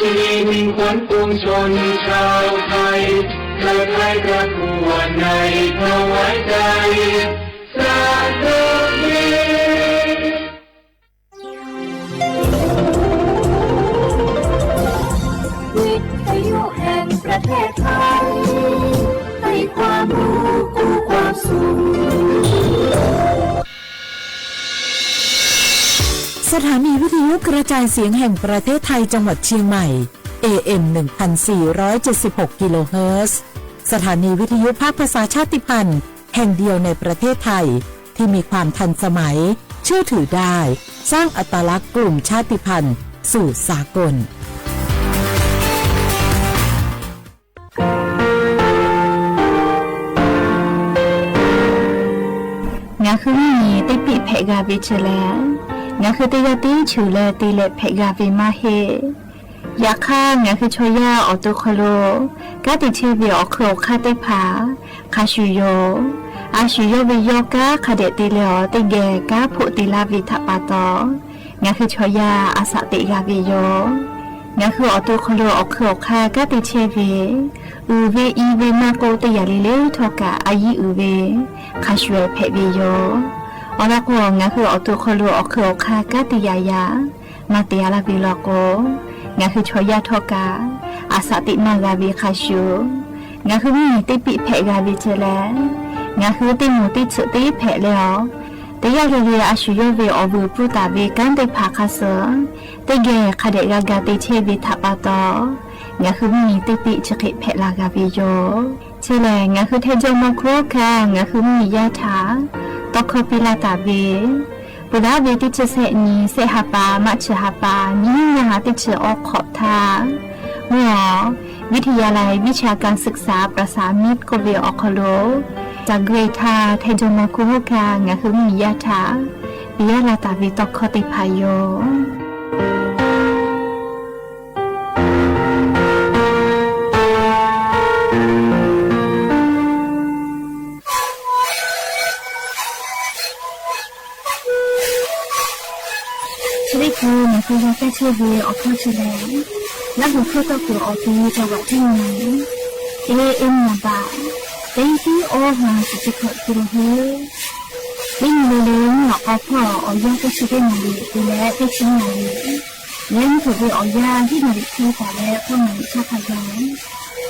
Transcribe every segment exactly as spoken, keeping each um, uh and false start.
มีมิ่งขวัญปวงชนชาวไทย ใครๆ ก็ทั่วใน ถวายใจสาธุ วิทยุแห่งประเทศไทย ให้ความรู้กู้ความสุข สถานีวิทยุกระจายเสียงแห่งประเทศไทยจังหวัดเชียงใหม่ เอ เอ็ม หนึ่งพันสี่ร้อยเจ็ดสิบหก กิโลเฮิรตซ์ สถานีวิทยุภาคภาษาชาติพันธุ์แห่งเดียวในประเทศไทย ที่มีความทันสมัย เชื่อถือได้ สร้างอัตลักษณ์กลุ่มชาติพันธุ์สู่สากล ငါဃုမီး တ့ပ့းဖဲးဂၤဝ့ၤ ဆဲးလဲၣ်, ငါဃုတ့ယီၢ်တ့ဆူၣ်လၢ တ့လဲးဖဲးဂၤဝ့ၤမးဟ့ၣ် ယခါ ငါဃုဆီယၢ်အီၣ်တိခီလိာ် ကါတံာ်ဆဲးဝ့ၤ အီၣ်ခုၣ်အီၣ်ခါသ့ၣ်တဖၣ် ခါဆူၣ်ယီၤ, အါဆူၣ်ယီၤဝ့ၤယီၤ ကါခးဒဲးတ့လဲးအီၤ တ့ဂဲၤ ကါဖိးတ့လၢဝ့ၤထးပာ်တီၤ, ငါဃုဆီယၢ် အစးသ့ၣ်ဂၤဝ့ၤယီၤ, ငါဃုအီၣ်တိခီလိာ် အီၣ်ခုၣ်အီၣ်ခါ ကါတံာ်ဆဲးဝ့ၤ အုၣ်ဝ့ၤအံၤဝ့ၤ မၤကိး တ့ယၤလံလၢထီၣ်ကး အယံၤအုၣ်ဝ့ၤ ခါဆူၣ်ဝဲဖဲးဝ့ၤယီၤ, အီၤလီၤကီး ငါဃုအီၣ်တိခီလိာ် အီၣ်ခုၣ်အီၣ်ခါ ကါတံာ်ယၤယၤ မၤတ့အါလၢဝ့ၤလီၤကီး, ငါဃုဆီယၢ်ထီၣ်ကး အစးသ့ၣ်မၤဂၤဝ့ၤခါဆူၣ်, ငါဃုမီး တ့ပ့းဖဲးဂၤဝ့ၤ ဆဲးလဲၣ်, ငါဃုတ့မိၢ်တ့ဆူၣ်တ့ဖဲးလဲၣ်အီၤ, တ့ယီၢ်ဂ့ၤဂ့ၤ အါဆူၣ်ယီၤဝ့ၤ အီၣ်ဝုၢ်ပူၤတၢ်ဝ့ၤ ကါသ့ၣ်တဖၣ်ခါစၢၢ်, တ့ဂဲၤ ခးဒဲးဂၤဂၤ တ့ဆဲးဝ့ၤထးပာ်တီၤ, ငါဃုမီး တ့ပ့းဆဲးဃ့ဖဲးလၢဂၤဝ့ၤယီၤ, ဆဲးလဲၣ် ငါဃုထဲယီၢ်မီၤခိၣ်ခါ ငါဃုမီးယါထး တီခီပ့လၢတၢ်ဝ့ၤ ပူၤဒၣ်ဝ့ၤ တ့ဆူၣ်ဆဲးနံၤ ဆဲးဟးပၢ် မးဆူၣ်ဟးပၢ် နံၣ်ညါဟး တ့ဆူၣ်အိၣ်ခိးထါ မ့ၢ်အီၤ วิทยาลัยวิชาการศึกษาประสานมิตร ကိးဝ့ၤအီၣ်ခီလိာ် တၢ်ဂ့ၢ်ထါ ထဲယီၢ်မီၤခိၣ်ခါ ငါဃုမီးယါထး ပယီၤလၢတၢ်ဝ့ၤတီခီသ့ၣ်တဖၣ်ယီၤ ဆၢဒ့ၣ်ပူၤ နၢ်ဟူယၤ ကါဆဲးဝ့ၤ အီၣ်ခီဆဲးလဲၣ်, လၢဟူးခီၣ်တီၢ်ပူၤ အီၣ်က့ၤ တၢ်ဝးတံၢ်မံၤ เอเอ็ม နံပါတ် သၢဆံ အီၣ် ห้าสิบเจ็ด กิโลเฮิรตซ์ သ့ၣ်ညိၣ်လ့လ့ မ့ၢ်နီၢ်ကီၢ်ဖီၣ် အီၣ်ယၢ် သၢဆံ တ့နၣ်ရံၣ် တုၤလၢ သၢဆံ နၣ်ရံၣ် လၢမုၢ်ထူၣ်ဝ့ၤအီၣ်ယၢ် လွံၢ်နၣ်ရံၣ် သၢပာ်လၢ ဃုနၣ်ရံၣ် ဆၣ်ခါယၤ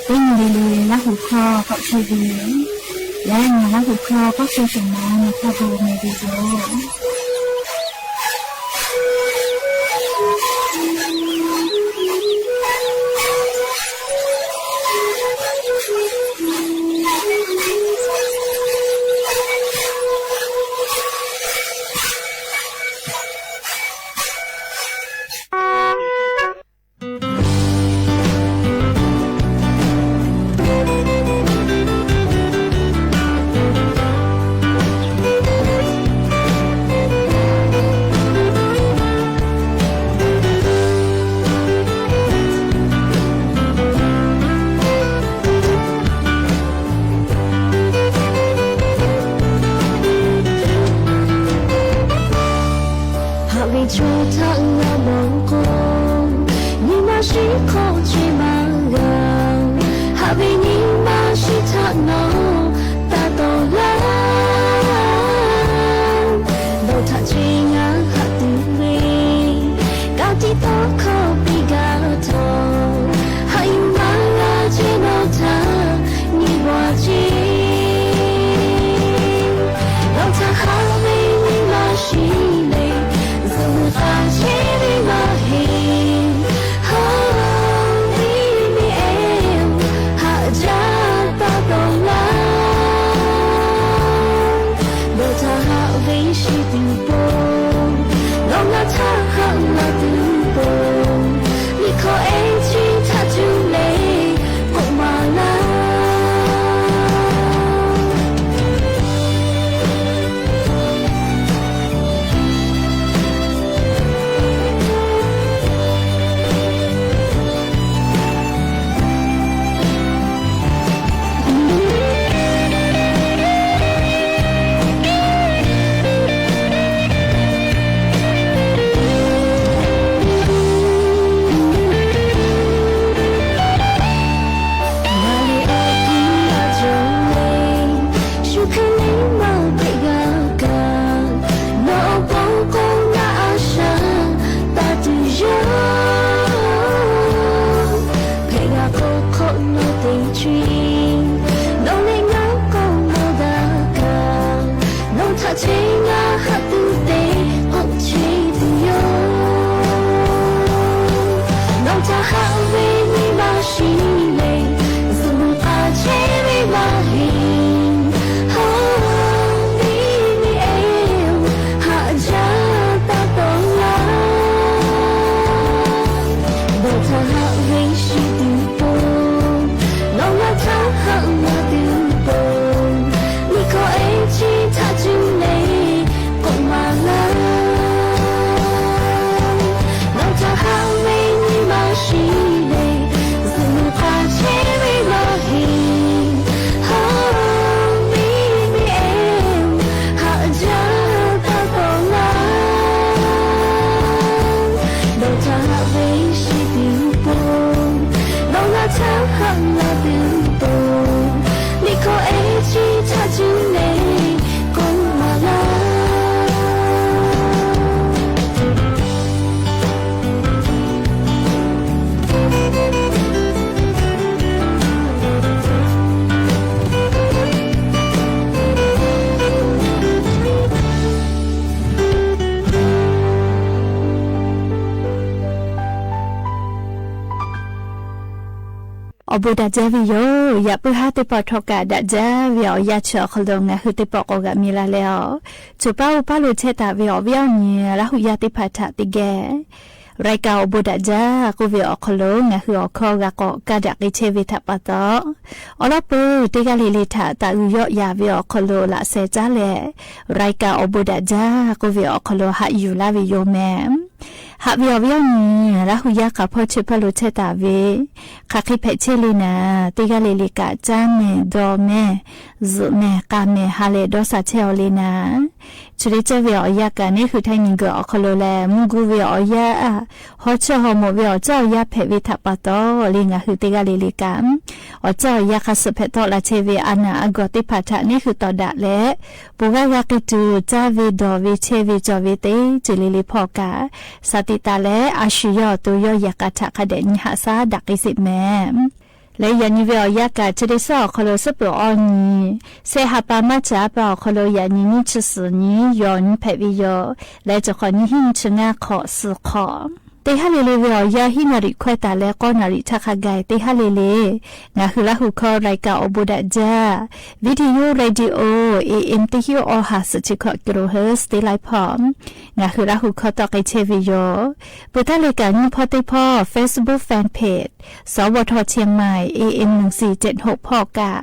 သ့ၣ်ညိၣ်လ့လ့ လၢဟူးခီၣ်တီၢ်ဆဲးဝ့ၤ လၢနၤလၢဟူးခီၣ် ကီၢ်စဲၣ်စဲၣ်မး နၢ်သးဘိးမဲာ်ရံၤယိာ်ဟးဝ့ၤဆိထးနၢ်မီၢ်ကိၢ် နံၤမၤရှံခီၣ်ထံးမၤဂၤ ဟးဝ့ၤနံၤမၤရှံထးနီၤ တၢ်တီၢ်လၢ ဘီၣ်ထးဆ့ငါဟးတုၤဝ့ၤ ကါတံာ်တီခီၣ်ပံဂၤထီၣ် ဟးယူၢ်မၤဂၤဆ့နီၣ်ထး နံၤဘှီဆ့ ဒီးတၢ်ဟးဝ့ၤနံၤမၤရှံလ့ စူၢ်မုၢ်သးဆ့နံၤမၤဟ့ၣ် ဟး နံၤမ့ၢ်အဲၣ် ဟးဒ်တၢ်တီၢ်လၢ ဒီးတၢ်ဟးဝ့ၤဆံတုၤပိၤ ဒီးနၢ်ထးဟးမၤတုၤပိၤ မ့ၢ်ခီအဲၣ်ဆံထးတုၤလ့ ကိးမးလၢ ငါဟတ်တူၺ်း အိၣ်ဆဲးတူၺ်းယိာ် နီၢ်တၢ်ဟးဝဲမ့ၢ်မၤရှံးလဲၣ် စူၣ်မုၢ်ကါဆဲးမ့ၢ်မၤဟ့ၣ် ဟိ မ့ၢ်မ့ၢ်အဲၣ် ဟးဒ်တၢ်တီလါ ဒီးတၢ်ဟးဝဲရှံးတူၢ်ပိူၢ် နီၢ်တၢ်ဟးဝဲတူၢ်ပိူၢ် မ့ၢ်ခီအဲၣ်ဆံးထးစုလဲၣ် ကိးမၤလၢ နီၢ်တၢ်ဟးဝဲမ့ၢ်မၤရှံးလဲၣ် စူၣ်မုၢ်ကါဆဲးမ့ၢ်မၤဟ့ၣ် ဟိ မ့ၢ်မ့ၢ်အဲၣ် ဟးဒ်တၢ်တီလါ ဒီးတၢ်ဟးဝဲရှံးတူၢ်ပိူၢ် နီၢ်တၢ်ဟးဝဲတူၢ်ပိူၢ် မ့ၢ်ခီအဲၣ်ဆံးထးစုလဲၣ် ကိးမၤလၢ အိၣ်ဘိးဒၣ်စၢ်ဝဲယိာ် ယပုၢ်ဟါသ့ၣ်ပီၣ် ထီၣ်ကၣ်ဒၣ်စၢ်ဝဲအီၤ ယါဆၢအီၤခီလိာ် ငါဟုသ့ၣ်ပီၣ်ကိးဂၤမံၤလၢ်လၢအီၤ ဆိပာ်အိၣ်ပာ်လိာ်ဆဲးတၢ်ဝဲအီၤ ဝဲအီၤန့ၣ် လၢဟူးယါသ့ၣ်တဖၣ်ထးသ့ၣ်ဂဲၤ ရၢၢ်ကၣ်အိၣ်ဘိးဒၣ်စၢ် ကိးဝဲအီၤခီလိာ် ငါဟုအီၤခီဂၤကိးကးဒၣ်က့ၤဆဲးဝဲတၢ်ပာ်တီၢ် အီၤလီၤပၢၢ် တ့ၢ်ဂၤလံလံထး တၢ်အုၣ်ယီၣ်ယၤဝဲအီၤခီလိာ် လၢစဲးကၠၢလဲၣ် ရၢၢ်ကၣ်အိၣ်ဘိးဒၣ်စၢ် ကိးဝဲအီၤခီလိာ် ဟးယူၢ်လၢဝဲယိာ်မဲ ဟးဝဲအီၤဝဲအီၤန့ၣ် လၢဟူးယါဃာ်ဖီ ဆိပာ်လိာ်ဆဲးတၢ်ဝဲ ဃးဃ့ဖဲးဆဲးလံနၤ တ့ၢ်ဂၤလံလံကး ကၠၢ်မဲာ် ဒီးမဲာ် စူၣ်မဲာ် ကၣ်မဲာ် ဟးလဲၣ်ဒီးစးဆဲးအီၤလံနၤ ဆိလ့ကၠၢ်ဝဲအီၤယါကၣ် န့ၣ်ဟုးထၢၣ်မံၤကီၢ်အီၤခီလိာ်လဲၣ် မူဂူဝဲအီၤယါ ဟီဆၢဟီမိာ်ဝဲအီၤ ကၠီၣ်ယါဖဲးဝဲတၢ်ပာ်တီၢ်လံ ငါဟုတ့ၢ်ဂၤလံလံကး အီၤကၠီၣ်ယါဃးစူးဖဲးထီၣ်လၢဆဲးဝဲ အနၢ်အဂီၢ်သ့ၣ်တဖၣ်ထး န့ၣ်ဟုးတီၢ်ဒၣ်လဲၣ် ပှၤဂၤဂၤက့ၤတုၤ ကၠၢ်ဝဲဒီးဝဲဆဲးဝဲကၠီၣ်ဝဲသ့ၣ် တုၤလံလံဖီၣ်ကၣ် စးသံသးလဲၣ် အဆူၣ်ယီၣ်တိယီၣ်ယၤကၣ်ထးခးဒဲး နံၤဟးဆါဒၣ်က့ၤစ့ၢ်မဲ လၢယၤနံၤဝဲအီၤယါကၣ် ဆိလ့စၢ်အီၤခီလိာ် စၢပၢၤအီၤနံၤ စဲးဟးပာ်မၤစၢၤပာ်အီၤခီလိာ် ယၤနံၤ နံၣ်ဆံဆံနံၣ် ယီၤနံၣ်ဖဲးဝဲယိာ် လၢတခီၣ်နံၣ်ဟံၣ် နံၣ်ဆံငါခီၣ် သၢခီၣ် တ့ၢ်ဟးလံလံဝဲအီၤယါ ဟံးနၣ်ရံၣ်ခွဲးတၢ်လၢ ကီးနၣ်ရံၣ်ထးခးဂၤ တ့ၢ်ဟးလံလံ ငါဟုလၢဟူးခီ ရၢၢ်ကၣ်အိၣ်ဘိးဒၣ်စၢ် Video Radio A M တဟံၣ်အီဟး စူးဆံခွီး ကီလိုဟၢၣ် တ့ၢ်လၢဖီၣ် ငါဟုလၢဟူးခီ တီၣ်က့ၤဆဲးဝဲယိာ် ပှၤတၢ်လဲၤကၣ် နံၣ်ဖီသ့ၣ်ဖီၣ် Facebook Fan Page စဝထ เชียงใหม่ A M หนึ่งสี่เจ็ดหก ဖီၣ်ကၣ်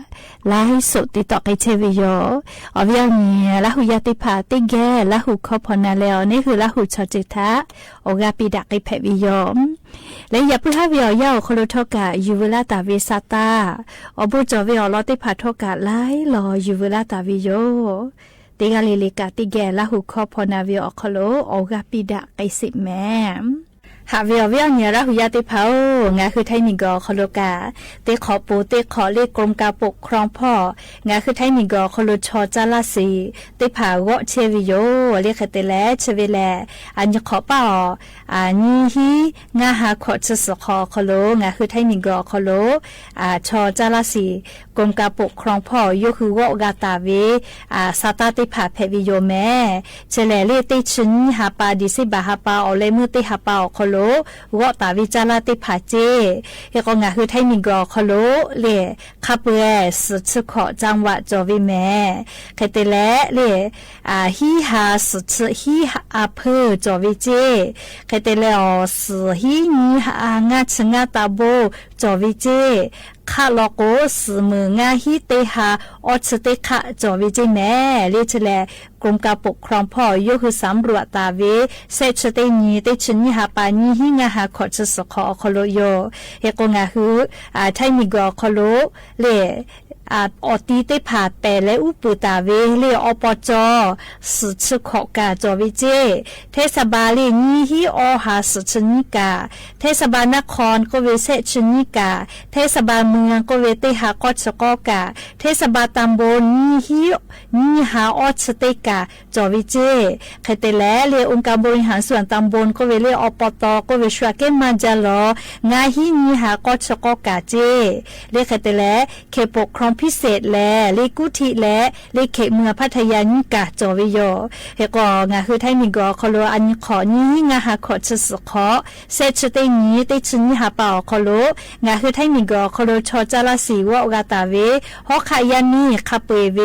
ไลฟ์สด တ့ၢ်တီၣ်က့ၤဆဲးဝဲယိာ် အီၤဝဲအီၤန့ၣ် လၢဟူးယါသ့ၣ်တဖၣ်သ့ၣ်ဂဲၤ လၢဟူးခီဖီနၤလဲၣ်အီၤ န့ၣ်ဟုလၢဟူးဆီၣ်တ့ၢ်ထး အိၣ်ဂၤပံးဒၣ်က့ၤဖဲးဝဲယိာ် လၢယပုၢ်ဟါဝဲအီၤယါအီၤခီလိာ်ထီၣ်ကၣ် ယူၢ်ဝဲလၢတၢ်ဝဲစးသး အီၤဘိၣ်ကၠီၣ်ဝဲအီၤလီၤသ့ၣ်တဖၣ်ထီၣ်ကၣ် လၢလီၤယူၢ်ဝဲလၢတၢ်ဝဲယိာ် တ့ၢ်ဂၤလံလံကးသ့ၣ်ဂဲၤ လၢဟူးခီဖီနၤဝဲအီၤခီလိာ် အိၣ်ဂၤပံးဒၣ်က့ၤစ့ၢ်မဲ ဟးဝဲအီၤဝဲအီၤန့ၣ် လၢဟူးယါသ့ၣ်တဖၣ်ဧၢ ငါဟုထၢၣ်မံၤကီၢ်အီၤခီလိာ်ကၣ် သ့ၣ်ခီၣ်ပူၤသ့ၣ်ခီၣ်လ့ กรมการปกครอง ဖီၣ် ငါဟုထၢၣ်မံၤကီၢ်အီၤခီလိာ် ဆီၣ်ကၠၢလါစံၣ်သ့ၣ်တဖၣ်ဂီၢ်ဆဲးဝဲယိာ် လၢခဲတဲလဲၣ် ဆၢဝဲလဲၣ် အနံၣ်ခီၣ်ပၢ်အီၤ အနံၣ်ဟံး ငါးဟါ ခီၣ်ထံးသၢခီၣ်အီၤခီလိာ် ငါဟုထၢၣ်မံၤကီၢ်အီၤခီလိာ် ဆီၣ်ကၠၢလါစံၣ် กรมการปกครอง ဖီၣ် ယိၤဃုာ်ဂီၢ်ဂၤတၢ်ဝဲ အစးသးသ့ၣ်တဖၣ်ဖဲးဝဲယိာ်မဲ ဆဲးလဲၣ်လၢသ့ၣ်ထံၣ်နံၣ်ဟးပာ် ဒံၣ်စ့ဘၢၣ်ဟးပာ် အီၤလဲမုၢ်သ့ၣ်ဟးပာ်အီၤခီလိာ် ဂီၢ်တၢ်ဝဲကၠၢလါသ့ၣ်တဖၣ်စ့ၢ် ဟဲကီး ငါဟုထၢၣ်မံၤကီၢ်အီၤခီလိာ် လၢ ခါပှဲၤ စူၣ်ထံးခီၣ် จังหวัด ကၠီၣ်ဝဲမဲ ခဲတဲလဲၣ်လၢ အဟံးဟးစူၣ်ထံး ဟံးဟးအဖၢကၠီၣ်ဝဲစ့ၢ် ခဲတဲလဲၣ်အီၤ စူၣ်ဟံးနံၣ်ဟး ငါးထံးငါးတၢ်ဘိကၠီၣ်ဝဲစ့ၢ် ခးလီၤကိး စူၣ်မုၢ်ငါးဟံးသ့ၣ်ဟး အီထံးသ့ၣ်ခးကၠီၣ်ဝဲစ့ၢ်မဲ လၢဆဲးလဲၣ် กรมการปกครอง ဖီၣ် ယိၤဃုာ် สำรวจ တၢ်ဝဲ သ့ၣ်ထံၣ်သ့ၣ်နံၣ် သ့ၣ်ထံၣ်နံၣ်ဟးပာ် နံၣ်ဟံး ငါးဟါ ခီၣ်ထံးသၢခီၣ်အီၤခီလိာ်ယိာ် ဟဲကီး ငါဟု အထၢၣ်မံၤကီၢ်အီၤခီလိာ် လၢ အ အီၣ်တံၢ်သ့ၣ်တဖၣ်ပဲာ်လဲၤအူပုာ်တၢ်ဝဲ လၢ อบจ. စူၣ်ထံးခီၣ်ကၣ်ကၠီၣ်ဝဲစ့ၢ် เทศบาล လၢ နံၣ်ဟံးအီဟး စူၣ်ထံးနံၣ်ကၣ် เทศบาลนคร ကိးဝဲ သ့ၣ်ထံၣ်နံၣ်ကၣ် เทศบาลเมือง ကိးဝဲ သ့ၣ်ဟးကီၢ်ထံးကီၢ်ကၣ် เทศบาลตำบล နံၣ်ဟံး နံၣ်ဟးအီထံးသ့ၣ်ကၣ်ကၠီၣ်ဝဲစ့ၢ် ခဲတဲလဲၣ်လၢ องค์การบริหารส่วนตำบล ကိးဝဲလၢ อบต. ကိးဝဲ ช่วยกันมา ကၠၢလီၤ ငါးဟံးနံၣ်ဟးကီၢ်ထံးကီၢ်ကၣ်စ့ၢ် လၢခဲတဲလဲၣ် เขตปกครอง พิเศษ และ เลกู้ทิ และ เลเขตเมืองพัทยานี้ก่า จ๋อเวโย เฮก็ งาฮือไทยหมีกั๋วขอโล อันนี้ขอ นี้ งาฮา ขอ ชื่อ สี่ ขอ แซะ ชื่อ เต๊ะ นี้ เต๊ะ ชื่อ นี้ ฮา ปา ออกขอโล งาฮือไทยหมีกั๋วขอโล ชอ จาระสี วอก กาตา เว ฮอ ขะ ยามี คาเปย เว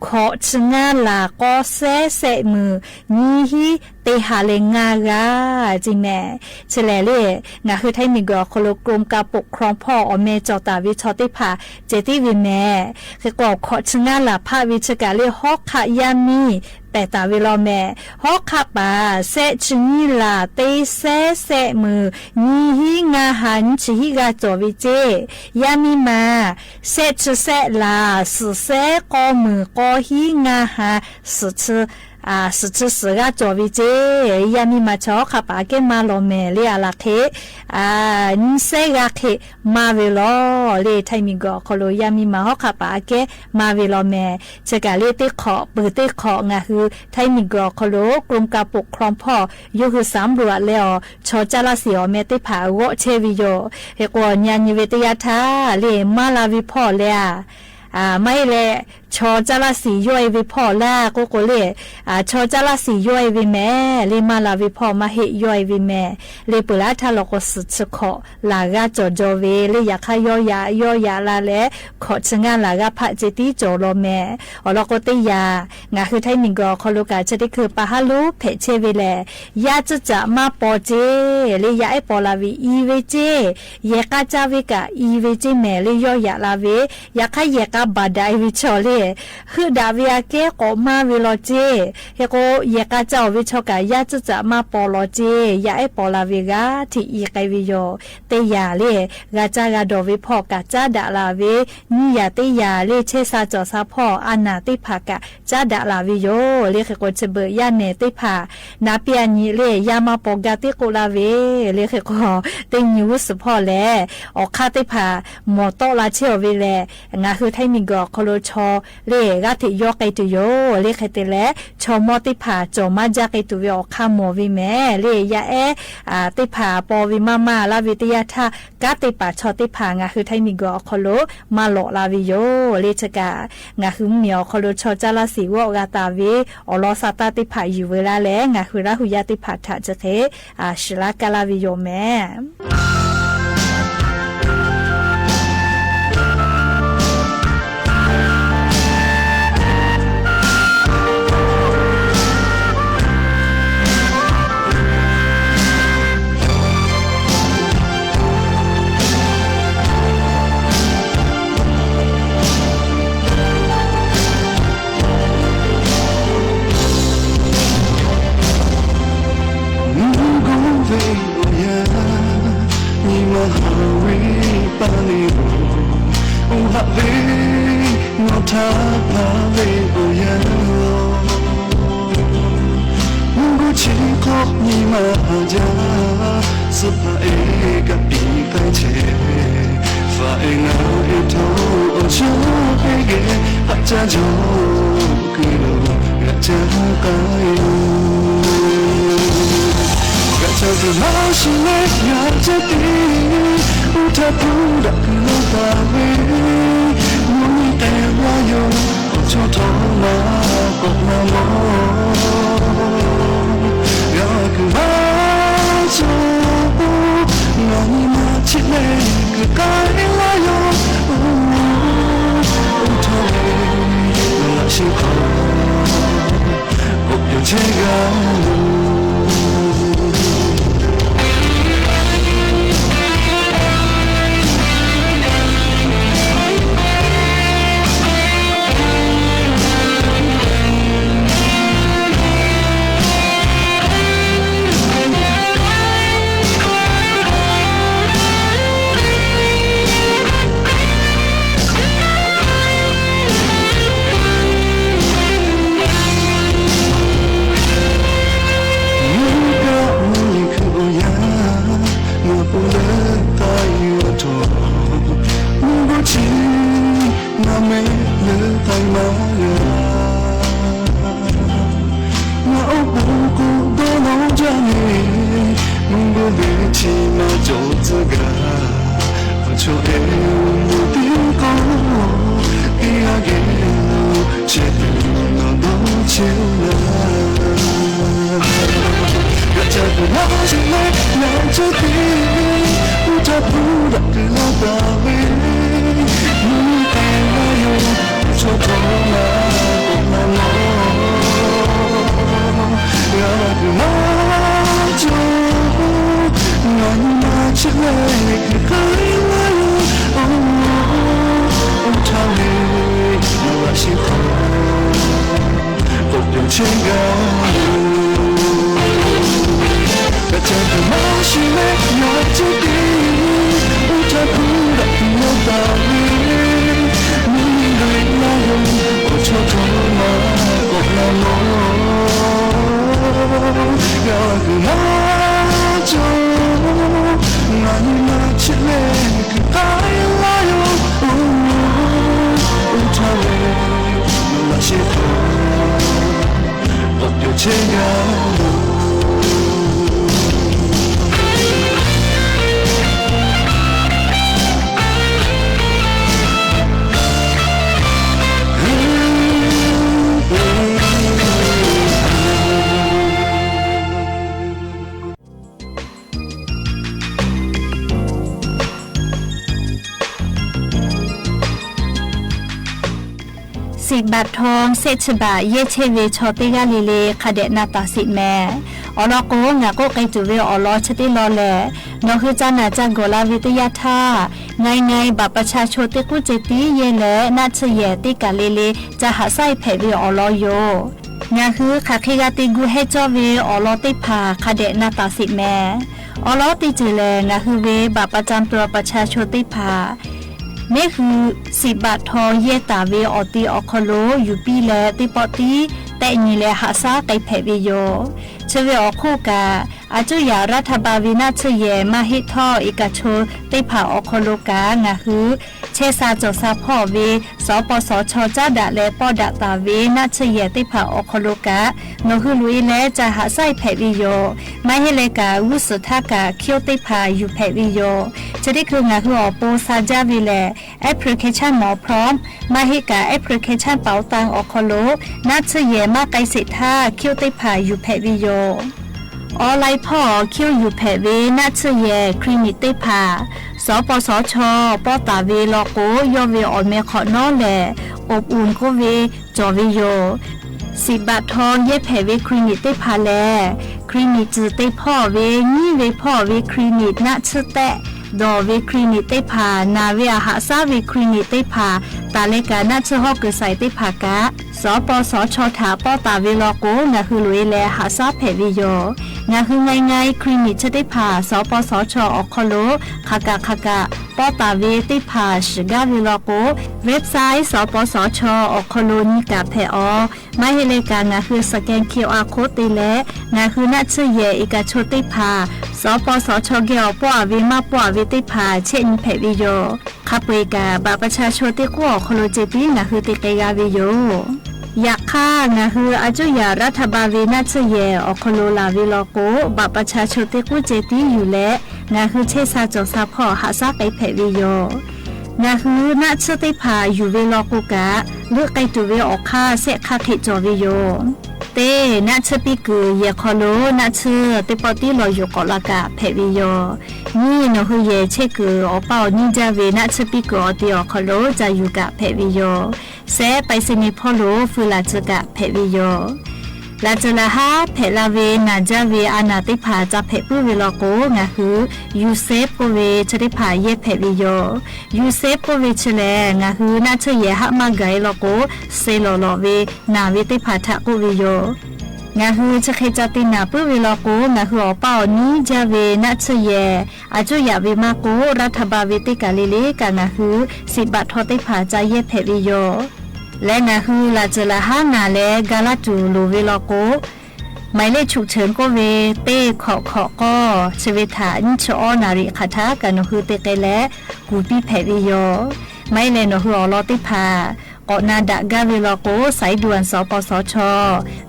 ขอ ชื่อ งา หลา กอ แซะ แซะ มือ นี้ ฮี เต๊ะ หา แล งา กา จริงแหม เฉลยเลย งาฮือไทยหมีกั๋วขอโล กรมการปกครองพ่อ ออกแม จ๋อตา เว ชอ เต๊ะ ผ่า เจติ เว แหม เฮก็ ขอ ชื่อ งา หลา พา เว เฉกา เลย ฮอ ขะ ยามี แปะตา เว ลอ แหม ฮอ ขะ ป๋า แซะ ชื่อ นี้ หลา เต๊ะ แซะ แซะ มือ นี้ ฮี งา หัน ชื่อ ฮี กา จ๋อ เว เจ๊ ยามี มา แซะ ชื่อ แซะ หลา สี่ แซะ กอ มือ กอ ฮี งา หา สี่ ชื่อ อ่า สี่ ชื่อ สี่ กา จ๋อ เว เจ๊ ยามี มา ชอ ฮอ ขะ ป๋า แก้ มา ลอ แหม เลย อะ หลา เขะ อ่า นี้ แซะ กา เขะ มา เว ลอ เลย ไทยหมีกั๋วขอโล ยามี มา ฮอ ขะ ป๋า แก้ มา เว ลอ แหม เฉกา เลย เต๊ะ ขอ ปือ เต๊ะ ขอ งาฮือไทยหมีกั๋วขอโล กรมการปกครองพ่อ ยกหื้อสำรวจแล้ว ชอ จาระสี ออกแม เต๊ะ ผ่า เวาะ เช เวโย เฮก็ ยานี เว เต๊ะ ยาท่า เลย มา ลา เว พ่อ เลย อ่า อ่า ไม่ แล ชอ จาระสี ย่อย เว พ่อ ลา โกโก เลย อ่า ชอ จาระสี ย่อย เว แหม เลย มา ลา เว พ่อ มา เหะ ย่อย เว แหม เลย เปิด ลา ท่า ลอ กอ สี่ ชื่อ ขอ หลา กา จ๋อ จอ เว เลย ยา ขะ ยอ ยา ยอ ยา ลา และ ขอ ชื่อ งา หลา กา พา เจติ จ๋อ ลอ แหม ออ ลอ กอ เต๊ะ ยา งาฮือไทยหมีกั๋วขอโล กา เช เต๊ะ คือ ปา ฮา ลู แผะ เช เว แหละ ยา จื้อ จ๋า มา ปอ เจ๊ เลย ยา แอะ ปอ ลา เว อี เว เจ๊ แยะ กา จา เว กา อี เว เจ๊ แหม เลย ยอ ยา ลา เว ยา ขะ แยะ กา บาดา เว ชอ เลย หื้อ ดา เว อา แก้ กอ มา เว ลอ เจ๊ เฮก็ แยะ กา จา เว ชอ กา ยา จื้อ จ๋า มา ปอ ลอ เจ๊ ยา แอะ ปอ ลา เว กา ที อี ไก เว ยอ เต๊ะ ยา เลย กา จา กา ดอ เว พ่อ กา จา ดา ลา เว นี้ ยา เต๊ะ ยา เลย เช ซา จ๋อ ซา พ่อ อา นา เต๊ะ ผ่า กา จา ดา ลา เว ยอ เลย เฮก็ เฉเบิด ยา แหน่ เต๊ะ ผ่า นา เปีย นี้ เลย ยา มา ปอ กา เต๊ะ โก ลา เว เลย เฮก็ เต๊ะ นี้ ฮู้สึก พ่อ แล ออกค่า เต๊ะ ผ่า หมอ โต๊ะ ลา เช ออ เว แล งาฮือไทยหมีกั๋วขอโล ชอ เลย กา เต๊ะ ยอ ไก เต๊ะ ยอ เลย เฮเต๊ะ แล ชอ มอ เต๊ะ ผ่า จ๋อ มา จา ไก เต๊ะ เว ออกค่า หมอ เว แหม เลย ยา แอะ อ่า เต๊ะ ผ่า ปอ เว มา มา ลา เว เต๊ะ ยาท่า กา เต๊ะ ปา ชอ เต๊ะ ผ่า งาฮือไทยหมีกั๋วขอโล มา ลอ ลา เว ยอ เลย เฉกา งาฮือเหมียวขอโล ชอ จาระสี วอก กาตา เว ออ ลอ สาตา เต๊ะ ผ่า อยู่ เว ลา แล งาฮือ ลา ฮูยา เต๊ะ ผ่า ถะ เจ เข อ่า สิ ลา กา ลา เว ยอ แหม สิทธิ์บัตรทอง เศรษฐบัตร เย้ยเชษฐเวชชอเต๊อะก้าเรเร คะแดะนาต๋าสิทธิ์แม อ๋อ ลอโก งาโก้ไกลตั๋วเว อ๋อ ลอ เชษฐเต๊อะลอแหละ หนอคือจาหนาจาโกรธลาเวเต๊อะย้าท่า ไงไง บัตรประชาชนเต๊อะกู้เจตี้เย้ยแล หน้าชื่อแหย่เต๊อะก้าเรเร จะหาใส้แผดเว อ๋อ ลอ โย งาคือ ขาเคยกาเตกูแฮจอเว อ๋อ ลอ เต๊อะผา คะแดะนาต๋าสิทธิ์แม อ๋อ ลอ ตี้จื้อแหละ งาคือเว บัตรประจำตัวประชาชนเต๊อะผา เม้นคือ สิทธิ์บัตรทอง เย้ยต๋าเว อ๋อ ตี้ อคโล อยู่ปี้แล ตี้ป้อตี้ แต๊อะนี้แล หาใส้ไกลแผดเว โย เชอเว อ๋อ คู่กะ อาจุยารัฐบาลเว หน้าชื่อแหย่ มหิดล เอกชน เต๊อะผา อคโล กา งาคือ เชษฐาจ่อสาพ่อเว สปสช จ๊าดะแล ป้อดะต๋าเว หน้าชื่อแหย่เต๊อะผา อคโล กา หนอคือลุยแล จะหาใส้แผดเว โย ไม้เฮเลกา วุฒิสถากะ เคี้ยวเต๊อะผา อยู่แผดเว โย เชอตี้คืองาคือ อ๋อ โปซาจ๊าเวแหละ แอปพลิเคชันหมอพร้อม มหิดล แอปพลิเคชันเป๋าตัง อคโล หน้าชื่อแหย่ มาไกลเศรษฐา เคี้ยวเต๊อะผา อยู่แผดเว โย ออนไลน์พ่อเคี้ยวอยู่แผดเว หน้าชื่อแหย่ คลินิกเต๊อะผา สปสช ป้อต๋าเว ลอโก ย่อเว อ่อนแมวขอน้องแหละ อบอุ่นโกเว จ่อเว โย สิทธิ์บัตรทอง เย้ยแผดเว คลินิกเต๊อะผาแล คลินิกจื้อเต๊อะพ่อเว งี้เว พ่อเว คลินิก หน้าชื่อแต๊อะ ด่อเว คลินิกเต๊อะผา หนาเว อาหาใส้เว คลินิกเต๊อะผา ต๋าแลกา หน้าชื่อห้องเกิดใสเต๊อะผากะ สปสช ถาป้อต๋าเว ลอโก งาคือลุยแล หาใส้แผดเว โย งาคือไงไง คลินิกเชอเต๊อะผา สปสช อคโล ขากะขากะ ป้อต๋าเว เต๊อะผา ชื่อก้าเว ลอโก เว็บไซต์ สปสช อคโล นี้กะแผด อ๋อ ไม้เฮเลกา งาคือสแกน QR code เต๊อะแล งาคือ หน้าชื่อแหย่ เอกชนเต๊อะผา สปสช แกะออก ป้อเว มาป้อเว เต๊อะผา เช็คนี้แผดเว โย คะเปยกา บัตรประชาชนเต๊อะกู้ อคโล เจตี้ งาคือเต๊อะเกยกาเว โย อยากค่า งาคือ อาจุยารัฐบาลเว หน้าชื่อแหย่ อคโล ลาเว ลอโก บัตรประชาชนเต๊อะกู้เจตี้อยู่แล งาคือ เชษฐาจ่อสาพ่อ หาใส้ไกลแผดเว โย งาคือ หน้าชื่อเต๊อะผา อยู่เว ลอโก กา ลึกไกลตั๋วเว อ๋อ ค่า เซะค่าเขตจ่อเว โย เต๊อะ หน้าชื่อปี้กือ แหย่คอโล หน้าชื่อ เต๊อะป้อตี้ ลออยู่เกาะละกะ แผดเว โย นี่ หนอคือแหย่เช็คกือ อ๋อ เป้า นี้จ๊าเว หน้าชื่อปี้กือ อ๋อ ตี้ อคโล จะอยู่กะ แผดเว โย เซะ ไปรษณีย์พ่อหลวง ฟือหลาจื้อกะ แผดเว โย หลาจื้อหลาฮา แผดลาเว หนาจ๊าเว อาหนาเต๊อะผา จะแผดปื้อเว ลอโก งาคือ ยูเซฟ โกเว เชอเต๊อะผา เย้ยแผดเว โย ยูเซฟ โกเว เชอแล งาคือ หน้าชื่อแหย่ หะ มาไก๋ ลอโก เซหล่อหล่อเว หนาเว เต๊อะผา ถะ โกเว โย งาคือ เชอเคยจะเต๊อะหนาปื้อเว ลอโก งาคือ อ๋อ เป้า นี้จ๊าเว หน้าชื่อแหย่ อาจุยาเว มาโก รัฐบาลเว เต๊อะกาเรเร กา งาคือ สิทธิ์บัตรทองเต๊อะผา จะเย้ยแผดเว โย และงาคือ หลาจื้อหลาฮา หนาแล กาละจู๋ หลูเว ลอโก หมายเลขฉุกเฉิน โกเว เต๊อะ เคาะเคาะ ก็ เชอเว ถะ นี้เชออ้อ หนาริ คาถา กา หนอคือ เต๊อะเกยแล กูปี้แผดเว โย ไม้แล หนอคือ อ๋อ ลอ เต๊อะผา เกาะนาดะ กาเว ลอโก สายด่วน สปสช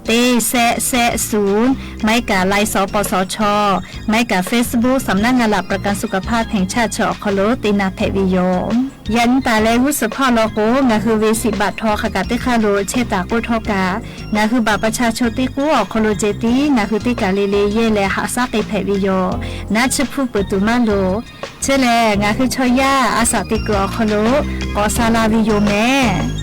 เต๊อะ แซะ แซะ ศูนย์ ไม้กา ไลน์ สปสช ไม้กา เฟซบุ๊ก สำนักงานหลักประกันสุขภาพแห่งชาติ ช อคโล เต๊อะนาแผดเว โย ယၤနတၢ်လၢ ဂုၢ်သၢၣ်ဖီၣ်လီၤကိး နၢ်ဟူဝ့ၢ်စံးဘၣ်ထီၣ်ဃာ်ကးတခါလိာ် ဆဲးတၢ်ကိးထီၣ်ကး နၢ်ဟူဘၣ်ပၢဆၢဆိတ့ၢ်ကိးအီၤခီလိာ်ကဲတံ နၢ်ဟူတ့ၢ်ကးလံလံ ယဲၢ်လဲၣ် ဟးစးက့ၤဖဲးဝံယိၤ နါဆူဖုပၢၢ်တူၢ်မးလိာ် ဆဲးလဲၣ် နၢ်ဟူဆီယါ အစးတံၢ်က့ၤအီၤခီလိာ် ကိးစါလၢဝံယိၤမဲာ်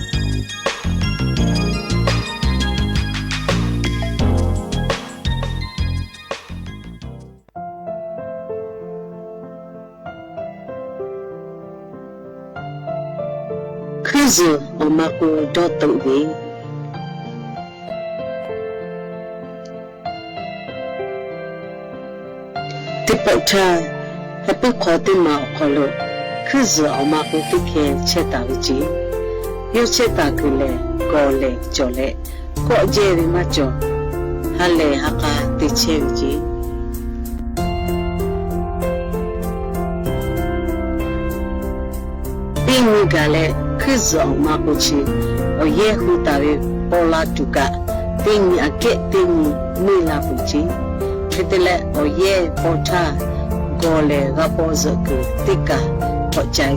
ခုၣ်စူၣ်အီၣ်မၤကူဒီတူၣ်ဝဲ တံၢ်ပီးထါ ဟဲပၢၢ်ခီတ့ၢ်မၤအီၤခီလိာ် ခုၣ်စူၣ်အီၣ်မၤကူတ့ၢ်ခဲဆဲးတၢ်ဝဲက့ ယီၢ်ဆဲးတၢ်ကလဲာ် ကီၢ်လဲၣ်ကၠီၣ်လဲၣ် ကိးယဲၢ်ဝဲမးကၠီၣ် ဟးလဲၢ်ဟးကါတ့ၢ်ဆဲးဝဲက့ တ့ၢ်နံၤဂၤလၢ ခုၣ်စူၣ်အီၣ်မၤကူဆံ အီၣ်ယဲၢ်ဃုတၢ်ဝဲ ပီလါတူၢ်ကး တ့ၢ်နံၤအကဲးတ့ၢ်နံၤမ့ၢ်လါပူၤက့ ခဲတလဲၣ်အီၣ်ယဲၢ်ပီးထါ ကီၢ်လဲၣ်ဂၤပီးစၢၣ်ကၢၢ်တ့ၢ်ကး ကိးကၠဲး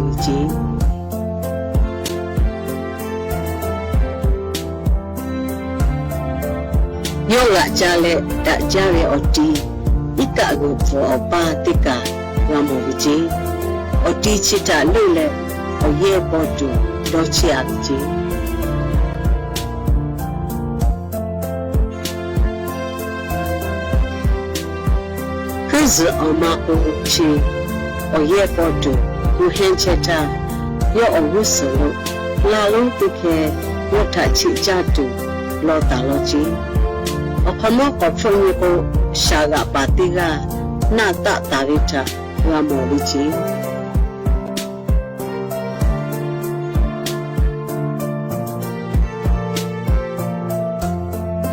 ဝဲက့ ယီၢ်ဂၤကၠါလၢ ဒၣ်ကၠါဝဲအီၣ်တံၢ် အံးကးဂုၢ်ပီၣ်အီၣ်ပၢ်တ့ၢ်ကး ဂၤမီၢ်ဝဲက့ အီၣ်တံၢ်ဆံးတၢ်လၢလၢ အီၣ်ယဲၢ်ပီးတူၢ် ဒီဆံးအါဝဲက့ ခုၣ်စူၣ်အီၣ်မၤကူဆံ အီၣ်ယဲၢ်ပီးတူၢ် ကူဟဲဆဲးထါ ယီၢ်အီၣ်ဂုၢ်စၢၢ်လိာ် လါလိတ့ၢ်ခဲ ယီၢ်ထးဆံးကၠၢ်တူၢ် လီၤတၢ်လီၤက့ အခီနီၢ်ကီၢ်ဖျိညိကိး စှၤဂၤပၢ်တ့ၢ်ဂၤ နးတၢ်တၢ်ဝဲထး ဂၤမီၢ်ဝဲက့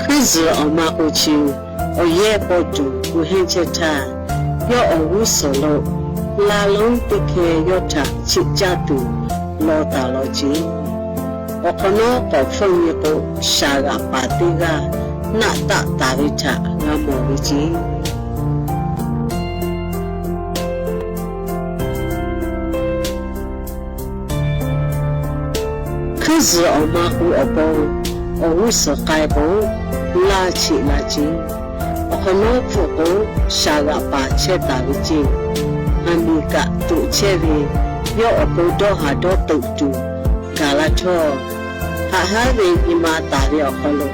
ခုၣ်စူၣ်အီၣ်မၤကူဆံ အီၣ်ယဲၢ်ပီးတူၢ် ကူဟဲဆဲးထါ ယီၢ်အီၣ်ဂုၢ်စၢၢ်လိာ် လါလိတ့ၢ်ခဲ ယီၢ်ထးဆံးကၠၢ်တူၢ် လီၤတၢ်လီၤက့ အခီနီၢ်ကီၢ်ဖျိညိကိး စှၤဂၤပၢ်တ့ၢ်ဂၤ နးတၢ်တၢ်ဝဲထး ဂၤမီၢ်ဝဲက့ ခုၣ်စူၣ်အီၣ်မၤကူအီၣ်ပီး အီၣ်ဂုၢ်စၢၢ်ကါကိး လါဆံးလါက့ အခီနီၢ်ဖျိကိး စှၤဂၤပၢ်ဆဲးတၢ်ဝဲက့ အမံၤကးတူၣ်ဆဲးဝဲ ယီၢ်အီၣ်ပီးဒီဟးဒီတူၣ်တူၢ် ကၤလါထီၣ် ဟးဟးဝဲယံမၤတၢ်ဝဲအီၤခီလိာ်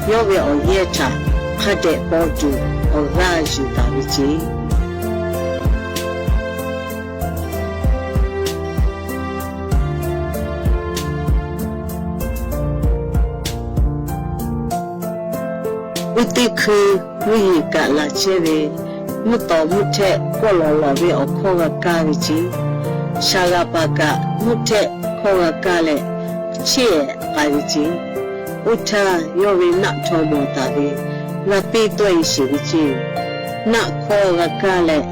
ယီၢ်ဝဲအီၣ်ယဲၢ်ထး ဖးဒဲးပီးတူၢ် အီၣ်ဂၤယုၢ်တၢ်ဝဲက့ မုၢ်တ့ၢ်ခု မုၢ်ယံၤကးလါဆဲးဝဲ မုၢ်တီမုၢ်ထဲး ကွီၢ်လီၤလီၤဝဲအီၤခီဂၤကါဝဲက့ စှၤဂၤပၢ်ကး မုၢ်ထဲးခီဂၤကါလဲၣ် ဆ့ၣ်အဲၣ်ကါဝဲက့ အိၣ်ထါယီၢ်ဝဲနးထီၣ်မီၢ်တၢ်ဝဲ ဂၤပ့ၢ်တွဲၢ်အံၤစံးဝဲက့ နးခီဂၤကါလဲၣ်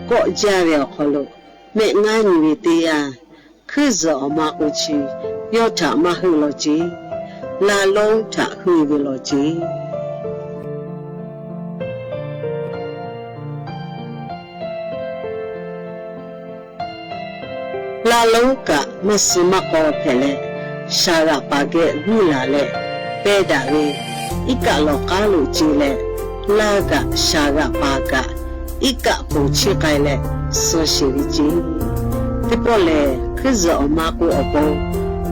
ကိးကၠၢ်ဝဲအီၤခီလိာ် မဲာ်ငါနံၤဝဲတ့ၢ်ယၤ ခုၣ်စူၣ်အီၣ်မၤကူဆံ ယီၢ်ထးမၤဟုၣ်လီၤက့ လါလိထးဟုၣ်ဝဲလီၤက့ လါလိကး မၤစၢၤမၤကီဖဲလဲၣ် စှၤဂၤပၢ်ကဲဂုၢ်လၢ်လဲၣ် ပဲဒၣ်ဝဲ အံးကးလီၤကါလိာ်က့လဲၣ် လါကး စှၤဂၤပၢ်ကး အံးကးပိာ်ဆံးကါလဲၣ် စီဆှံဝဲက့ တပီၣ်လဲၣ် ခုၣ်စူၣ်အီၣ်မၤကူအီၣ်ပီး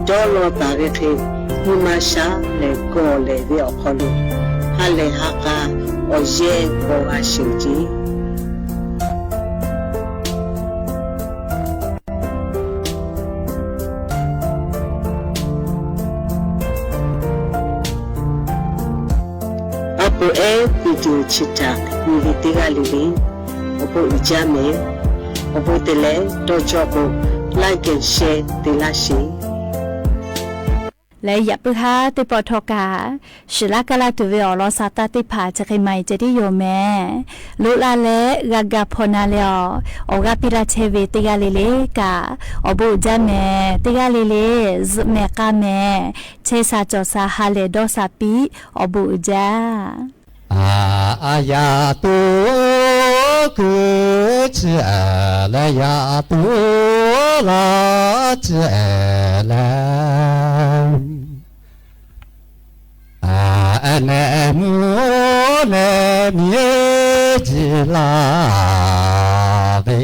ဒီလီၤတၢ်ဝဲချ့ မုၢ်မၤစှၤလဲၣ် ကီၢ်လဲၣ်ဝဲအီၤခီလိာ် ဟးလဲၢ်ဟးကါ အီၣ်ယဲၢ်ပီးဂၤဆှံက့ အပူၤအဲၣ်ပံၤဒိၣ်ဆံးတၢ် မံၤလံတ့ၢ်ဂၤလံၤလံၤ အဘိးအုၣ်ကၠၢ်မဲာ် အဘိးတလဲ တီကၠီကိး like and share တ့ၢ်လၢ်ဆံ လၢယပုၢ်ဟါတ့ၢ်ပီးထီၣ်ကး စှၤလၢကလၢ်တူၢ်ဝဲအီၤလီၤစၢ်တၢ်တ့ၢ်ဖး ကက့ၤမၤအံၤကဲဒ်ယိၤမဲာ် လိလၢ်လၢ ဂၤဂၤဖီၣ်နၤလဲၣ်အီၤ အီၣ်ဂၤပ့ၢ်လၢ်ဆဲးဝဲတ့ၢ်ဂၤလံၤလံၤကး အဘိးအုၣ်ကၠၢ်မဲာ် တ့ၢ်ဂၤလံၤလံၤ စမဲာ်ကါမဲာ် ဆဲးစၢ်ကၠီၣ်စၢ်ဟးလဲၢ်ဒီးစၢ်ပံ အဘိးအုၣ်ကၠၢ် အါ အါယၤတိ ကု ချ့လဲယတူလႃး ချ့လဲ အနဲမူနဲမံၤကံလႃးဝဲ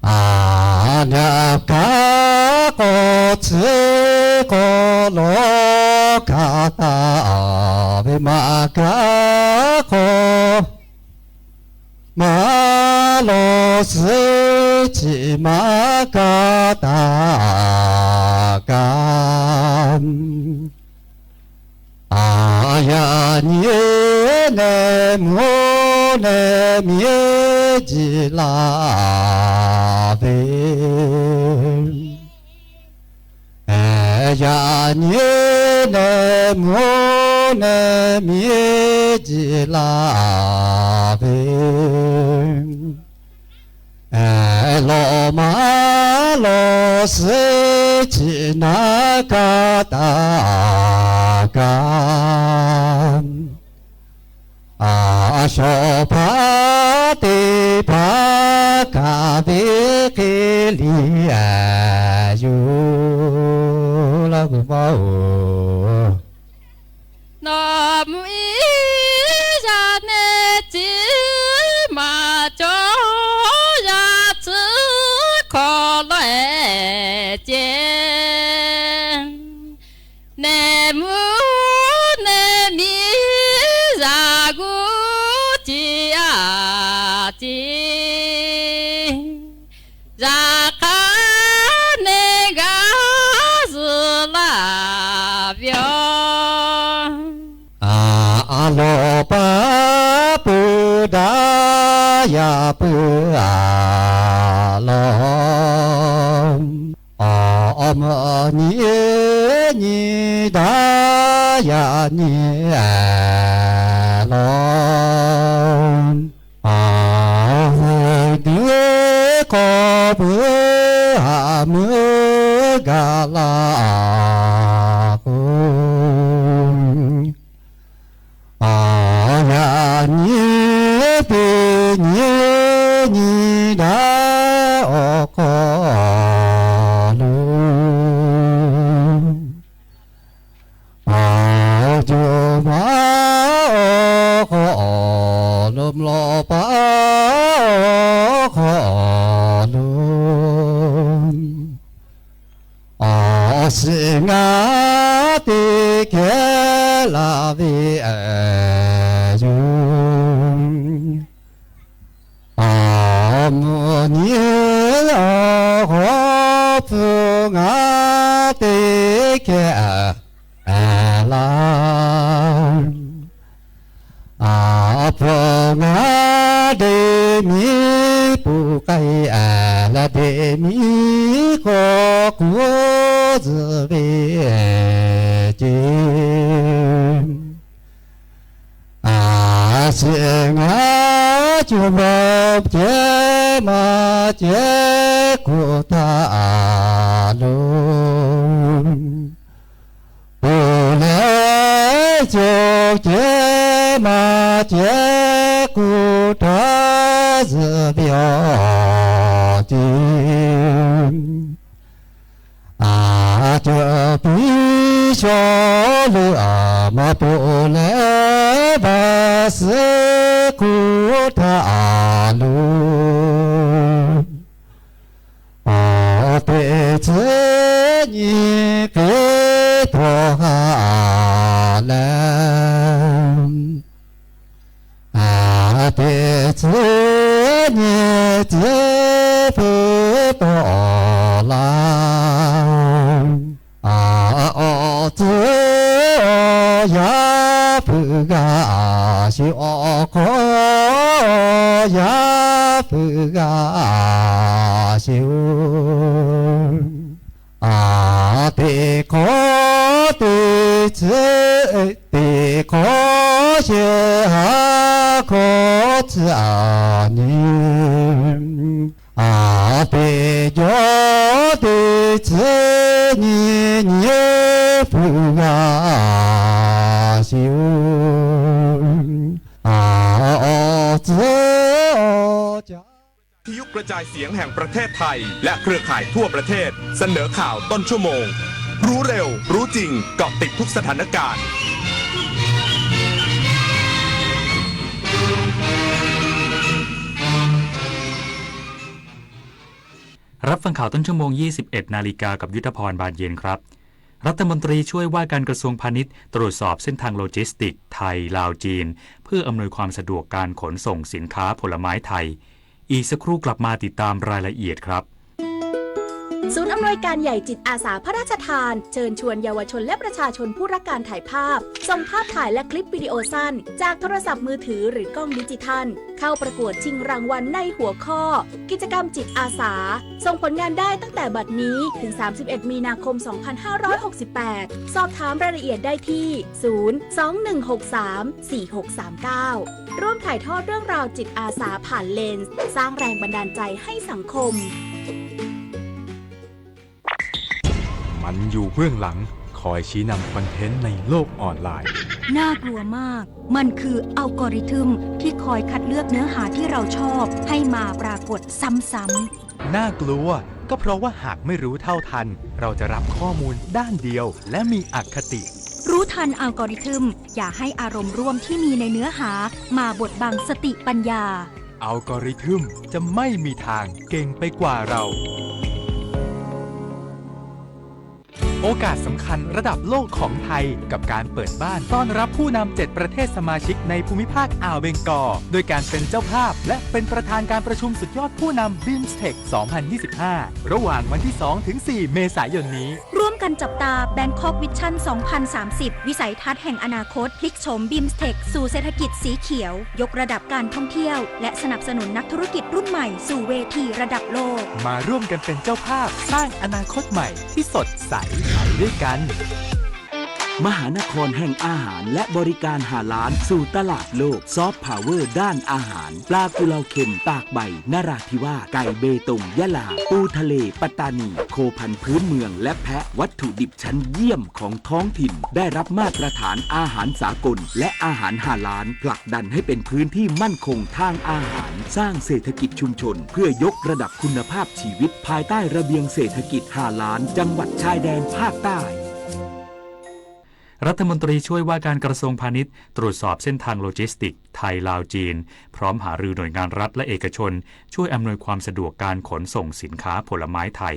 အနကၤကီၢ် ဆ့ကီၢ် လီၤကၤတၢ်ဝဲ မၤကၤကီၢ် မၤလီၤစ့ဆံး မၤကၤတၢ်ကၤ အယၤနံၤနဲမူနဲမံၤကံလႃးဝဲ အယၤနံၤနဲမူနဲမံၤကံလႃးဝဲ လီၤမၤလီၤစ့ဆံး နကၤတၢ်ကၤ အစီၤပၤတ့ၢ်ဖးကၤ ဝဲက့ၤလံအယူ လၢပူၤမးအိၣ် နီၢ်မူအံၤ ယၤနဲၣ်စံး မၤကၠီယၤ ဆ့ကီၢ်လီၤအဲၣ်ကဲ နဲမူနဲမံၤ ယၤဂူကံအါကံ ယၤခါန့ၣ်ဂၤ စူၤလၢပျီ အလီၤပာ် ပုၢ်ဒါယၤပုၢ်အလီၢ် အမုၢ်နံၤ နံၤဒါယၤနံၤအလီၢ် အဒုးကီၢ်ပူၤ အမုၢ်ဂၤလၢအဃိ အယၤနံၤပ့ၤနံၤ နံၤဒါအီၣ်ကီၢ်လိၤ အယိမၤအီၣ်ကီၢ်လိၤ လီၤပာ်အီၣ်ကီၢ်လိၤ အစံငါတ့ၢ်ကဲလၢဝဲအယူ အမုၢ်နံၤအီၣ်ကီၢ် ပုၢ်ငါတ့ၢ်ကဲ အလၢ အပုၢ်ငါဒ့မံၤ ပုၢ်ကဲအလၢ ဒ့မံၤကီၢ်ကိးစၢၤဝဲက့ အစံငါကၠိမၤကဲ မၤကဲကိးတၢ်အလိၤ အိၣ်လၢကၠိကဲ မၤကဲကိးတၢ်စၢၤပယီၤက့ အကၠိပံၤကၠိလၢ မၤပိာ်လဲၤဘၣ်စ့ ကိးတၢ်အလိၤ အတ့ၢ်ဆၢနံၤက့ၤ တီၢ်ဃာ်လဲၣ် အတ့ၢ်ဆၢနံၤ ဆၢဖုတီၢ်လၢ အအီၣ်ဆၢအီၣ်ယၤ ပုၢ်ဂၤဆူ အီၣ်ကီၢ်ယၤ ပုၢ်ဂၤဆူ အတ့ၢ်ကီၢ်တ့ၢ် တ့ၢ်ကီၢ်ဆၢ ဟးကီၢ်ဆၢအနံၤ အတ့ၢ်ကီၢ်တ့ၢ်ဆၢနံၤ နံၤပုၢ်ဂၤဆူ အအီၣ် ทยุกระจายเสียงแห่งประเทศไทย และเครือข่ายทั่วประเทศ เสนอข่าวต้นชั่วโมง รู้เร็ว รู้จริง เกาะติดทุกสถานการณ์ รับฟังข่าวต้นชั่วโมง ยี่สิบเอ็ดนาฬิกา กับยุทธพร บานเย็นครับ รัฐมนตรีช่วยว่าการกระทรวงพาณิชย์ตรวจสอบเส้นทางโลจิสติกส์ไทย ลาว จีน เพื่ออำนวยความสะดวกการขนส่งสินค้าผลไม้ไทย อีกสักครู่กลับมาติดตามรายละเอียดครับ ศูนย์อำนวยการใหญ่จิตอาสาพระราชทาน เชิญชวนเยาวชนและประชาชนผู้รักการถ่ายภาพ ส่งภาพถ่ายและคลิปวิดีโอสั้น จากโทรศัพท์มือถือหรือกล้องดิจิทัล เข้าประกวดชิงรางวัลในหัวข้อ กิจกรรมจิตอาสา ส่งผลงานได้ตั้งแต่บัดนี้ถึง สามสิบเอ็ดมีนาคม สองพันห้าร้อยหกสิบแปด สอบถามรายละเอียดได้ที่ ศูนย์ สองหนึ่งหกสาม สี่หกสามเก้า ร่วมถ่ายทอดเรื่องราวจิตอาสาผ่านเลนส์ สร้างแรงบันดาลใจให้สังคม มันอยู่เบื้องหลัง คอยชี้นำคอนเทนต์ในโลกออนไลน์ น่ากลัวมาก มันคืออัลกอริทึมที่คอยคัดเลือกเนื้อหาที่เราชอบให้มาปรากฏซ้ำๆ น่ากลัว ก็เพราะว่าหากไม่รู้เท่าทัน เราจะรับข้อมูลด้านเดียว และมีอคติ รู้ทันอัลกอริทึม อย่าให้อารมณ์ร่วมที่มีในเนื้อหามาบดบังสติปัญญา อัลกอริทึมจะไม่มีทางเก่งไปกว่าเรา โอกาสสำคัญระดับโลกของไทย กับการเปิดบ้านต้อนรับผู้นำเจ็ดประเทศสมาชิกในภูมิภาคอ่าวเบงกอล โดยการเป็นเจ้าภาพ และเป็นประธานการประชุมสุดยอดผู้นำ BIMSTEC สองพันยี่สิบห้า ระหว่างวันที่สองถึงสี่เมษายนนี้ ร่วมกันจับตา Bangkok Vision สองพันสามสิบ วิสัยทัศน์แห่งอนาคต พลิกโฉม BIMSTEC สู่เศรษฐกิจสีเขียว ยกระดับการท่องเที่ยว และสนับสนุนนักธุรกิจรุ่นใหม่สู่เวทีระดับโลก มาร่วมกันเป็นเจ้าภาพสร้างอนาคตใหม่ที่สดใสไปด้วยกัน มหานครแห่งอาหารและบริการฮาลาลสู่ตลาดโลก ซอฟต์พาวเวอร์ด้านอาหาร ปลากุเลาเค็มตากใบนราธิวาส ไก่เบตงยะลา ปูทะเลปัตตานี โคพันธุ์พื้นเมืองและแพะ วัตถุดิบชั้นเยี่ยมของท้องถิ่น ได้รับมาตรฐานอาหารสากล และอาหารฮาลาล ผลักดันให้เป็นพื้นที่มั่นคงทางอาหาร สร้างเศรษฐกิจชุมชน เพื่อยกระดับคุณภาพชีวิต ภายใต้ระเบียงเศรษฐกิจฮาลาล จังหวัดชายแดนภาคใต้ รัฐมนตรีช่วยว่าการกระทรวงพาณิชย์ ตรวจสอบเส้นทางโลจิสติกส์ไทย ลาว จีน พร้อมหารือหน่วยงานรัฐและเอกชน ช่วยอำนวยความสะดวกการขนส่งสินค้าผลไม้ไทย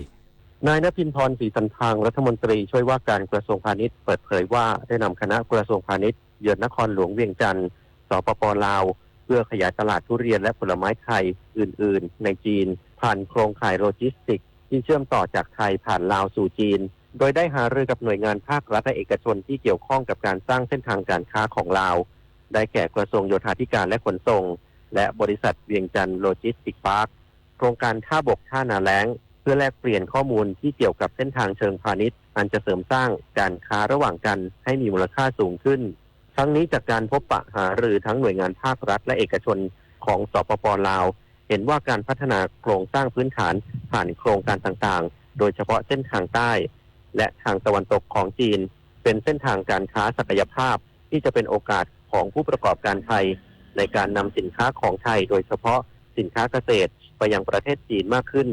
นายนพินทร์ พรศรีสันพางค์ รัฐมนตรีช่วยว่าการกระทรวงพาณิชย์ เปิดเผยว่าได้นำคณะกระทรวงพาณิชย์เยือนนครหลวงเวียงจันทร์ สปป ลาว เพื่อขยายตลาดทุเรียนและผลไม้ไทยอื่นๆ ในจีน ผ่านโครงข่ายโลจิสติกส์ที่เชื่อมต่อจากไทยผ่านลาวสู่จีน โดยได้หารือกับหน่วยงานภาครัฐและเอกชนที่เกี่ยวข้องกับการสร้างเส้นทางการค้าของลาว ได้แก่กระทรวงโยธาธิการและขนส่ง และบริษัทเวียงจันทร์โลจิสติกส์พาร์ค โครงการท่าบกท่านาแล้ง เพื่อแลกเปลี่ยนข้อมูลที่เกี่ยวกับเส้นทางเชิงพาณิชย์ อันจะเสริมสร้างการค้าระหว่างกันให้มีมูลค่าสูงขึ้น ทั้งนี้จากการพบปะหารือทั้งหน่วยงานภาครัฐและเอกชนของ สปป ลาว เห็นว่าการพัฒนาโครงสร้างพื้นฐานผ่านโครงการต่างๆ โดยเฉพาะเส้นทางใต้ และทางตะวันตกของจีน เป็นเส้นทางการค้าศักยภาพที่จะเป็นโอกาสของผู้ประกอบการไทย ในการนำสินค้าของไทย โดยเฉพาะสินค้าเกษตรไปยังประเทศจีนมากขึ้น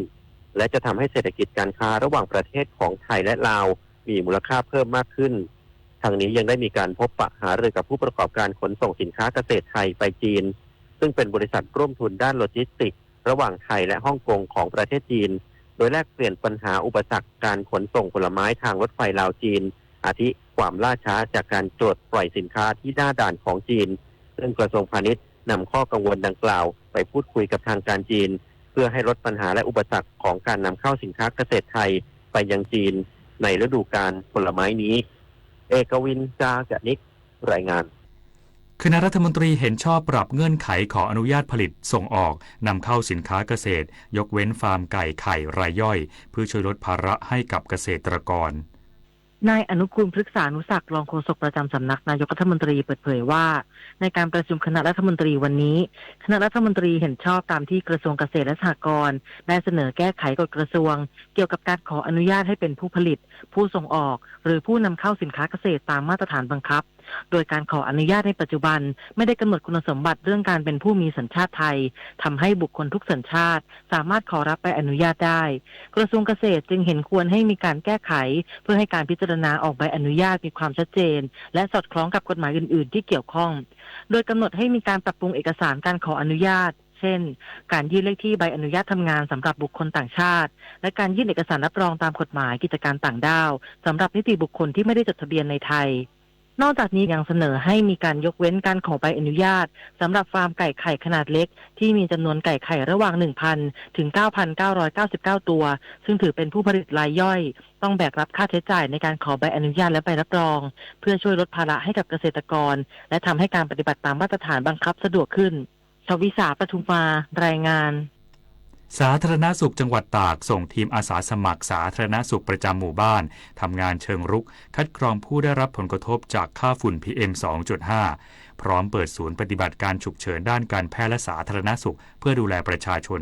และจะทำให้เศรษฐกิจการค้าระหว่างประเทศของไทยและลาว มีมูลค่าเพิ่มมากขึ้น ทั้งนี้ยังได้มีการพบปะหารือกับผู้ประกอบการขนส่งสินค้าเกษตรไทยไปจีน ซึ่งเป็นบริษัทร่วมทุนด้านโลจิสติกส์ระหว่างไทยและฮ่องกงของประเทศจีน โดยแลกเปลี่ยนปัญหาอุปสรรคการขนส่งผลไม้ทางรถไฟลาวจีน อาทิความล่าช้าจากการตรวจปล่อยสินค้าที่หน้าด่านของจีน ซึ่งกระทรวงพาณิชย์นำข้อกังวลดังกล่าวไปพูดคุยกับทางการจีน เพื่อให้ลดปัญหาและอุปสรรคของการนำเข้าสินค้าเกษตรไทยไปยังจีน ในฤดูกาลผลไม้นี้ เอกวิน จาจนิก รายงาน คณะรัฐมนตรีเห็นชอบปรับเงื่อนไขขออนุญาตผลิตส่งออกนำเข้าสินค้าเกษตร ยกเว้นฟาร์มไก่ไข่รายย่อย เพื่อช่วยลดภาระให้กับเกษตรกร นายอนุกูล พฤกษานุศักดิ์ รองโฆษกประจำสำนักนายกรัฐมนตรีเปิดเผยว่า ในการประชุมคณะรัฐมนตรีวันนี้ คณะรัฐมนตรีเห็นชอบตามที่กระทรวงเกษตรและสหกรณ์ได้เสนอแก้ไขกฎกระทรวง เกี่ยวกับการขออนุญาตให้เป็นผู้ผลิต ผู้ส่งออก หรือผู้นำเข้าสินค้าเกษตรตามมาตรฐานบังคับ โดยการขออนุญาตในปัจจุบันไม่ได้กำหนดคุณสมบัติเรื่องการเป็นผู้มีสัญชาติไทย ทำให้บุคคลทุกสัญชาติสามารถขอรับใบอนุญาตได้ กระทรวงเกษตรจึงเห็นควรให้มีการแก้ไข เพื่อให้การพิจารณาออกใบอนุญาตมีความชัดเจน และสอดคล้องกับกฎหมายอื่นๆ ที่เกี่ยวข้อง โดยกำหนดให้มีการปรับปรุงเอกสารการขออนุญาต เช่น การยื่นเลขที่ใบอนุญาตทำงานสำหรับบุคคลต่างชาติ และการยื่นเอกสารรับรองตามกฎหมายกิจการต่างด้าวสำหรับนิติบุคคลที่ไม่ได้จดทะเบียนในไทย นอกจากนี้ยังเสนอให้มีการยกเว้นการขอใบอนุญาตสำหรับฟาร์มไก่ไข่ขนาดเล็กที่มีจำนวนไก่ไข่ระหว่าง หนึ่งพัน ถึง เก้าพันเก้าร้อยเก้าสิบเก้า ตัว ซึ่งถือเป็นผู้ผลิตรายย่อย ต้องแบกรับค่าใช้จ่ายในการขอใบอนุญาตและใบรับรอง เพื่อช่วยลดภาระให้กับเกษตรกร และทำให้การปฏิบัติตามมาตรฐานบังคับสะดวกขึ้น ชวิสา ปทุมมา รายงาน สาธารณสุขจังหวัดตากส่งทีมอาสาสมัครสาธารณสุขประจำหมู่บ้านทำงานเชิงรุก คัดกรองผู้ได้รับผลกระทบจากค่าฝุ่น พีเอ็ม สองจุดห้า พร้อมเปิดศูนย์ปฏิบัติการฉุกเฉินด้านการแพทย์และสาธารณสุข เพื่อดูแลประชาชน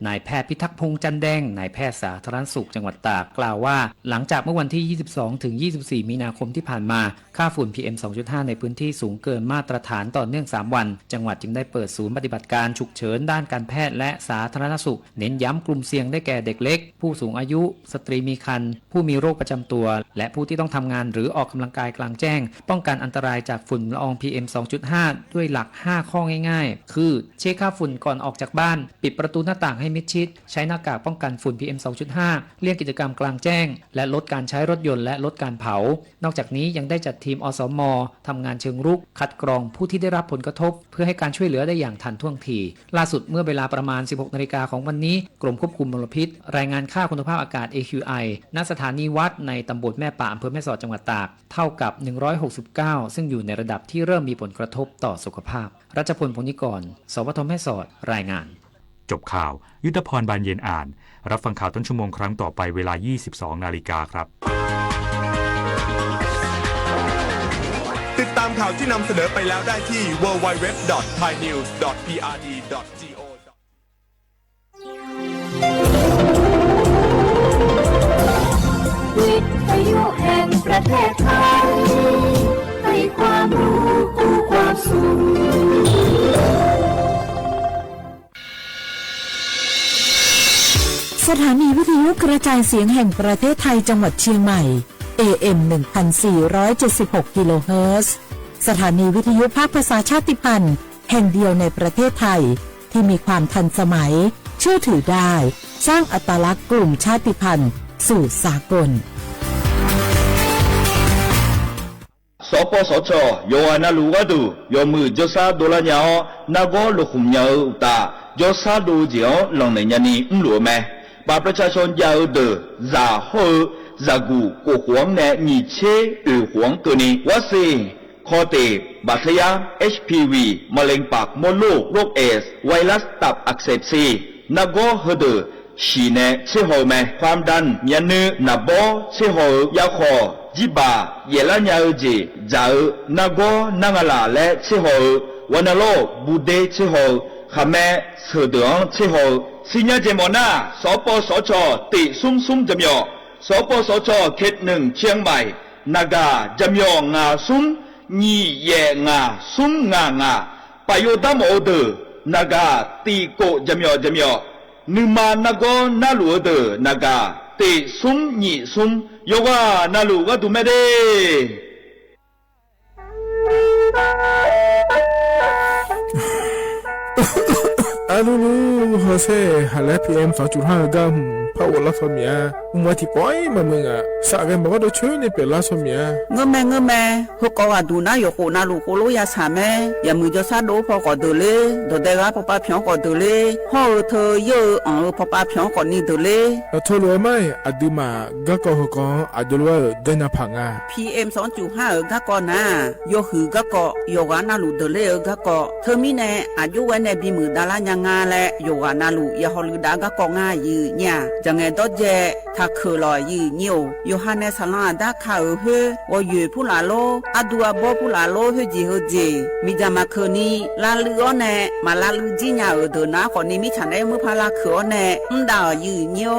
นายแพทย์พิทักษ์พงษ์ จันแดง นายแพทย์สาธารณสุขจังหวัดตากกล่าวว่า หลังจากเมื่อวันที่ ยี่สิบสอง ถึง ยี่สิบสี่ มีนาคมที่ผ่านมา ค่าฝุ่น พีเอ็ม สองจุดห้า ในพื้นที่สูงเกินมาตรฐานต่อเนื่อง สาม วัน จังหวัดจึงได้เปิดศูนย์ปฏิบัติการฉุกเฉินด้านการแพทย์และสาธารณสุข เน้นย้ำกลุ่มเสี่ยงได้แก่เด็กเล็ก ผู้สูงอายุ สตรีมีครรภ์ ผู้มีโรคประจำตัว และผู้ที่ต้องทำงานหรือออกกำลังกายกลางแจ้ง ป้องกันอันตรายจากฝุ่นละออง พีเอ็ม สองจุดห้า ด้วยหลัก ห้า ข้อง่ายๆ คือ เช็คค่าฝุ่นก่อนออกจากบ้าน ปิดประตูหน้าต่างให้มิดชิด ใช้หน้ากากป้องกันฝุ่น พีเอ็ม สองจุดห้า เลี่ยงกิจกรรมกลางแจ้ง และลดการใช้รถยนต์และลดการเผา นอกจากนี้ยังได้จัดทีม อสม ทำงานเชิงรุก คัดกรองผู้ที่ได้รับผลกระทบ เพื่อให้การช่วยเหลือได้อย่างทันท่วงที ล่าสุดเมื่อเวลาประมาณ สิบหก นาฬิกาของวันนี้ กรมควบคุมมลพิษ รายงานค่าคุณภาพอากาศ เอคิวไอ ณ สถานีวัดในตำบลแม่ปะ อำเภอแม่สอด จังหวัดตาก เท่ากับ หนึ่งร้อยหกสิบเก้า ซึ่งอยู่ในระดับที่เริ่มมีผลกระทบต่อสุขภาพ รัชพล พงษ์นิกร สวท แม่สอด รายงาน จบข่าว ยุทธพร บานเย็นอ่าน รับฟังข่าวต้นชั่วโมงครั้งต่อไปเวลา ยี่สิบสอง นาฬิกาครับ ติดตามข่าวที่นำเสนอไปแล้วได้ที่ ดับเบิลยู ดับเบิลยู ดับเบิลยู ดอท ไทยนิวส์ ดอท พีอาร์ดี ดอท จีโอ วิทยุแห่งประเทศไทย ให้ความรู้คู่ความสุข สถานีวิทยุกระจายเสียงแห่งประเทศไทยจังหวัดเชียงใหม่ เอเอ็ม หนึ่งพันสี่ร้อยเจ็ดสิบหก กิโลเฮิรตซ์ สถานีวิทยุภาคภาษาชาติพันธุ์แห่งเดียวในประเทศไทย ที่มีความทันสมัย เชื่อถือได้ สร้างอัตลักษณ์กลุ่มชาติพันธุ์สู่สากล สปสช ယွၤအနၢ်လူၢ်ဝဲဒၣ် ယွၤမုၢ်ကၠီဆါဒိးလၢညါအီၤ နၢ်ကီၢ်လိာ်ဃုာ်ညါအုးတၢ် ကၠီဆါဒိးက့ၤအီၤ လီၤနဲၣ်ညါနံၤ မုၢ်လိာ်အမဲ ပာ်ပြၢဆါဆၢယၤအုးဒၢး စးဟီၣ်အုး စးကူၣ်ကိၢ်ဃွံန့ၣ် ညံၣ်ဆ့အုၣ်ဃွံကၢၢ်နံၤ ဝါစ့ၢ် ခီၣ်တ့ၢ် ဘၣ်သယါ เอชพีวี มะเร็งปากมดลูก โรคเอดส์ ไวรัสตับอักเสบซี နၢ်ကီၢ်ဟုးဒၢး ဟံၣ်န့ၣ် ဆ့ဟီၣ်အုးမဲ ความดัน မၠဲးနု နၢ်ဘီ ဆ့ဟီၣ်အုး ယါခီၣ် ကံၣ်ဘၣ် ယဲၢ်လါညါအုးက့ၢ် စးအုး နၢ်ကီၢ် နၢ်ငလၣ် လဲၣ် ဆ့ဟီၣ်အုး ဝဲနုာ်လီၤ ဘူးဒ့ ဆ့ဟီၣ်အုး ဃမ့ ဆၢၣ်ဒၢၣ်အီၤ ဆ့ဟီၣ်အုး စံညါက့ၤမီၣ်နၢ် စပစချ တ့ၢ်သုမ်းသုမ်းကၠီမီၣ် စပစချ เขตหนึ่ง เชียงใหม่ နဂါ ကၠီမီၣ် ငါသုမ်း ညံၣ်ယဲၢ်ငါ သုမ်းငါငါ ပာ်ယိၣ်တၢ်မီၣ်အုးဒၢး နဂါ တံၣ်ကိး ကၠီမီၣ် ကၠီမီၣ် နုာ်မၤနၢ်ကီၢ်နၢ်လူၢ်အုးဒၢး နဂါ တ့ၢ်သုမ်းညံၣ်သုမ်း ယိၤဂၤနၢ်လူၢ်ဂၤဒုးမဲဒၣ် အလူလူ ဟီၣ်စ့ၢ် ဟးလၢ พีเอ็มสองจุดห้า အဂၤ ဖးအိၣ်လါထီၣ်မ့ၢ်ဧါ မွဲထံၣ်ပီၢ်မးမုၢ်ဂၤ စးဂဲၤမၤကီၢ်ဒိၣ်ဆၢန့ၣ် ပဲာ်လါထီၣ်မ့ၢ်ဧါ ငၢၢ်မဲ ငၢၢ်မဲ ဟိုကိးဂၤဒုးနၢ်ယိၤကိးနၢ်လူၢ်ကိးလိယၤဆၣ်မဲ ယၤမုၢ်ကၠီဆါဒိဖီကီၢ်ဒၢးလ့ ဒီးဒဲဂၤဖီပာ်ဖျီကီၢ်ဒၢးလ့ ဟီၣ်အုးထၢယဲၢ်အုးအီၣ်အုးဖီပာ်ဖျီကီၢ်နံၤဒၢးလ့ အထီၣ်လိာ်ဝဲမး အဒုးမး ဂၤကီၢ်ဟီုကီၢ် အဒိးလီၤဝဲအုး ဒဲနၢ်ဖးငါ พีเอ็มสองจุดห้า အုးဂၤကီၢ်နၤ ယိၤဟုၣ်ဂၤကီၢ် ယိၤဂၤနၢ်လူၢ်ဒၢးလ့အုးဂၤကီၢ် ထၢမံၤန့ၣ် အယိဝဲန့ၣ် ဘံမုၢ်ဒါလါညါငါလဲၣ် ယိၤဂၤ အလု ယဟော်လုဒါဂ့ၢ်ကီငါယုၢ်ညါ ယငဲဒိးကဲ ထးခိၣ်လီၤယုၢ်ညိ ယိၤဟၣ်နဲ ဆၣ်လီၤအဒါခါအုးဟ့ ဂီၤယွဲၣ်ဖုလၢ်လိ အဒူအဘီဖုလၢ်လိ ဟ့ၣ်ဂံၢ်ဟ့ၣ်ဘါ မ့ၢ်ယၤမၤခုၣ်နံၤ လၢလုၢ်အီၤနဲ မၤလၢလုၢ်ကံညါအုးဒိၣ်နၤဃီန့ၣ် မ့ၢ်ဆၣ်နဲမုၢ်ဖးလၢခုၣ်အီၤနဲ မ့ၢ်ဒၣ်အီၤယုၢ်ညိ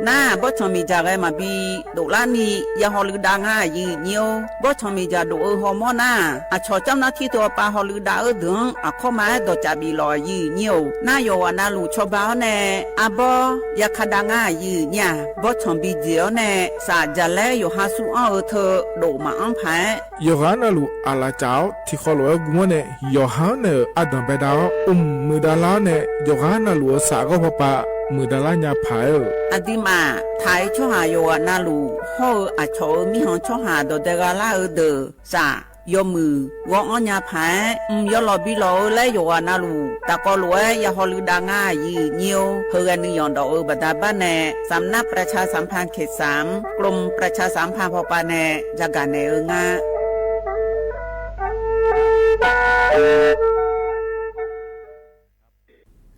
နၤ ဘီၣ်ဆီၣ်မ့ၢ်ယၤဂဲၤမၤဘံ ဒိၣ်လၢနံၤ ယဟော်လုဒါငါယုၢ်ညိ ဘီၣ်ဆီၣ်မ့ၢ်ယၤဒိၣ်အုးဟီၣ်မီၢ်နၤ အဆီၣ်ကၠီၣ်နၢ်ထံတိၤအပၢ်ဟော်လုဒါအုးဒုး အခီၣ်မၤအဲၣ်ဒိးကၠးဘံလီၤယုၢ်ညိ နၤ ယိၤဝၣ်နၤလူၢ်ဆီၣ်ဘၣ်အီၤနဲ အဘီ ယခးဒါငါယုၢ်ညါ ဘီၣ်ဆီၣ်ဘံက့ၤအီၤနဲ စၣ်ယၤလဲယိၤဟၣ်ဆူအီၣ်အုးထၢ ဒိၣ်မးအီဖး ယိၤဟၣ်နၤလူၢ်အလၢ်ကၠးအီၤ ထံၣ်ဃီလိာ်အဲၣ်ဂူမီၢ်နဲ ယိၤဟၣ်နဲ အဒိးဘဲဒၣ်အီၤ အိၣ်မုာ်ဒၣ်လၢအီၤနဲ ယိၤဟၣ်နၤလူၢ်အစးဂီၢ်ဖီပာ် မုာ်ဒၣ်လၢညါဖးဧၢ အဒုးမး ထးအံၤဆီၣ်ဟၣ်ယိၤဝၣ်နၤလူၢ် ဟီၣ်အုးအဆီၣ်အုးမံဟီၣ်ဆီၣ်ဟၣ်ဒီးဒဲဂၤလၢအုးဒီး စၣ် ယီၤမုၢ် ဂီၤအီၣ်ညါဖး မုၢ်ယီၤလီၤဘံလီၤအုးလၢယိၤဝၣ်နၤလူၢ် တၢ်ကီလိာ်ဝဲ ယဟော်လုဒါငါယုၢ်ညိ ဟ့ၣ်ဂံၢ်နုာ်ယီၢ်ဒီးအုးဘၣ်တၢ်ဘၣ်နဲ สำนักประชาสัมพันธ์เขตสาม กรมประชาสัมพันธ์ဖီပာ်နဲ ယကးနဲၣ်အုးငါ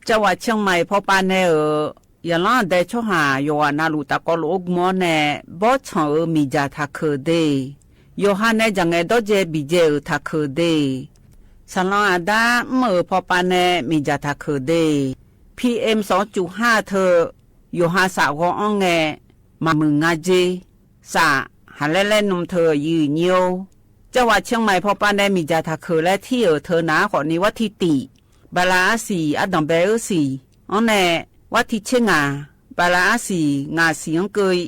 ကၠီဝၣ်ဆဵင်မၢၣ်ဖီပာ်နဲဧၢ, ယလီၤဒဲးဆီၣ်ဟၣ် ယိၤဝၣ်နၤလူၢ်တၢ်ကီလိာ်အိၣ်ဂူမီၢ်နဲ ဘီၣ်ဆီၣ်ဧၢ မ့ၢ်ယၤထးခိၣ်ဒ့, ယိၤဟၣ်နဲ ယၤငဲဒီးယဲၢ်ဘံယဲၢ်ဧၢ ထးခိၣ်ဒ့, ဆၣ်လီၤအဒါမုၢ်ဧၢ ဖီပာ်နဲ မ့ၢ်ယၤထးခိၣ်ဒ့, ဖံအ့မ် စီၤကၠူၣ်ဟၣ်ထၢၣ်, ယိၤဟၣ်စးဂီၤအီၣ်ငဲ မၤမုာ်ငါစ့ စး ဟးလဲလဲနုာ်ထၢၣ်ယုၢ်ညိ, ကၠီဝၣ်ဆဵင်မၢၣ်ဖီပာ်နဲ မ့ၢ်ယၤထးခိၣ်လၢထံၣ်ဧၢ ထၢၣ်နၤဃီန့ၣ် ဝးထံတံၢ် ဘၤလးအါစံၣ် အဒိးဘဲအုးစံၣ် အီၤနဲ ဝးထံဆ့ငါ် ဘၤလးအါစံၣ် ငါစံၣ်အီၤကၢအံၤ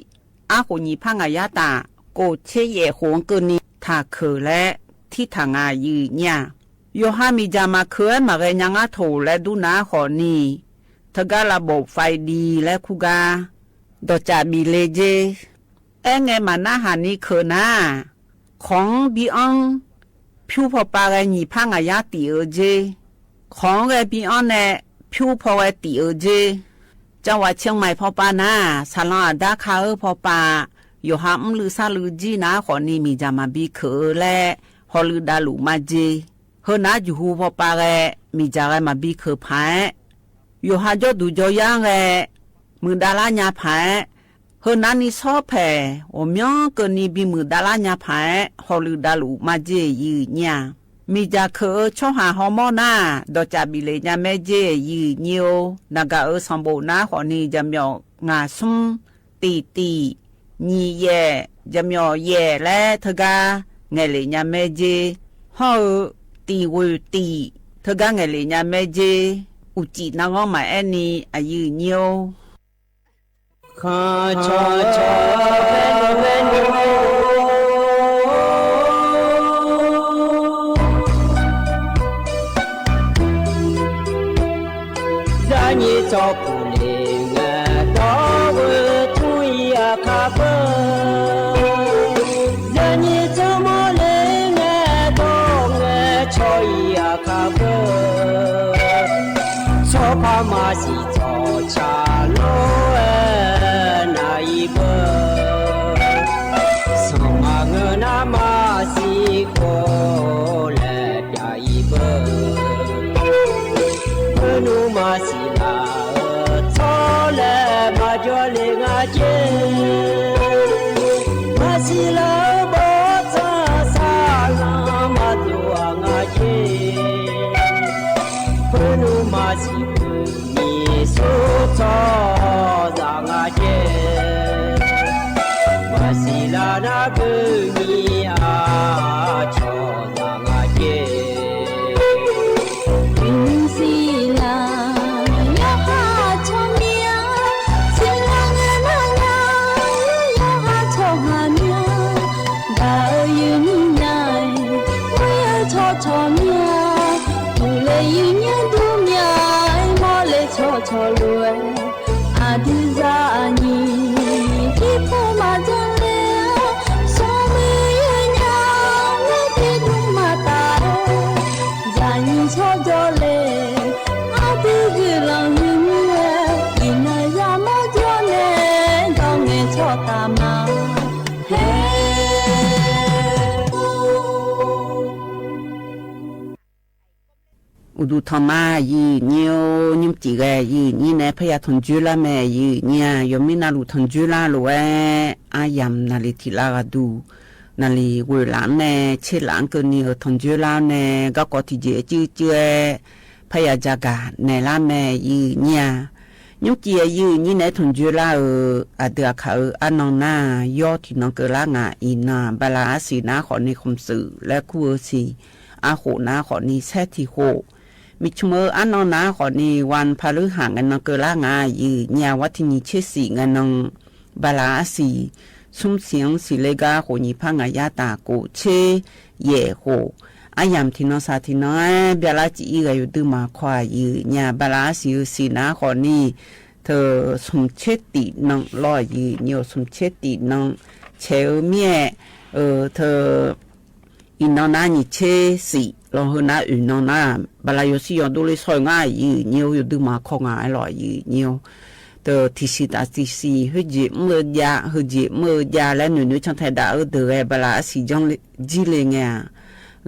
အါဃိၣ်ညံးဖးငါယါတၢ် ကိၣ်ဆ့ယဲၢ်ဃိၣ်အကၢန့ၣ် ထးခိၣ်လၢထံထၣ်ငါယုၢ်ညါ, ယိၤဟၣ်မ့ၢ်ယၤမၤခုၣ်ဝဲ မၤဂဲၤညါငါထိၣ်လဲၤဒူနၤဃီန့ၣ် ထၢၣ်ကါလၢဘိၣ် ไฟดี လၢခူၣ်ကါ ဒီးကၠးဘံလ့စ့ အဲၣ်ငဲမၤနၢ်ဟးနံၤခုၣ်နၤ, ของ ဘံအီ ဖၠူဖီပာ်ဂဲၤညံးဖးငါယါတံၢ်ဧိၤစ့, ของ ဂဲၤဘံအီနဲ ဖၠူဖီဝဲတံၢ်ဧိၤစ့, ကၠီဝၣ်ဆၢၣ်မဲာ်ဖီပာ်နၤ, ဆၣ်လီၤအဒါခါဧၢဖီပာ်, ယိၤဟၣ်အီလူၤစၢ်လူၤကံနၤဃီန့ၣ် မ့ၢ်ယၤမၤဘံခုၣ်ဧိၤလဲၣ်, ဟီၣ်လူၤဒါလူၤမၤစ့, ဟၢနၤယူႇဟူဖီပာ်ဂဲၤ, မ့ၢ်ယၤဂဲၤမၤဘံခုၣ်ဖး ယိၤဟၣ်ကၠီဒူၣ်ကၠီယါဂဲၤ, မုာ်ဒါလါညါဖး, ဟၢနၤနံၤဆီဖဲး, အိၣ်မၠီကၢၢ်နံၤဘံမုာ်ဒါလါညါဖး, ဟီၣ်လူၤဒါလူၤမၤစ့ယုၢ်ညါ, မ့ၢ်ယၤခုၣ်ဧိၤဆီဟၣ်ဟီၣ်မီၢ်နၤ, ဒီးကၠးဘံလ့ညါမဲစ့ယုၢ်ညါဧိၤ, နဂၤဧိၤဆီၣ်ဘိၣ်နၤဃီန့ၣ် ယၤမၠီၣ်ငါဆူ တံၢ်တံၢ်, ညံးယဲၢ်, ယၤမၠီၣ်ယဲၢ်လၢထၢၣ်ကါ ငဲၤလ့ညါမဲစ့, ဟီၣ်ဧိၤ တံၢ်ဝ့ၢ်တံၢ်, ထၢၣ်ကါငဲၤလ့ညါမဲစ့, အူၣ်ကံၣ်နၢ်ဂီၢ်မၤအဲၣ်နံၤအယုၢ်ညါဧိၤ ယညံးထီၣ်ပူၤလ့ငဲဒီဝဲထူယခါဘၢ, ယညံးထီၣ်မီၢ်လ့ငဲဒီငဲဆီယခါဘၢ, ဆီဖးမၤစံၣ်ထီၣ်ဆၣ်လီၤအဲၣ်နၤအံၤဘၢ, ဆီမၤငၢၢ်နၤမၤစံၣ်ဃီလဲၣ်ပၠးအံၤဘၢ ဖၢနုာ်မၤစံၣ်လၢထီၣ်လဲၣ်မၤယွၤလ့ငါက့, မၤစံၣ်လၢဘီၣ်ထၢၣ်စၢ်လၢမၤတူၢ်အငါက့, ဖၢနုာ်မၤစံၣ်ပၢၢ်မံၤဆိထီၣ်စၢ်ငါက့, မၤစံၣ်လၢနၤပၢၢ်မံၤအါ ဆီၣ်သးငါက့, မ့ၢ်စံၣ်လၢ ယွၤဟးထီၣ်မံၤဧါ, စံၣ်လၢငဲၤနၤညါ, ယွၤဟးထီၣ်ဟးမံၤဧါ, ဘၣ်ဧၢယုၢ်နံၤညါ, ဝံဧၢထီၣ်ထီၣ်မံၤဧါ, ပူၤလ့ယုၢ်ညါဒူမံၤဧါ, မီၢ်လ့ဆီၣ်ထီၣ်လိၤ အဒုးစၢ်အနံၤ, ဟံၣ်ဖိမၤတၢ်လဲၣ်, စီၤမုၢ်ယုၢ်ညါ, မ့ၢ်တဒူၣ်မၤတၢ်, ယညံးဆီၣ်ဒီးလဲၣ်, အဒုးဂုာ်လီၤမုၢ်မုၢ်, အံၤနၤယၤမီၢ်ဒီးနဲ, ဒီးငဲၤဆီၣ်တၢ်မၤ ဟဲ အိၣ်ဒူၣ်ထီၣ်မး ယိုဝ်းညို ညိုးစံးဂဲၤ ယိုဝ်းညို နဲ ဖယာ်ထွန်ၸွဲလၢ်မဲ ယိုဝ်းညို ယွၤမ့ၢ်နၢ်လူၢ်ထွန်ၸွဲလၢ်လိာ်ဝဲ အါယၢမ်ၢ် နၢ်လီၤထံၣ်လၢ်ဂၤဒူၣ် နၢ်လီၤဝဲလၢ်နဲ ဆ့လၢ်ကၢၢ်နံၤဧၢ ထွန်ၸွဲလၢ်နဲ ကီၢ်ကီၢ်ထံၣ်က့ၤအစုစု ဖယာ်ကၠီၣ်ကၣ်နဲလၢ်မဲ ယိုဝ်းညို ညိုးစံး ယိုဝ်းညို နဲ ထွန်ၸွဲလၢ်ဧၢ အဒုးအခါဧၢ အနီၢ်နါ ယီၢ်ထံၣ်နီၢ်ကၢၢ်လၢ်ငါအံၤနၤ ဘၣ်လၢအစံးနၤဃီန့ၣ် ခုမ်စုၣ် လၢခူၣ်ဧၢစံး အဃိးနၤဃီန့ၣ် ဆဲးထံၣ်ဃိး မ့ၢ်ဆူၣ်မုၢ်အနီၢ်နၤဃီန့ၣ် ဝၢၼ်ဖးလၢဟၣ် ငဲနီၢ်ကၢၢ်လၢ်ငါ ယိုဝ်းညို ဝဲထံၣ်နံၣ်ဆံဆံ ငဲနီၢ် ဘၣ်လၢအစံး ဆူၣ်စံၣ်စံၣ်လၢဂၤ ဃိးနံၣ် ဖးငါယါတၢ် ကိးဆ့ယဲၢ်ဃိး အါယၢမ်ၢ် ထံၣ်နီၢ်စၢ်ထံၣ်နီၢ် ဘျါလၢကၠံအံၤဂၤ ယိုဝ်းဒုးမၤခွါ ယိုဝ်းညို ဘၣ်လၢအစံးဧၢ စံးနၤဃီန့ၣ် ထၢၣ်ဆူၣ်ဆ့တံၢ်နီၢ်လီၤ ယိုဝ်းညို ဆူၣ်ဆ့တံၢ်နီၢ် ဆဲးဧၢ မ့ၢ် ထၢၣ် အံၤနီၢ်နၤ နံၣ်ဆံဆံ လီၤ ဟၢနၤအုၣ်နီၢ်နၤ ဘၣ်လၢယိၤစံယီၤဒိၣ်လၢစီၤငါ ယိုဝ်းညို ယိၤဒုးမၤခွါ ငါလီၤ ယိုဝ်းညို ထၢၣ်ထံၣ်ဆံတၢ်စံးဆံး ဟ့ၣ်ဂ့ၤမုာ်ယၤ ဟ့ၣ်ဂ့ၤမုာ်ယၤ လၢနုာ်နုာ်ဆၣ်ထဲဒၣ်အဒုးဂဲၤ ဘၣ်လၢအစံး ကၠီလ့ ကၠံလ့ငဲဧါ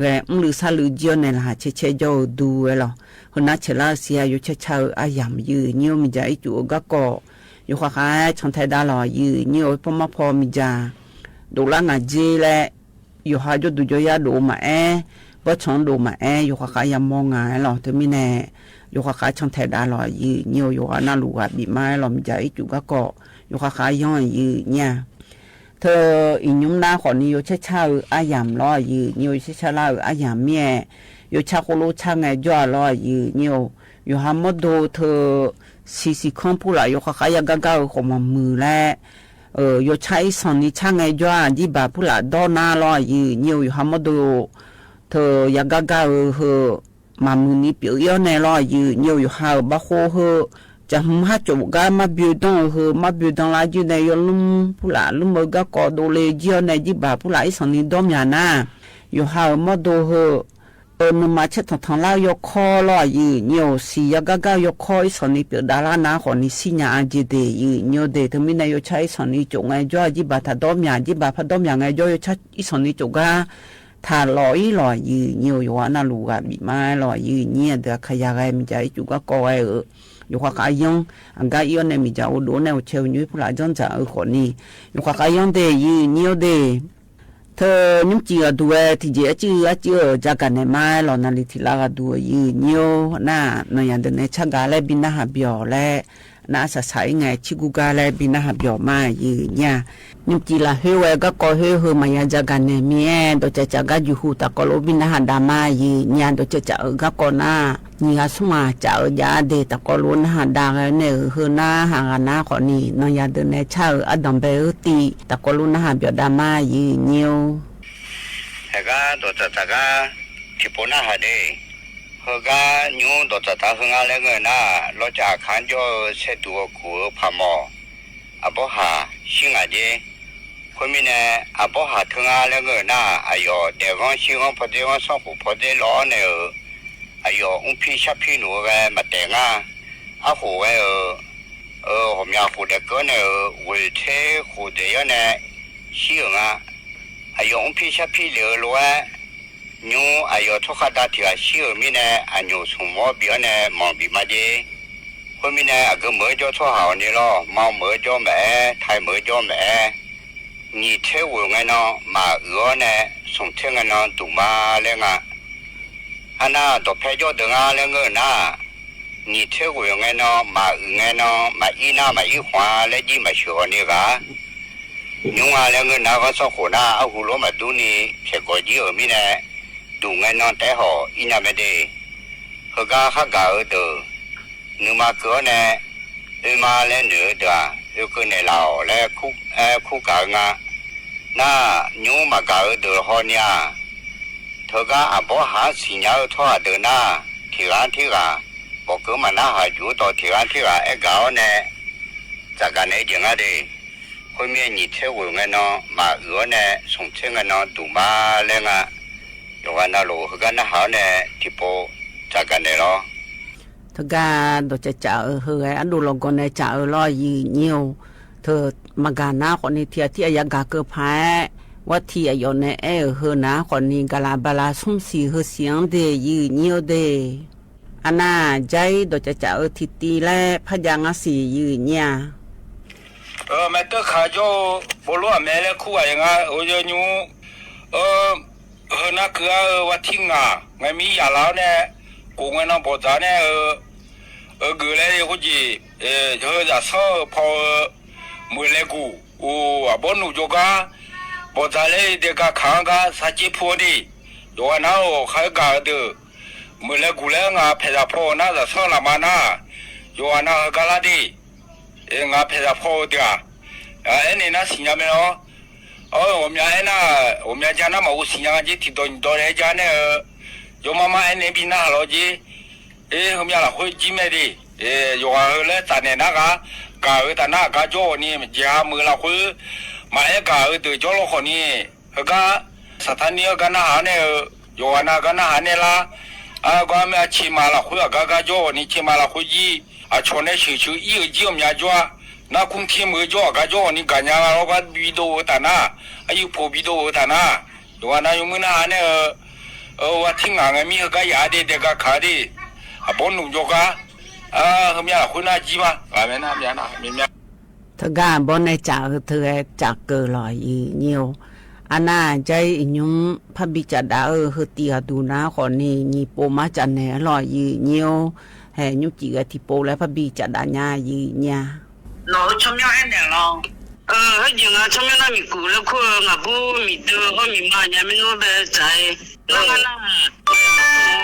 ဂဲၤမုာ်လုၢ်ဆါလုၢ်ကၠီန့ၣ်လၢ် ဆဲးဆဲးကၠီဧိၤဒူဝဲလီၤ ဟၢနၤဆဲးလၢ်စံး ယိၤဆဲးဆါဧိၤ အါယၢမ်ၢ် ယိုဝ်းညို မ့ၢ်ကၠၢ်အံၤကၠူၣ်ဧိၤ ဂၤကီၢ် ယိၤဃၣ်ဃၣ်ဆၣ်ထဲဒၣ်လီၤ ယိုဝ်းညို ဖိမါဖိ မ့ၢ်ကၠၢ် ဒိၣ်လၢ်ငါကၠ့လဲၣ် ယိၤဟၣ်ကၠီဒူၣ်ကၠီယါဒိၣ်မးအဲ ဘီၣ်ဆီဒိၣ်မးအဲ ယိၤဃၣ်ဃၣ် ယမီၢ်ငါလီၤ ထၢၣ်မ့ၢ်နဲ ယိၤဃၣ်ဃၣ်ဆၣ်ထဲဒၣ်လီၤ ယိုဝ်းညို ယိၤဃၣ်နၢ်လူၢ်ဂၤဘံၣ်မးလီၤ မ့ၢ်ကၠၢ်အံၤကၠူၣ် ဂၤကီၢ် ယိၤဃၣ်ဃၣ်ယီၢ် ယိုဝ်းညို ထၢၣ်အံၤညိုနၤဃီန့ၣ် ယိၤဆဲးဆါဧိၤ အါယၢမ်ၢ်လီၤ ယိုဝ်းညို ယိၤဆဲးဆါလၢ်ဧိၤ အါယၢမ်ၢ် မ့ၢ် ယိၤဆါဃိလိဆါငဲကၠီလီၤ ယိုဝ်းညို ယိၤဟၣ်မီၢ်ဒိၣ်ထၢၣ် ဆံးဆံးခီပူၤလၢ် ယိၤဃၣ်ဃၣ် ယၤဂၤဂၤဧိၤ ဃိးမီၢ်မုၢ်လဲၣ် ယိၤဆါအံသီၣ်နံၤဆါငဲကၠီ ဒ်ဘၣ်ဖုလၢ်ဒီနၤလီၤ ယိုဝ်းညို ယိၤဟၣ်မီၢ်ဒိၣ် ထၢၣ်ယၤဂၤဂၤဧိၤ ဟၢ မၤမုၢ်နံၤပၠိးအီၤန့ၣ်လီၤ ယိုဝ်းညို ယိၤဟၣ်ဧိၤ ဘၣ်ဃိဟၢ ကၠၢ်မုၢ်ဟါကၠိၣ်ဂၤ မၤဘျုးဒိၣ်ဧိၤ ဟၢ မၤဘျုးဒိၣ်လၢ်ယုၢ်န့ၣ် ယိၤလူၢ်ဖုလၢ် လူၢ်မၢဂၤကီၢ်ဒိၣ်လၢကၠီန့ၣ် ဒ်ဘၣ်ဖုလၢ်အံသီၣ်နံၤဒီမၠၣ်နၤ ယိၤဟၣ်ဧိၤ မီၢ်ဒိၣ်ဟၢ အၢ နမၤဆဲးထီၣ်ထီၣ်လၢယိၤခီလီၤ ယိုဝ်းညို ဆံးယၤဂၤဂၤယိၤခီ အံသီၣ်နံၤပၠိးဒၣ်လၢ်နၤဃီန့ၣ် ဆံညါအါက့ၤဒၣ် ယိုဝ်းညိုဒၣ် ထၢၣ်မ့ၢ်နဲ ယိၤဆါအံသီၣ်နံၤကၠိၣ်ငဲကၠီ ဒ်ဘၣ်တၢ်ဒီမၠၣ် ဒ်ဘၣ်ဖးဒီမၠၣ်ငဲကၠီ ယိၤဆါအံသီၣ်နံၤကၠိၣ်ဂၤ ထၢၣ်လီၤအံၤလီၤ ယိုဝ်းညို ယိၤဟၣ်နၢ်လူၢ်ဂၤဘံၣ်မးလီၤ ယိုဝ်းညို အဒုးအခါယၤဂဲၤ မ့ၢ်ကၠၢ်အံၤကၠူၣ်ဂၤကီၢ်ဂဲၤဧိၤ ယိၤဃၣ်ဃၣ်ယီၢ် အဂၤအံၤအီၤန့ၣ် မ့ၢ်ကၠၢ်အိၣ်ဒိၣ်န့ၣ် အိၣ်ဆဲးအိၣ်ညွံးဖုလၢ်ကၠီၣ်ကၠၢ်ဧိၤဃီန့ၣ် ယိၤဃၣ်ဃၣ်ယီၢ်ဒၣ် ယိုဝ်းညိုဒၣ် ထၢၣ်ညိုးစံၣ်အီၤဒူဝဲ ထံၣ်က့ၤအစုအစုဧိၤ ကၠၢ်ကၣ်နဲမးလီၤ နၢ်လီၤထံၣ်လၢ်ဂၤဒူဝဲ ယိုဝ်းညို နၤ နီၢ်ယၤဒၢးနဲဆၢ်ဂၤလၢဘံနၢ်ဟးပျီၤလဲၣ် နအစၢ်စၢ်အံၤငဲ ဆံကူဂၤလၢဘံနၢ်ဟးပျီၤမး ယိုဝ်းညို ညိုးစံၣ်လၢဟ့ၣ်ဝဲဂၤကီၢ်ဟ့ၣ် ဟ့ၣ်မၤယၤကၠၢ်ကၣ်နဲမ့ၢ်အဲ ဒီးကၠၢ်ကၠၢ်ဂၤယုၢ်ဟူး တၢ်ကီလိဘံနၢ်ဟးဒါမး ယိုဝ်းညို ဒီးကၠၢ်ကၠၢ်ဧိၤ ဂၤကီၢ်နၤ နံၣ်ဂၤဆူမး ကၠၢ်ဧိၤယၤဒၣ် တၢ်ကီလိနၢ်ဟးဒါဂၤန့ၣ်ဧိၤ ဟ့ၣ်နၤဟးဂၤနၤဃီန့ၣ် နီၢ်ယၤဒၢးနဲဆၢ်ဧိၤ အဒီၣ်ဘဲဧိၤတံၢ် တၢ်ကီလိနၢ်ဟးပျီၤဒါမး ယိုဝ်းညို ဟဲဂၤ ဒီးတၢ်တၢ်ဂၤ ထံၣ်ပိာ်နၢ်ဟးဒၣ် ဟဲဂၤ ညိုးဒီးတၢ်တၢ်ဟဲဂၤလၢငၢၢ်နၤ လီၤကၠၢ်အခါကၠီဧိၤ ဆဲးဒူအီၤကူၣ်ဧိၤဖးမီၢ် အဘီဟၣ် ဆံငါကၠ့ ဃိမ့ၢ်န့ၣ် အဘီဟၣ်ထၢဂၤလၢငၢၢ်နၤ အယီၢ်ဒဲးဂီၢ်ဆံဂီၢ်ဖီဒ့ဂီၢ် ဆီၣ်ဃိၣ်ဖီဒ့လီၤန့ၣ်ဧိၤ အယီၢ်အူဖံဆါဖံနူာ်ဂဲၤ မၤတဲာ်ငါ အဃိးဝဲဧိၤ အၢ ဟီၣ်မၠၣ်ဃိးဒဲးကၢန့ၣ်ဧိၤ ဝ့ၢ်ထဲဃိးဒဲးယီၤန့ၣ် ဆံဧိၤငါ အယီၢ်အူဖံဆါဖံလၢာ်ဧိၤလီၤဝဲ ညိုးအယီၢ်ထီၣ်ဃာ်ဒါထံၣ်ဂၤဆံဧိၤမ့ၢ်န့ၣ် အညိၣ်ဆူၣ်မီၢ်ဘံၣ်အီၤန့ၣ် မီၢ်ဘံၣ်မးကၠ့ ဃိမ့ၢ်န့ၣ် အကမၢကၠီထီၣ်ဟးအီၤန့ၣ်လီၤ မီၢ်မၢကၠီမးအဲ ထါမၢကၠီမးအဲ နံၣ်ထဲဝ့ၢ်ငဲနီၤ မၤအုၣ်အီၤန့ၣ် ဆူၣ်ထဲငဲနီၤ ဒူၣ်မးလၢငါ အနၢ်ဒီးဖဲကၠီဒၢးဂၤလၢငၢၢ်နၤ နံၣ်ထဲဝ့ၢ်ငဲနီၤ မၤအုၣ်ငဲနီၤ မၤအံနၤ မၤအံဃွါလၢကၠံ မၤဆှၢအီၤန့ၣ်ဂၤ ညိုးဂၤလၢငၢၢ်နၤ ဂီၢ်ဆီၣ်ဃိးနၤ အဟူးလီၤမၤဒူန့ၣ် ဆဲးကီးကၠံဧိၤမ့ၢ်န့ၣ် ဒူၣ်ငဲနီၤ တဲဟီၣ်အံနၤမ့ၢ်ဒၣ် ဟဲဂၤဃၣ်ဂၤဧိၤဒၢး နုာ်မၤကၢၤအီၤန့ၣ် အၢမါလၢနုာ်ဒၢး အၢကၢၢ်နဲၣ်လၢအီၤလၢ ခူကၣ်ဧိၤငါ နၤ ညိုးမၤကၢၤဧိၤဒၢးဟီန့ၣ်ဧါ ထၢဂၤအဘီဟၣ်စံၣ်ညါဧိၤထီၣ်အဒၢးနၤ ထံၣ်ဂၤထံၣ်ဂၤ ဘီၣ်ကၢမၤနၢ်ဟးယူၤဒီးထံၣ်ဂၤထံၣ်ဂၤအဲၣ်ဂၤအီၤန့ၣ် ကၠၢ်ကၣ်နဲယဲၢ်ဂၤဒၣ် ဃိမ့ၢ်နံၣ်ထဲဝ့ၢ်ငဲနီၤ မၤအုၣ်အီၤန့ၣ် ဆူၣ်ထဲငဲနီၤ ဒူၣ်မးလၢငါ ယိၤဂၤနၢ်လိၤ ဟဲဂၤနၢ်ဟးအီၤန့ၣ် ထံၣ်ပိာ် ကၠၢ်ကၣ်နဲလီၤ ထၢဂၤ ဒီးကၠၢ်ကၣ်ဧိၤ ဟဲဂၤအဒိၣ်လီၤဂီၤန့ၣ် ကၠၢ်ဧိၤလီၤ ယိုဝ်းညို ထၢမၤကၢၤနၤဃီန့ၣ် ထံၣ်အထံၣ်အယၤဂၤကၢၢ်ဖး ဝဲထံၣ်အယီၢ်န့ၣ်အဲၣ်ဧိၤဟဲနၤဃီန့ၣ် ကလးဘလးဆူၣ်စံၣ်ဟဲစံၣ်အီၤဒၣ် ယိုဝ်းညိုဒၣ် အနၢ် ကၠဲး ဒီးကၠးကၠး အၢ ထံၣ်တံၢ်လၢ ဖးယၢင်အစံၣ် ယုၢ်ညါ အၢ မ့ၢ်တၢ်ခးကၠိ ဘိလိအမဲာ်လၢခူၣ်ဘၣ်ယဲၢ်ငါ အၢ ယဲၢ်ညူ အၢ ဟၢနၢ်ကုၢ်အၢ ဝါထံၣ်ငါ ငါမံယၢ်လီၤန့ၣ် ကိးဝဲနီၢ်ဘီၣ်စၢ်န့ၣ် အၢ အၢ ဂုာ်လၢအဃိက့ၤ အၢ ဟၢသးဆီၣ်ဖီအၢ မုၢ်လဲၤကူၣ် အိၣ် အဘီနုၣ်ကၠိကါ ဘီၣ်စၢ်လၢဒဲးကါခးကါ သးက့ဖိဒံး ယွၤနၢ်အိၣ်ခါဂၤအၢ ဒုး မုၢ်လဲၤကူၣ်လၢငါဖဲသးဖီအၢနၢ်သးဆီၣ်လၢမၤနၢ် ယွၤနၢ်ဟၢကါလၢဒံး အၢ ငါဖဲသးဖီအၢဒုးဧါ အၢ အဲၣ်န့ၣ်နၢ်စံၣ်ညါမ့ၢ်လီၤ အၢ အိၣ်မးအဲၣ်နၢ် အိၣ်မးကၠၢနၢ်မၤအိၣ်စံၣ်ညါက့ၤ ထံၣ်ဒီးညီဒီးဟဲကၠၢန့ၣ်အၢ ယိၤမါမါအဲၣ်န့ၣ်ဘံနၢ်ဟးလီၤက့ၤ အၢ ဟၢမးလၢဃိကၠံမဲာ်ဒံး အၢ ယွၤဟၢလၢတၢ်နဲၣ်နၢ်ဂၤ ကၢ်အၢတၢ်နၢ်အကါကၠီအီၤန့ၣ် ယဟးမုာ်လၢဃိ မၤအဲၣ်ကၢ်အၢတုၤကၠီလီၤဃီန့ၣ် ဟၢကါ စးထါန့ၣ်အၢကါနၢ်ဟးန့ၣ်အၢ ယွၤနၢ်ကါနၢ်ဟးန့ၣ်လၢ အၢကီမ့ၢ်အဆ့မၤလၢဃိအကါကၠီအီၤန့ၣ် ဆ့မၤလၢဃိကၠံ အဆီၣ်န့ၣ်ဆှုၣ်ဆှုၣ်အံၣ်အၢကၠံအီၤမးကၠီ နၢ်ကူၣ်ထံမုာ်ကၠီအကါကၠီအီၤန့ၣ် ကၢ်ညါဂၤလီၤ ဘၣ်ဘံဒိၣ်အၢတၢ်နၢ် အယုၢ်ဖိဘံဒိၣ်အၢတၢ်နၢ် ယွၤနၢ်ယိၤမုၢ်နၢ်ဟးန့ၣ်အၢ အၢ ဝါထံၣ်ငါ ငါမံဟၢကါယၤဒ့ ဒဲးကါခးဒ့ အဘီနုၣ်ကၠိကါ အၢ ဟၢမးလၢဃိနၢ်ကၠံမး ဂၤမ့ၢ်နၢ်မးနၢ်မး တဂၤဘီနဲၣ်ကၠးအၢ တဂၤကၠးကၢၢ်လီၤ ယုၢ်ညါအိၣ် အနၢ် ကၠဲး အညွံ ဖးဘံကၠးဒၣ်အၢ ဟၢတံၢ်အဒုးနၤဃီန့ၣ် နံၣ်ပိာ်မးကၠးနဲၣ်လီၤ ယုၢ်ညါအိၣ် ဟဲညူကံၣ်ဂဲၤထံပိာ်လၢဖးဘံကၠးဒၣ်ညါ ယုၢ်ညါ နီၢ်အၢ ဆီၣ်မၠီၣ်အဲၣ်နဲၣ်လီၤ အၢ ဟဲယုၢ် ငါဆီၣ်မၠီၣ်နၢ်မံၤကူၣ်လၢခိၣ် ငါဘူမံၤဒၢအီၣ်မံၤမး ညါမ့ၢ်နုၤဘဲၣ်တၢ်အံၤ လၢငါနၢ်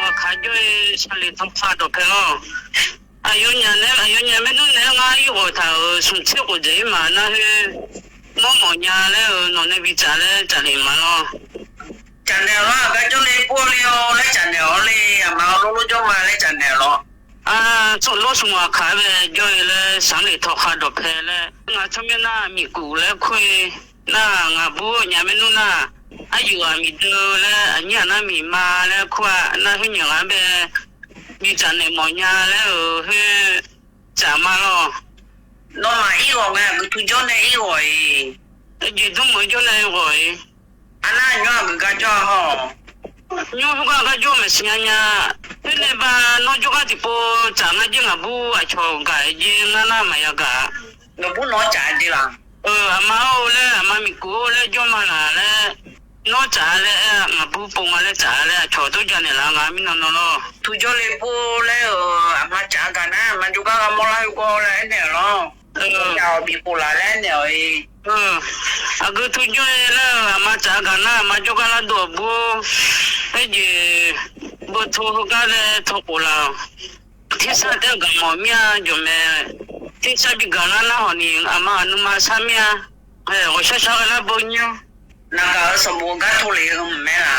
ခးကၠီအံၤ ဆၣ်လ့ၣ်ထီခါဒီးဖဲလီၤ အယိၤညါန့ၣ် အယိၤညါမ့ၢ်နုၤန့ၣ် ငါယုၢ်အီၣ်တၢ်အၢ သူၣ်ဆ့ၣ်ကိၣ်စဲၣ်မး နၢ်ဟ့ နီၢ်မီၢ်ညါလၢ နီၢ်နဲဘံကၠးလၢကၠးန့ၣ်မးလီၤ ကၠးနဲၣ်လီၤ အကၠီလ့ပှီၢ်လံအီၤ လၢကၠးနဲၣ်အီၤလံ အမၤအီၤလိလိကၠီမးလၢကၠးနဲၣ်လီၤ အၢ ဆိၣ်လိဆိၣ်မးခးဝဲကၠီအံၤလၢ ဆၣ်လ့ၣ်ထီခါဒီးဖဲလၢ ငါဆီၣ်မၠီၣ်နၢ်မံၤကူၣ်လၢခိၣ် နၢ် ငါဘူညါမ့ၢ်နုၤနၢ် အယုၢ်အမံၤဒၢလၢ အညၣ်နၢ်မံၤမါလၢခိၣ် နၢ်ဟ့ညါဂၤဘဲ ဘံကၠးနဲၣ်မီၢ်ညါလၢအၢ ဟ့ ကၠးမးလီၤ နီၢ်မၤအံၣ်ဂီၤဝဲ အကထူကၠီန့ၣ်အံၣ်ဂီၤအံၤ အကထူမုၣ်ကၠီန့ၣ်အံၣ်ဂီၤအံၤ အနၢ်ညိအကကါကၠီဟီ ညိဟူကါကၠီမဲာ်ဆှးညါ ဖဲန့ၣ်ဘၣ်နီၢ်ကၠီကၢ်တံၤပိ ကၠးနၢ်က့ ငါဘူအဆီၣ်ဂၤက့ နၢ်နၢ်မၤယၤဂၤ နဘူနီၢ်ကၠးဒံးလီၤ အၢ အမါအိၣ်လၢ အမါမံၤကူၣ်အိၣ်လၢကၠီမၤနၤလၢ နီၢ်ကၠးလၢ ငါဘူပိာ်မၤလၢကၠးလၢအဆီၣ်တိၢ်ကၠးန့ၣ်လီၤ ငါမံနီၢ်နီၢ်လီၤ ထူကၠီလ့ပှီၢ်လၢ အမါကၠးဂၤနၢ် မၤကၠီကၢ်ဂၤမီၢ်လၢဟူကီၢ်လၢအဲၣ်နဲၣ်လီၤ အၢ အီၤဘံပိာ်လၢအဲၣ်နဲၣ်အီၤအံၤ အၢ အကထူကၠီလၢ အမါကၠးဂၤနၢ် မၤကၠီကၢ်လၢဒိၣ်အဘူ ဟဲက့ၤ ဘိထိဟူကၢ်လၢထိၣ်ကိးလၢ ထံဆၣ်တဲဂၤမီၢ်မ့ၢ်ဧါ ယိၤမဲ ထံဆၣ်ဘံဂၤလၢနၢ်ဟီၣ်န့ၣ် အမါအနုမါဆၣ်မ့ၢ်ဧါ ဟဲ ဂီၤဆၣ်ဆၣ်ဝဲလၢဘိညါ နကးအၢစီၤဘိးကါထိၣ်လံ ဟဲမုၢ်မဲလၢ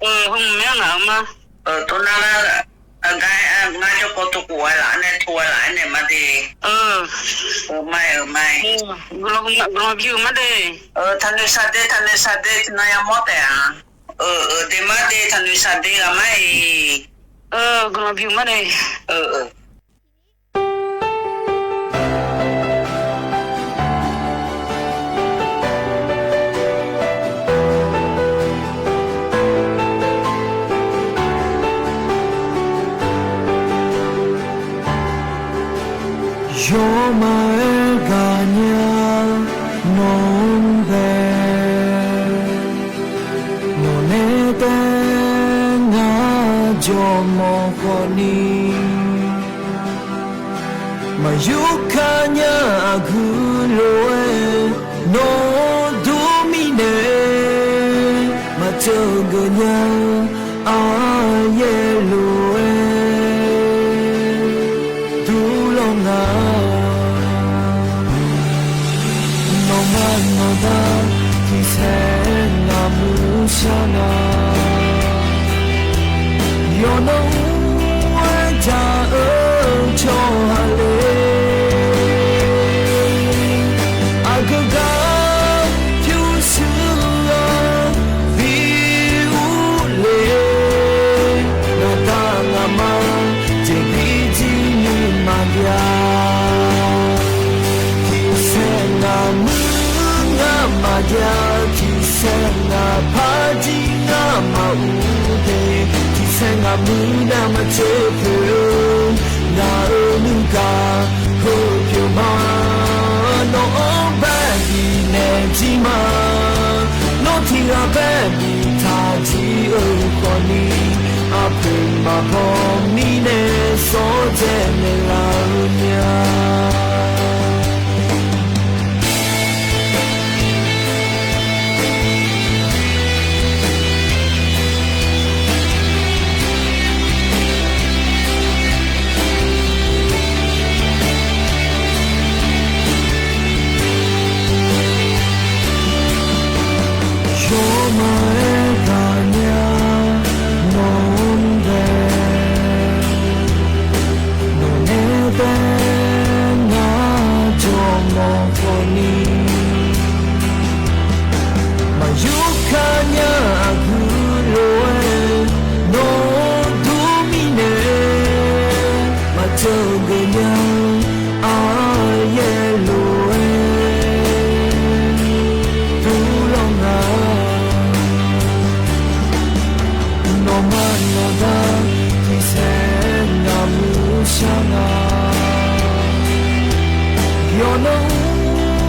အၢ ဟဲမုၢ်မဲလၢမါ အၢ တိၢ်နၢ်လၢ အဂၤ အငါကၠီကီၢ်ထိၣ်ကိးဝဲလၢ အနဲထိၣ်ဝဲလၢ အနဲမၤဒ့ အၢ အၢ မါ အၢ မါ ကလီၤဘျုးမးဒ့ အၢ ထါနုၤစၢ်ဒ့ ထါနုၤစၢ်ဒ့ နၤယၤမီၢ်တဲဧါ အၢ အၢ ဒ့မးဒ့ ထါနုၤစၢ်ဒ့ ဂၤမးအံၤ အၢ ကလီၤဘျုးမးဒ့ အၢ အၢ ယိၤမၤအဲၣ်ဂၤညါ နီၢ်ဘဲ နီၢ်နဲတဲ ငါကၠီမီၢ်ဃီန့ၣ် မၤယုၢ်ခါညါအဂုၤလိာ်ဝဲ နီၢ်ဒိမံၤနဲ မၤစၢၤကညါ အါယဲၢ်လိာ်ဝဲ တူၢ်လိာ်ငါ နီၢ်မးနီၢ်ဒၢ ထံဆဲးနၢ်မုၢ်ဆါနၤ ယိၤနီၢ်အူဝဲဒၣ်အၢ ကၠီဟးလ့ အကဂၤ ဖၠူစူအ ဘံအူလ့ နတၢ်ငါမၤ တဘံတနံၤမၤဒၣ် ထံဆဲးနၢ်မုၢ်ငါမၤဒၣ် ထံဆဲးနၢ်ဖးဒံငါမၤအူဒ့ ထံဆဲးနၢ် မူနၢ်မၤစၢၤပၢၢ် နၢ်အၢနုၢ်ကၢ် ဟၢဖျိမး နီၢ်အီဘၣ်ဒ်နဲၣ်ထံမး နီၢ်ထံဂၤဘၣ်ဒ်ထးထံအၢဃီနံၤ အဖျိမးဘီမံန့ၣ် စီၤဒဲနဲၣ်လၢညါ ယီၤမၤအဲၣ်တၢ်ညါ နီၢ်ဒဲ နီၢ်နဲဒဲ နၤကၠီမီၤဃီနံၤ မၤယိၤခါညါအဂုၤလိာ်ဝဲ နီၢ်ဒိမံန့ၣ် မၤစၢၤက့ၤညါ အါယဲလိာ်ဝဲ တူၢ်လီၤနၤ နီၢ်မၤနီၢ်ဒၢ ထံဆဲးနၤမုၢ်ဆါနၤ ယီၤနီၢ်အူ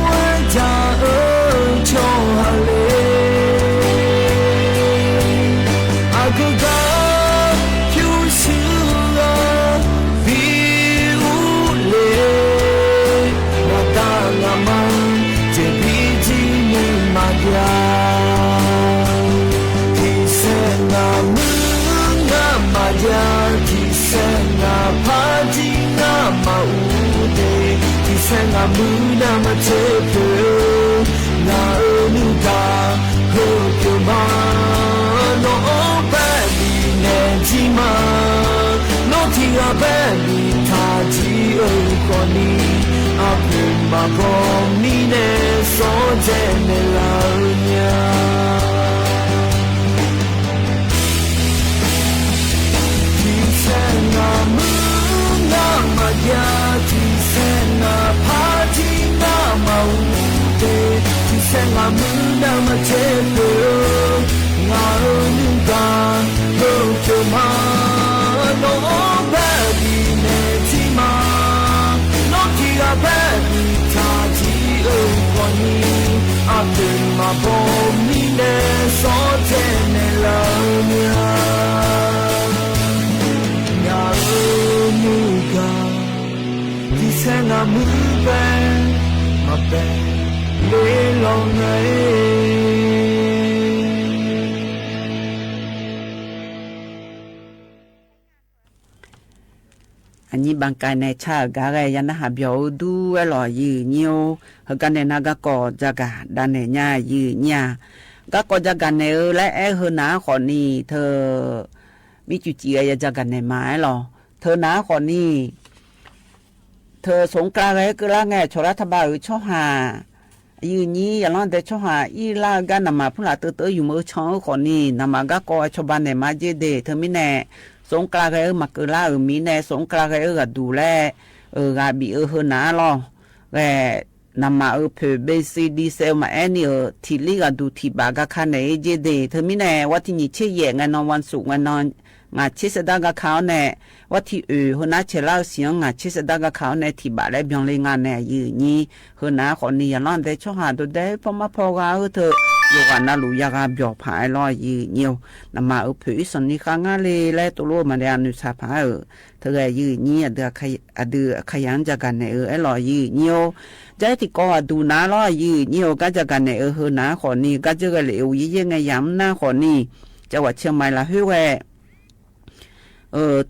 ဝဲတၢ်အၢ ကၠီဟးလ့ အကကါ ဖၠူစူဂၤ ဘံအူလ့ နၤတၢ်ငါမၤ စဲးဘံတံနုၢ်မၤဒၣ် ထံဆဲးနၤမုၢ်နၤမၤဒၣ် ထံဆဲးနၤဖးဒံနၤမၤအူဒ့ ထံဆဲးနၤမုၢ်နၤမၤစၢၤပၢၢ် နၢ်အၢနုၢ်ကၢ် ဟၢဖျိမး နီၢ်အီဘၣ်ဒ်နဲၣ်ထံမး နီၢ်ထံဂၤဘၣ်ဒ်ထးထံအၢဃီနံၤ အဖျိမးဘီမံန့ၣ် စီၤဒဲနဲၣ်လၢညါ ထံဆဲးနၤမုၢ်နၤမၤဒၣ် ထံဆဲးနၤဖးဒံနၤမၤအူဒ့ ထံဆဲးနၤမုၢ်နၤမၤစၢၤပၢၢ် နၢ်အၢနုၢ်ကၢ် ဟၢဖျိမး နီၢ်အီဘၣ်ဒ်နဲၣ်ထံမး နီၢ်ထံဂၤဘၣ်ဒ်ထးထံအၢဃီနံၤ အဖျိမးဘီမံန့ၣ် စီၤဒဲနဲၣ်လၢညါ နၢ်အၢနုၢ်ကၢ် ထံဆဲးနၤမုၢ်ပဲ မၤပဲလ့လီၤနၤ အညံးဘၣ်ကဲန့ၣ် ဆၢဂၤဂဲ ယနၢ်ဟးဘျီၣ်အူဒူဝဲလီၤ ယုၢ်ညိ ဟဲကါန့ၣ် နၢ်ကၢ်ကီၢ် ကၠၢ်ကၢ်ဒၣ်နဲၣ်ညါ ယုၢ်ညိ ကၢ်ကီၢ်ကၠၢ်ကၢ်နဲၣ်ဧၢ လၢအဲၣ်ဟၢနၤဃီနံၤ ထၢ မ့ၢ်စူးစူးဂဲ ယကၠၢ်ကၢ်နဲၣ်မၤလီၤ ထၢနၤဃီနံၤ ထၢစူးကၠၢ်ဂဲ ကလါငဲ ဆီၣ်ရါထးဘၣ်ဧၢ ဆီၣ်ဟၣ် ယုၢ်ညိ ယလီၤဒဲး ဆီၣ်ဟၣ် အံၤလၢဂၤ နမၤဖုလၢ်တၢတၢ ယူၤမုၢ်ဆီၣ်ဧၢဃီနံၤ နမၤကၢ်ကီၢ် ဆီၣ်ဘၣ်နဲၣ်မၤက့ၤဒ့ၣ် ထၢမံၤန့ၣ် စူးကၠၢ်ဂဲဧၢ မၤကလါဧၢ မံၤန့ၣ် စူးကၠၢ်ဂဲဧၢ ဂၤဒူးလဲၣ် ဂၤဘံၣ်အၢဟၢနၤလီၤ ဂဲ နမၤအၢဖုး ဘ့စံဒံစဲး မၤအဲၣ်နံၣ်ဧၢ ထံၣ်လံဂၤဒူး ထံၣ်ဘၣ်ဂၤခါန့ၣ် အ့က့ၤဒ့ၣ် ထၢမံၤန့ၣ် ဝဲထံၣ်နံၣ်ဆံယဲၢ် ငဲနီၣ် ဝၣ်စူး ငဲနီၣ် ငါးဆံဆဲးဒါဂၤခါအီၤန့ၣ် ဝဲထံၣ်အၢ ဟိုနာ်ဆဲးလါအၢ ဆံ ငါးဆံဆဲးဒါဂၤခါအီၤန့ၣ် ထံၣ်ဘၣ်လၢဘျီလ့ ငါန့ၣ် ယုၢ်ညိ ဟိုနာ်ဃီနံၤ ယလီၤဒဲး ဆီၣ်ဟၣ်ဒိးဒဲး ဖီမါဖီဂၤဧၢ ထၢ ယိၤဂၤနၤလူၤ ယၤဂၤဘျီၣ်ဖးအလီၤ ယုၢ်ညိ နမၤအၢဖုး အ့စီၣ်နံၣ်ဃါငါလံ လၢတိလိမၤဒဲး အနုၢ်ဆါဖးဧၢ ထၢဂဲ ယုၢ်ညိ အဒုးအခါယၤ ကၠၢ်ကၢ်နဲၣ်ဧၢ အဲၣ်လီၤ ယုၢ်ညိ ကၠၢ်ထံကီၢ်အဒူးနၤလီၤ ယုၢ်ညိ ကၠၢ်ကၠၢ်ကၢ်နဲၣ်ဧၢ ဟိုနာ်ဃီနံၤ ကၠၢ်ကၠၢ်ဂဲလၢ အူယဲယဲ ငဲယၤမနၢ်ဃီနံၤ ကၠၢ်ဝဲဆဲးမၤလၢဟိဝဲ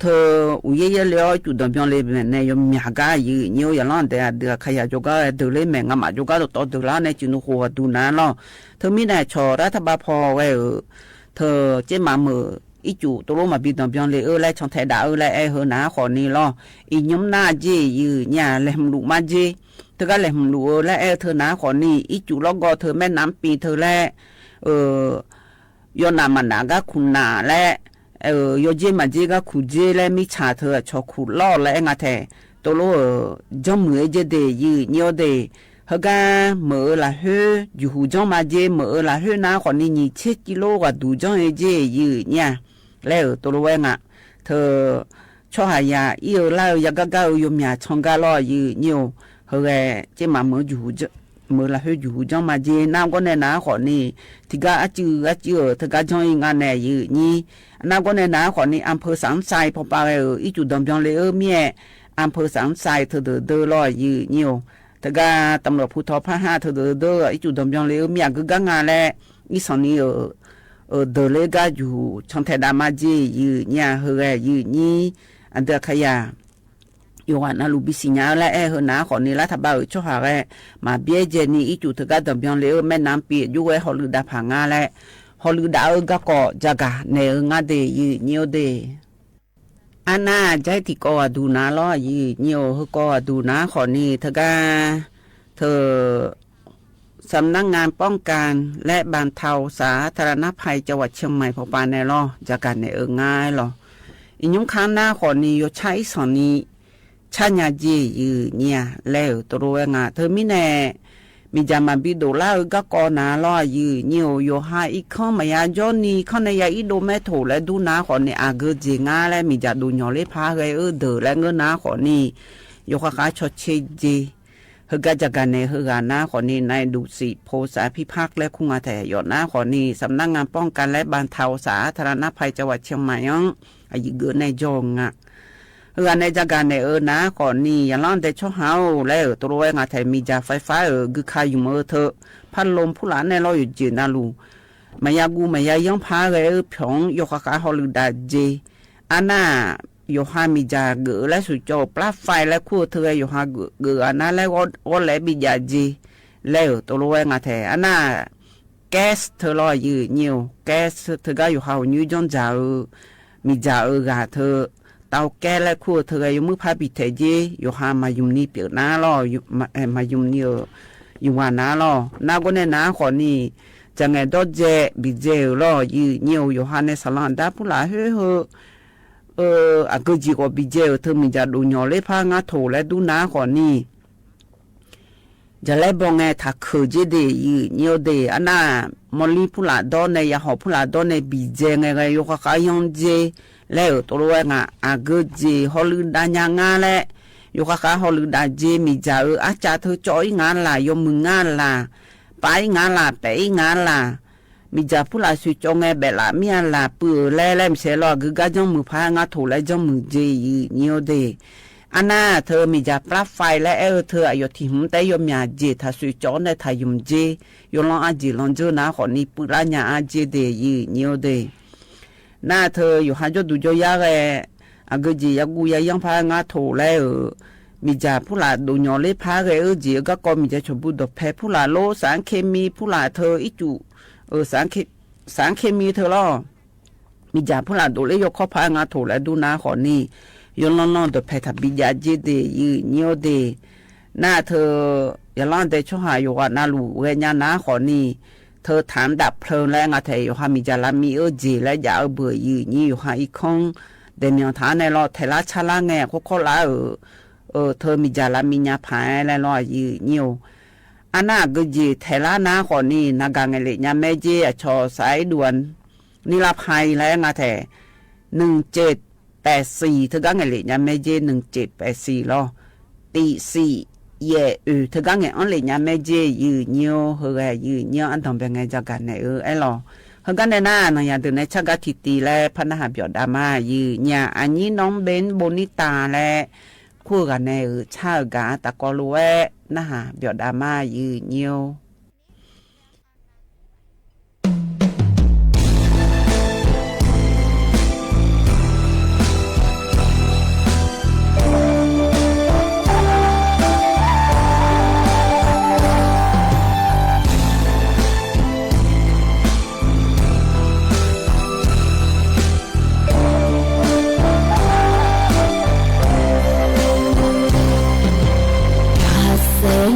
ထၢ အူယဲယဲလၢအီၤ စူးဒီးဘျီလ့ မ့ၢ်န့ၣ် ယမၠးကါ ယုၢ်ညိ ယလီၤဒဲး အဒုးအခါယၤ ကၠိကါဒုးလၢ မ့ၢ်ငါမၤကၠိကါတတီၤဒုးလၢန့ၣ် စူးနုာ်ဃိအဒူးနၤလီၤ ထၢမံၤန့ၣ် ဆီၣ်ရါထးဘၣ်ဖီဝဲဧၢ ထၢ က့မးမုၢ် အံၤစူး တိလိမၤဘံဒီးဘျီလ့ဧၢ လၢဆီၣ်ထဲဒၣ်အၢ လၢအဲၣ်ဟိုနာ်ဃီနံၤလီၤ အံၤညီမနၢ်က့ ယုၢ်ညိ လဲၤမလူၤမးက့ ထၢဂၤလဲၤမလူၤဧၢ လၢအဲၣ်ထၢနၤဃီနံၤ အံၤစူးလီၢ်ကီၢ် ထၢ မဲၣ်နါပံၤ ထၢလၢ ယီၤနးမၤနး ဂၤခူၣ်နးလၢ ယီၤက့မၤက့ ဂၤခူၣ်က့လၢ မ့ၢ်ဆၣ်ထၢ ဆီၣ်ခူၣ်လီၢ်လၢ အဲၣ်ငါထဲ တိလိ ကၠီမုၢ်အ့က့ဒ့ၣ် ယုၢ်ညိဒ့ၣ် ဟဲဂၤ မုၢ်အၢလၢဟိ ယူၤဟူးကၠီမးက့ မုၢ်အၢလၢဟိနၤဃီနံၤ နံၣ်ဆံကံလိ ဂၤဒူးကၠီအ့က့ ယုၢ်ညိ လႄႈ ဢိူဝ်ႈ တူဝ်လူဝဲၢ်ငၢၼ်ႇ ထိူဝ်ႈ ၶျော့ႁႃယႃႈ ဢီးဢိူဝ်ႈလႃႈ ယႃႈၵႃႉၵႃႉ ဢိူဝ်ႈ ယွမ်းယႃႈ ၸွင်ႇၵႃႈလေႃႈ ယိုဝ်းၺိဝ်ႉ ႁိုဝ်ၵေႃႈ ၸိူဝ်းမႃး မိူဝ်းယူႇႁူႉၸွမ်း မိူဝ်းလႃႈ ႁိုဝ် ယူႇႁူႉၸွမ်းမႃးၸေး ၼႃႈၵေႃႉၼႆႉ ၼႃႈၶေႃၼီႈ ထီႇၵႃႉ ဢၵျိူဝ်း ဢၵျိူဝ်း ထိူဝ်ႈၵႃႈ ၸွင်ႇဢီးငၢၼ်းၼႆႉ ယိုဝ်းၺိ ဢၼ်ၼႃႈၵေႃႉၼႆႉ ၼႃႈၶေႃၼီႈ ဢမ်ႇၽိူဝ်ႇသၢင်ႇသၢႆး ပေႃးပႃးဝႆႉ ဢိူဝ်ႈ ဢီးၸူး တွင်ႇပျွင်ႇလႄႈ ဢိူဝ်ႈ မႄႈ ဢမ်ႇၽိူဝ်ႇသၢင်ႇသၢႆး ထိူဝ်ႈတိူဝ်ႈတိူဝ်ႈလေႃႈ ယိုဝ်းၺိဝ်ႉ ထိူဝ်ႈၵႃႈ တမ်းရူတ်ႇ ၽူႈထွမ်ႇ ၽၢၵ်ႇႁႃႈ ထိူဝ်ႈတိူဝ်ႈတိူဝ်ႈ ဢီးၸူး တွင်ႇပျွင်ႇလႄႈ ဢိူဝ်ႈ မႄႈ ဢၵျိူဝ်းၵႃႉငၢၼ်းလႄႈ ဢီးသင်ၼႆႉ ဢိူဝ်ႈ ဢိူဝ်ႈ တိူဝ်ႈလႄႈ ၵႃႈယူႇ ၸွင်ႇထႅင်ႈတႃႇမႃးၸေး ယိုဝ်းၺိ ႁိုဝ်ၵေႃႈ ယိုဝ်းၺိ ဢၼ်တေၶႃႈယႃႇ ယူႇဝႃႈ ၼႃႈလူႇ ပီႈသီႇၺႃးလႄႈ ဢိူဝ်ႈ ႁိုဝ် ၼႃႈၶေႃၼီႈ လႃႈ ထႃႈပႃး ဢိူဝ်ႈ ၸွႆႈႁႃဝႆႉ မႃးပျေႉၸႄႈၼီႈ ဢီးၸူး ထိူဝ်ႈၵႃႈ တွင်ႇပျွင်ႇလႄႈ ဢိူဝ်ႈ မႄႈၼမ်ႉပီႇ ယူႇဝႆႉ ႁေႃႈလိုဝ်ႈတႃႇၽႃႇငႃးလႄႈ ႁေႃႈလိုဝ်ႈတႃႇ ဢိူဝ်ႈ ၵႃႈၵေႃႈ ၸႃႇၵႃႇၼႆႉ ဢိူဝ်ႈ ငႃးတေ ယိုဝ်းၺိဝ်းတေ ဢၼ်ၼႃႈ ၸၢႆးထီႇၵေႃႈ ဢႃႈ တူၺ်းၼႃႈလေႃႈ ယိုဝ်းၺိဝ်း ႁိုဝ်ၵေႃႈ ဢႃႈ တူၺ်းၼႃႈ ၶေႃၼီႈ ထိူဝ်ႈၵႃႈ ထိူဝ်ႈ สำนักงานป้องกันและบรรเทาสาธารณภัยจังหวัดเชียงใหม่ ပေႃးပႃးၼႆလေႃႈ ၸႃႇၵႃႇၼႆႉ ဢိူဝ်ႈ ငၢႆးလေႃႈ ဢိင်ၼိုင်ႈၶၢဝ်းၼႃႈ ၶေႃၼီႈ ယူႇၸၢႆးသၢင်ႇၼီႈ ၸၢႆးၺႃးၸေး ယိုဝ်းၺိ လႄႈ တူဝ်လူဝဲၢ်ငၢၼ်း ထိူဝ်ႈမီးၼႆႉ မီးၸႃႇမႃး ပီႈတူဝ်လႃႈ ဢိူဝ်ႈ ၵႃႈၵေႃႈၼႃႈလေႃႈ ယိုဝ်းၺိဝ်း ယူႇႁႃႈ ဢီႈၶွင်ႇ မႃးယႃႈၸွၼ်ႇၼီႈ ၶွင်ႇၼႆႉ ယႃႈဢီးတူဝ်မႄးထူဝ်ႇလႄႈ တူၺ်းၼႃႈ ၶေႃၼီႈ ဢႃႇ ၵိူဝ်ႇၸေႇငႃးလႄႈ မီးၸႃႇတူဝ်ၺေႃႇလႄႈ ၽႃႉၵႃႈ ဢိူဝ်ႈ တိူဝ်ႈလႄႈ ငိုၼ်းၼႃႈ ၶေႃၼီႈ ယူႇၶႃႈၶႃႈ ၶျေႃးၶျေးၸေး ႁိုဝ်ၵႃႈ ၸႃႇၵႃႇၼႆႉ ႁိုဝ်ၵႃႈၼႃႈ ၶေႃၼီႈ ၼႆႉ တူႇသိတ်ႇ ၽူႈသႃႇၽိၽၢၵ်ႈလႄႈ ၶူးငႃးထႆး ယွၼ်ႉၼႃႈ ၶေႃၼီႈ สำนักงานป้องกันและบรรเทาสาธารณภัยจังหวัดเชียงใหม่ ဢၼ် ဢႃႇ ယိုဝ်းၵိူဝ်ႇၼႆႉ ၸွင်ႇဢႃႇ ႁိုဝ်ၵႃႈၼႆႉ ၸႃႇၵႃႇၼႆႉ ဢိူဝ်ႈ ၼႃႈ ၶေႃၼီႈ ယႃႇလၢင်ႉတႄႉ ၶျေႃးႁဝ်းလႄႈ တူဝ်လူဝဲၢ်ငၢၼ်းထႆး မီးၸႃႇၾႆးၾႃႉ ဢိူဝ်ႈ ၵိုၵ်းၶႃႈယုမ်ႇ ဢိူဝ်ႈ ထိူဝ်ႈ ၽတ်ႉလူမ်း ၽူႈလႃႈၼႆႉလေႃႈ ယူႇၸေႇၼႃႇလူး မႃးယႃႈၵူႈ မႃးယႃႈယင်းၽႃႉၵႃႈ ဢိူဝ်ႈ ၽွင်ႈ ယူႇၶႃႈၶႃႈ ႁေႃႈလိုဝ်ႈတႃႇၸေး ဢၼ်ၼႃႈ ယူႇႁႃႈ မီးၸႃႇၵိူဝ်ႇလႄႈ သူၸေႃႇ ပလၢတ်ႉၾႆးလႄႈ ၶူးထိူဝ်ႈၵႃႈ ယူႇႁႃႈ ၵိူဝ်ႇ ၵိူဝ်ႇဢၼ်ၼၼ်ႉလႄႈ ဢေႃႈ ဢေႃႈလႄႈ ပီႈၸႃႇၸေး လႄႈ တူဝ်လူဝဲၢ်ငၢၼ်းထႆး ဢၼ်ၼႃႈ ၵႅတ်ႉသ်ထိူဝ်ႈလေႃႈ ယိုဝ်းၺိဝ်း ၵႅတ်ႉသ်ထိူဝ်ႈၵႃႈ ယူႇႁႃႈ ႁူဝ်ၺိဝ်းၸွင်ႇၸႃႇ ဢိူဝ်ႈ မီးၸႃႇ ဢိူဝ်ႈ ၵႃႈထိူဝ်ႈ တဝ်ႈၵႅတ်ႉသ်လႄႈ ၶူးထိူဝ်ႈၵႃႈ ယူႇမိုဝ်းၽႃႉပီႈထႄႇၸေး ယူႇႁႃႈ မႃးယုမ်ႇၼီႈပဵၼ်ၼႃႇလေႃႈ ယုမ်ႇ မႃး ဢိူဝ်ႈ မႃးယုမ်ႇၼီႈ ဢိူဝ်ႈ ယုမ်ႇဝႃႈၼႃႇလေႃႈ ၼႃႈၵေႃႈၼႆႉ ၼႃႈၶေႃၼီႈ ၸၢင်ႈငႄႈတေႃႇၸေး ပီႈၸေး ဢိူဝ်ႈလေႃႈ ယိုဝ်းၺိဝ်း ယူႇႁႃႈ ၼႂ်းသလၢင်ႇတႃႇ ၽူႈလႃႈ ႁိူဝ်ႈႁိူဝ်ႈ ဢိူဝ်ႈ ဢႃႇ ၵိူဝ်ႇၸီႇၵေႃႈ ပီႈၸေး ဢိူဝ်ႈ ထိူဝ်ႈမီးၸႃႇ တူဝ်ၺေႃႇလႄႈ ၽႃႉငႃးထူဝ်ႇလႄႈ တူၺ်းၼႃႈၶေႃၼီႈ ၸႃႉလႄႈ ပေႃးငႄႈ ထႃႈၶိူဝ်းၸေးတေ ယိုဝ်းၺိဝ်းတေ ဢၼ်ၼႃႈ မေႃႈလီႇၽူႈလႃႈတေႃႇၼႆႉ ယႃႈႁေႃႇၽူႈလႃႈတေႃႇၼႆႉ ပီႈၸေး ငႄႈငႄႈ ယူႇၶႃႈၶႃႈ ယွင်ႈၸေး လႄႈ ဢိူဝ်ႈ တူဝ်လူဝဲၢ်ငၢၼ်း ဢႃႇ ၵိူဝ်ႇၸေး ႁေႃႈလိုဝ်ႈတႃႇၺႃးငၢႆးလႄႈ ယူႇၶႃႈၶႃႈ ႁေႃႈလိုဝ်ႈတႃႇၸေး မီးၸႃႇ ဢိူဝ်ႈ ဢႃႇၸႃႇ ထိူဝ်ႈၸေႃႉဢီးငၢၼ်းလႃႇ ယွမ်းမိုဝ်းငၢၼ်းလႃႇ ပႃးဢီးငၢၼ်းလႃႇ ပႄႇဢီးငၢၼ်းလႃႇ မီးၸႃႇ ၽူႈလႃႈသူၸေႃႉငႄႈ ပႄႇလႃႇမီးဢၼ်လႃႇ ပိုတ်ႇလႄႈ လႄႈ မီးသႄႈလေႃႈ ၵိုၵ်းၵႃႈ ၸွင်ႇမိုဝ်းၽႃႉငႃးထူဝ်ႇလႄႈ ၸွင်ႇမိုဝ်းၸေး ယိုဝ်းၺိဝ်းတေ ဢၼ်ၼႃႈ ထိူဝ်ႈမီးၸႃႇ ပလၢတ်ႉၾႆးလႄႈ ဢိူဝ်ႈ ထိူဝ်ႈဢႃႇ ယွတ်ႈထီႇႁူမ်ႈတႆး ယွမ်းယႃႈၸေး ထႃႈသူၸေႃႉၼႆႉ ထႃႈယုမ်ႇၸေး ယွမ်းလွင်ႈဢႃႇၸေး လွင်ႈၸိူဝ်းၼႃႈ ၶေႃၼီႈ ပိုတ်ႇလႃႈၺႃးဢႃႇၸေးတေ ယိုဝ်းၺိဝ်းတေ ၼႃႈ ထိူဝ်ႈယူႇႁႃႈ ၸွတ်ႇတူႇၸွတ်ႇယႃႈၵႄႈ ဢႃႇ ၵိူဝ်ႇၸေး ယႃႈၵူႈယႃႈယင်း ၽႃႉငႃးထူဝ်ႇလႄႈ ဢိူဝ်ႈ မီးၸႃႇ ၽူႈလႃႈ တူဝ်ၺေႃႇလႄႈ ၽႃႉၵႄႈ ဢိူဝ်ႈ ၸေး ၵႃႈၵေႃႈ မီးၸႃႇ ၶျူဝ်ႇပူႇတေႃႇၽႄႈ ၽူႈလႃႈ လူဝ်ႇသၢၼ်ၶေႇမီႇ ၽူႈလႃႈ ထိူဝ်ႈ ဢီးၸူႇ ဢိူဝ်ႈ သၢၼ်ၶေႇ သၢၼ်ၶေႇမီႇ ထိူဝ်ႈလေႃႈ မီးၸႃႇ ၽူႈလႃႈ တူဝ်လႄႈ ယွၼ်ႉၶေႃႈၽႃႉငႃးထူဝ်ႇလႄႈ တူဝ်ၼႃႈၶေႃၼီႈ ယွၼ်ႉလွင်ႈလွင်ႈ တေႃႇၽႄႈ ထႃႈပီႈၸႃႇၸေးတေ ယိုဝ်းၺိဝ်းတေ ၼႃႈ ထိူဝ်ႈ ယႃႇလၢင်ႉတႄႉ ၸွင်ႇႁႃယူႇၵႃႈ ၼႃႈလူႇဝႄႈၺႃး ၼႃႈၶေႃၼီႈ ထိူဝ်ႈထၢၼ်ႇ တပ်ႉၽလိူင်ႇလႄႈ ငႃးထႄႇ ယူႇႁႃႈ မီးၸႃႇလႃႇမီႇ ဢိူဝ်ႈ ၸေးလႄႈ ယႃႈဢိူဝ်ႈ ပိူဝ်ႇ ယိုဝ်းၺိဝ်း ယူႇႁႃႈ ဢီႈၶွင်ႇ တေႇမႅင်ႇထၢၼ်ႇၼႆႉလေႃႈ ထႄႇလႃႈ ၸႃႉလႃႈ ငႄႈ ၶူဝ်းၶူဝ်းလႃႈ ဢိူဝ်ႈ ဢိူဝ်ႈ ထိူဝ်ႈမီးၸႃႇလႃႇမီႇ ၺႃးၽၢႆႇလႄႈလေႃႈ ယိုဝ်းၺိဝ်း ဢၼ်ၼႃႈၵေႃႈ ၸေးထႄႇလႃႈ ၼႃႈၶေႃၼီႈ ၼႃႈၵၢင်ႇ ငႄႈလႄႈ ၺႃးမႄးၸေး ဢၶျေႃးသၢႆးတူၼ်ႇ ၼိရၽႆးလႄႈ ငႃးထႄႇ ၼိုင်ႈၸဵတ်းပႅတ်ႇသီႇ ထိူဝ်ႈၵႃႈ ငႄႈလႄႈ ၺႃးမႄးၸေး ၼိုင်ႈၸဵတ်းပႅတ်ႇသီႇလေႃႈ တီႇသီႇ ယႄႈ ဢိူဝ်ႈ ထိူဝ်ႈၵႃႈ ငႄႈဢွၼ်ႇလႄႈ ၺႃးမႄးၸေး ယိုဝ်းၺိဝ်း ႁိုဝ်ၵေႃႈ ယိုဝ်းၺိဝ်း ဢၼ်တွင်းပဵၼ်ငႄႈ ၸႃႉၵႃႈၼႆႉ ဢိူဝ်ႈ ဢေႃႈလေႃႈ ႁိုဝ်ၵေႃႈ ၼႆႉၼႃႇ ၼင်ႇယၢမ်းလဵဝ်ၼႆႉ ၸႃႉၵႃႈထီႇတီႇလႄႈ ၽၼ်းၼႃႇႁႃႉ ပျေႃႇတႃႇမႃး ယိုဝ်းၺိဝ်း ဢၼ်ၼႆႉ ၼွင်ႉပဵၼ် ပူဝ်ႇၼီႇတႃႇလႄႈ ၶူးၵၼ်ၼႆႉ ဢိူဝ်ႈ ၸႃႉၵႃႈ တႃႇၵေႃႈလူဝ်ႇဝႆႉ ၼႃႇႁႃႉ ပျေႃႇတႃႇမႃး ယိုဝ်းၺိဝ်း ၽႃႇသႄႈၼႆႉၵ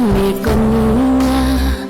ေႃႈမီးၼႃႇ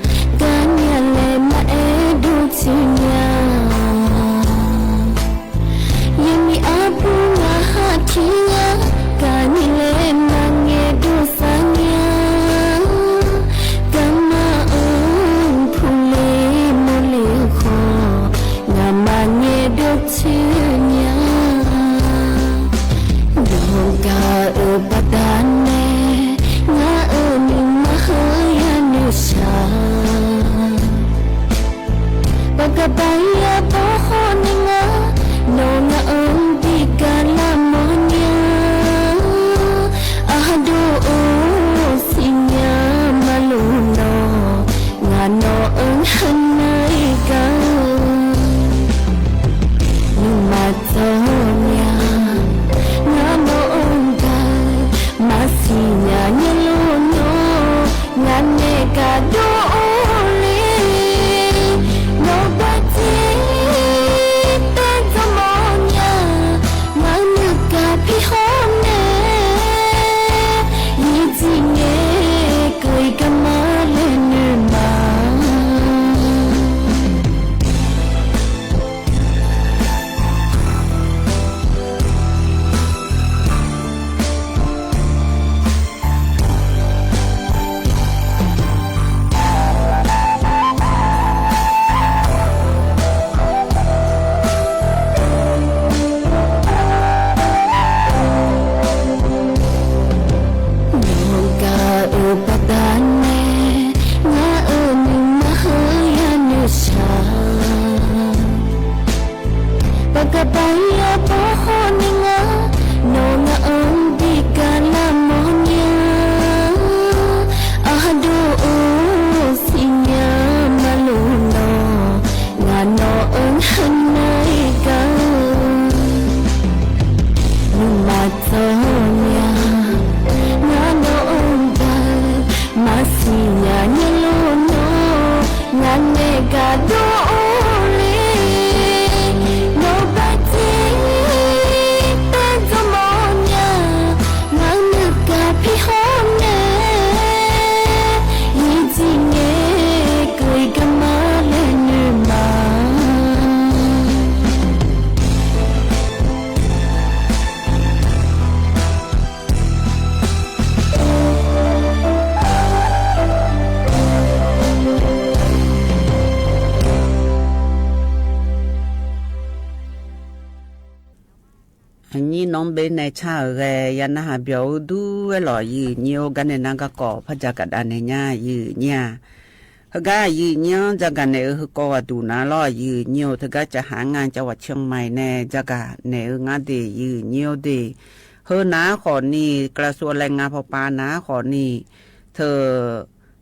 မၤစီၤယၤ ငါနီၢ်အုၣ်ဒၣ် မၤစံၣ်ယၤညါလိၤနီၤ ငါနဲၣ်ကၤဒိၣ်အိၣ်လံ နီၢ်ဘၣ်တ့ တၢ်ဒိၣ်မီၢ်ညါ မၤနုာ်ကၤဖံဟီၣ်နဲ ယံာ်ဒံးန့ၣ် ကွံာ်ကမၤလၢနုာ်မး အနံၣ်နီဘ့ၣ်နဲၣ်ဆၣ်ဧိၤဂဲၤ ယၤနၢ်ဟးပျီၤအူဒူဝဲလီၤ ယံာ်ညိၣ် ကါန့ၣ်နကကိးဖးယၢကဒၣ်န့ၣ်ညါ ယံာ်ညိၣ် ဟဂၤယံာ်ညိၣ် ယကၤနဲၣ်ဧိၤ ဟးကိးဂၤဒူၣ်နၤလီၤ ယံာ်ညိၣ် တဂၤကဟါငါ ကဝးဆၢၣ်မဲၣ်န့ၣ် ယကၤနဲၣ်ဧိၤ ငါဒဲးယံာ်ညိၣ်ဒဲး ဟၢနၤဃီၤနံၤ ကလၤစူၤလဲၤငါဖီပၤနၤဃီၤနံၤ ထၢ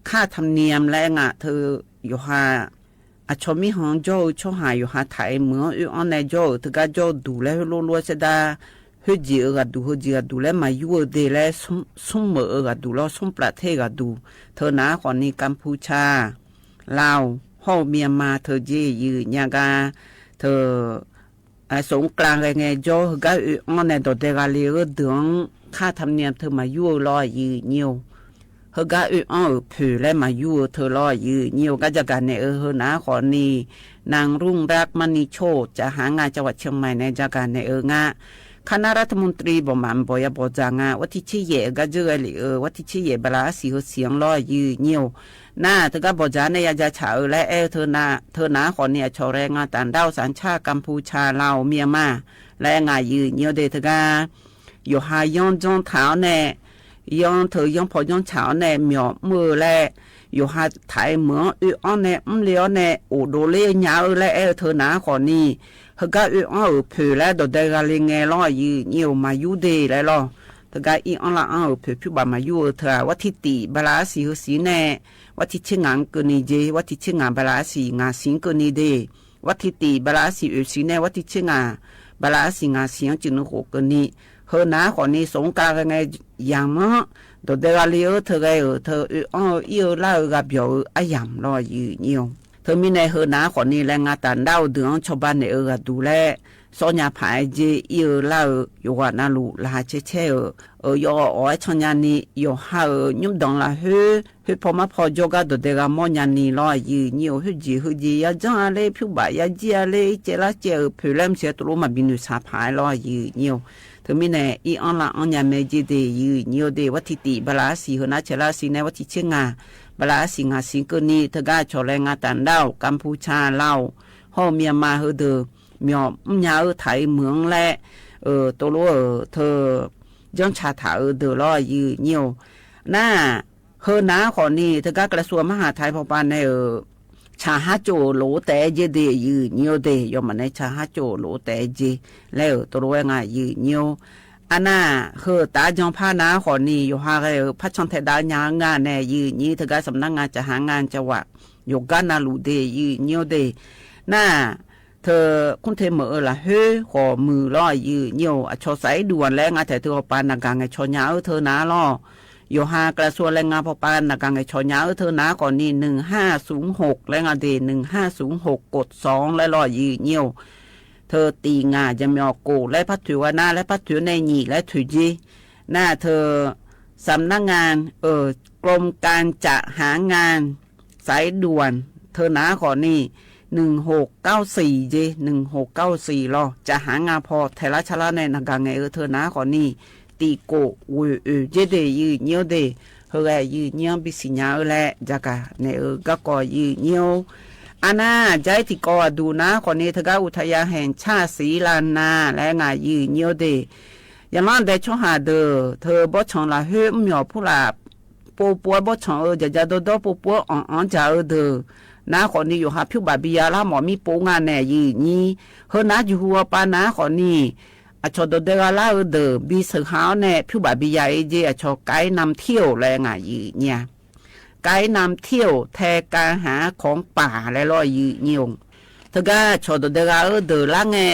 ခါထမ်ၼံၣ်လၢအငါ ထၢ ယိၤဟၣ် အဆီမံဟီၣ်ကၠီဧိၤ ဆီဟၣ်ယိၤဟၣ်ထၢအမုာ်အီၤ အၢအီၣ်နဲၣ်ကၠီဧိၤ တဂၤကၠီဒူၣ်လၢဟၢလိလိဆဲဒၣ် ဟၢကၠံၣ်ဧိၤဂၤဒူၣ် ဟၢကၠံၣ်ဂၤဒူၣ်လၢမၤယူၤဧိၤဒဲးလၢ ဆူမဲာ်ဧိၤဂၤဒူၣ်လီၤ ဆူပြးထ့ၣ်ဂၤဒူၣ် ထၢနၤဃီၤနံၤ ကမ်ၣ်ဖူးဆၣ် လၢဝ် ဟီၣ်မံၣ်မါ ထၢကၠ့ယံာ်ညိၣ်ဂၤ ထၢ အစူးကၠၢ်ဂဲၤဂဲၤကၠီ ဟၢဂၤအၢအီၣ်နဲၣ်ဒီးဒဲးဂၤလံဧိၤဒုး ခါထမ်ၼံၣ်ထၢမၤယူၤဧိၤလီၤ ယံာ်ညိၣ် ဟၢဂၤအၢအီၣ်ဧိၤဖုးလၢမၤယူၤဧိၤထၢလီၤ ယံာ်ညိၣ် ကါယကၤနဲၣ်ဧိၤ ဟၢနၤဃီၤနံၤ နၢင်းရုံၣ်ရၢၣ် မၤနံၣ်ဆိၣ် ကဟါငါ ကဝးဆၢၣ်မဲၣ်န့ၣ် ယကၤနဲၣ်ဧိၤ ငါ ခါနၢ်ရၢၣ်ထမူၣ်တြံ ဘီၣ်မးဘီၣ်ယၤဘီၣ်စၢ် ငါ ဝဲထံဆံယဲၢ် အဂၤယဲၢ်ဂဲၤလံဧိၤ ဝဲထံဆံယဲၢ် ဘလးအါစံၣ်ဟၢစံၣ်လီၤ ယံာ်ညိၣ် နၢ် တဂၤဘီၣ်စၢ်န့ၣ် ယၤယၤဆၣ်ဧိၤလၢအဲၣ် ထၢနၤဃီၤနံၤ အဆီရဲၣ် ငါတၢ်ဒၣ်စၣ်ဆၣ် ကမ်ၣ်ဖူးဆၣ် လၢဝ် မံၣ်မါ လၢအငါ ယံာ်ညိၣ်ဒဲး တဂၤ ယိၤဟၣ်ယီၣ်ကၠီထၢအီၤန့ၣ် ယီၣ်ထၢယီၣ်ဖီယီၣ်ဆၣ်အီၤန့ၣ် မၠီၣ်မုၢ်လၢ ယိၤဟၣ်ထၢအမုာ်အီၤ အၢအီၣ်နဲၣ် မုၢ်လ့အီၤန့ၣ် အိၣ်ဒီးလၢညါဧိၤလၢအဲၣ် ထၢနၤဃီၤနံၤ ဟၢဂၤအၢအီၣ်ဧိၤဖုးလၢဒီးဒဲးဂၤလံ ငဲၤလီၤ ယံာ်ညိၣ် မၤယူၤဒဲးလၢလီၤ တဂၤအံၣ်အီၣ်လၢအီၣ်ဧိၤဖုး ဖုးဘၣ်မၤယူၤဧိၤထၢ ဝဲထံတံၢ် ဘလးအါစံၣ်ဟၢစံၣ်န့ၣ် ဝဲထံဆံငါကၢၢ်နံၤကၠ့ ဝဲထံဆံငါ ဘလးအါစံၣ် ငါစံၣ်ကၢၢ်နံၤဒဲး ဝဲထံတံၢ် ဘလးအါစံၣ်အၢစံၣ်န့ၣ် ဝဲထံဆံငါ ဘလးအါစံၣ် ငါစံၣ် အီၣ်စံၣ်နုာ်ဃိးကၢၢ်နံၤ ဟၢနၤဃီၤနံၤ စူးကၠၢ်ဂဲၤဂဲၤယၢ်မး ဒီးဒဲးဂၤလံဧိၤ ထၢဂၤဧိၤ ထၢအၢအီၣ်ဧိၤ အံၣ်ဧိၤလၢဧိၤ ဂၤဘျီၣ်ဧိၤ အယၢ်လီၤ ယံာ်ညိၣ် ထၢမံၤန့ၣ် ဟၢနၤဃီၤနံၤလၢ ငါတၢ်ဒၣ်အိၣ်ဒုးအီၣ် ဆီၣ်ဘၣ်နဲၣ်ဧိၤဂၤဒူၣ်လၢ စီညါဖးအါကၠ့ အံၣ်ဧိၤလၢဧိၤ ယွၤနၢ်လူၢ် လၢဟးဆဲးဆဲးဧိၤ အၢ ယီၣ်အီၣ်အီၣ် အဲၣ်ဆီညါနံၤ ယိၤဟၣ်ဧိၤ ညုၣ်ဒိၣ်လၢဟၢ ဟၢဖီမါဖီ ကၠီဂၤဒီးဒဲးဂၤမီၢ်ညါနံၤလီၤ ယံာ်ညိၣ် ဟၢကၠံၣ်ဟၢကၠံၣ် ယၤကၠီအါလၢ ဖုးဘၣ်ယၤကၠံၣ်အါလၢ ကဲလၢကဲဧိၤ ဖုးလၢမုၢ်ဆဲးတလိမၤဘံနုာ်ဆါဖးလီၤ ယံာ်ညိၣ် ထၢမံၤန့ၣ် အံၣ်အီၣ်လၢအီၣ်ညါမဲာ်ကၠ့ဒဲး ယံာ်ညိၣ်ဒဲး ဝဲထံတံၢ် ဘလးအါစံၣ် ဟၢနၤဆဲးလါစံၣ်န့ၣ် ဝဲထံဆံငါ ဘလးအါစံၣ် ငါစံၣ်ကၢၢ်နံၤ ထၢဂၤဆီၣ်လၢ ငါတၢ်ဒၣ်အိၣ် ကမ်ၣ်ဖူးဆၣ် လၢဝ် ဟီၣ်မံၣ်မါ ဟၢဒုး မၠီၣ်မုၢ်ညါဧိၤ ထၢအမုာ်အီၤလၢ အၢ တလိဧိၤ ထၢ ယီၣ်ဆၣ်ထၢဧိၤဒုးလီၤ ယံာ်ညိၣ် နၢ် ဟၢနၤဃီၤနံၤ ထၢဂၤကလၤစူၤမဟၣ်ထၢဖီပၤန့ၣ်ဧိၤ ဆၣ်ဟးကၠိၣ်လိာ်တဲာ်ကၠ့ဒဲး ယံာ်ညိၣ်ဒဲး ယီၣ်မးန့ၣ် ဆၣ်ဟးကၠိၣ်လိာ်တဲာ်ကၠ့ လၢဧိၤ တလိဝဲ ငါ ယံာ်ညိၣ် အနၢ် ဟၢတၢ်ကၠီဖါနၤဃီၤနံၤ ယိၤဟၣ်ဂဲၤဧိၤ ဖးဆီၣ်ထဲဒၣ်ညါငါန့ၣ် ယံာ်ညိၣ် ထၢဂၤ စံးနါငါ ကဟါငါ ကဝး ယိၤကၢ်နၢ်လူၢ်ဒဲး ယံာ်ညိၣ်ဒဲး နၢ် ထၢ ကူၣ်ထဲမုၢ်အၢလၢဟၢဃီၤမုၢ်လီၤ ယံာ်ညိၣ် အဆီၣ်စးအံၤဒုးဝဲလၢ ငါထဲးထၢဖီပၤ နဂၤငဲၤဆီၣ်ညါအၢ ထၢနၤလီၤ ယိၤဟၣ်ကလၤစူၤလၢ ငါဖီပၤ နဂၤငဲၤဆီၣ်ညါအၢ ထၢနၤဃီၤနံၤ နုင်ၢ်ဟၣ်သုၣ်ဟူၣ် လၢငါဒဲး နုင်ၢ်ဟၣ်သုၣ်ဟူၣ် ကိးသွင် လၢလီၤ ယံာ်ညိၣ် ထၢတံၢ်ငါ ယမၠီၣ်ကိးလၢဖးထုးဝဲနၤ လၢဖးထုးန့ၣ် ညံၣ်လၢထုးကၠ့ နၢ် ထၢ စံးနါငါ အၢ กรมการจัดหางาน สายด่วน ထၢနၤဃီၤနံၤ နုင်ႇႁူၵ်းၵဝ်ႈသီၼ်ၸေ နုင်ႇႁူၵ်းၵဝ်ႈသီၼ်လီၤ จัดหางาน ဖီထဲးလၢဆါလၢန့ၣ် နဂၤငဲၤအၢ ထၢနၤဃီၤနံၤ တံၢ်ကိးဝဲၢ်အၢၸေဒၣ် ယံာ်ညိၣ်ဒၣ် ဟဲဂဲၤယံာ်ညိၣ်ဘံၣ်စံၣ်ညါအၢလၢ ယကၤနဲၣ်အၢ ဂၤကီၢ်ယံာ်ညိၣ် အနၢ် ယဲထံကီၢ်အဒုးနၤဃီၤနံၤ ထၢဂၤ อุทยานแห่งชาติศรีราชา လၢငါ ယံာ်ညိၣ်ဒၣ် ယလီၤဒဲးဆီဟၣ်ဒၢး ထၢဘီၣ်ဆီၣ်လၢဟၢ မၠီၣ်ဖုလၢ ပိာ်ပှၤဘီၣ်ဆီၣ်အၢ ယၤယၤဒီဒီ ပိာ်ပှၤအီၣ်အီၣ်ယၤအၢဒၢး နၤဃီၤနံၤ ယိၤဟၣ်ဖၠူၣ်ဘၣ်ဘံယၤလၢ မီၣ်မံပိာ်ငါန့ၣ် ယံာ်ညိၣ် ဟၢနၤယုၢ်ဟူအပၢ်နၤဃီၤနံၤ အဆီၣ်ဒီးဒဲးဂၤလၢအၢဒၢး ဘံၣ်စၢၣ်ဟါအီၤန့ၣ် ဖၠူၣ်ဘၣ်ဘံယၤအၢကၠေ အဆီၣ် ไกด์นำเที่ยว လၢငါ ယံာ်ညိၣ် ไกด์นำเที่ยว แทนการหาของป่า လၢလီၤ ယံာ်ညိၣ် ထၢဂၤဆီၣ်ဒီးဒဲးဂၤအၢဒၢးလၢငဲၤ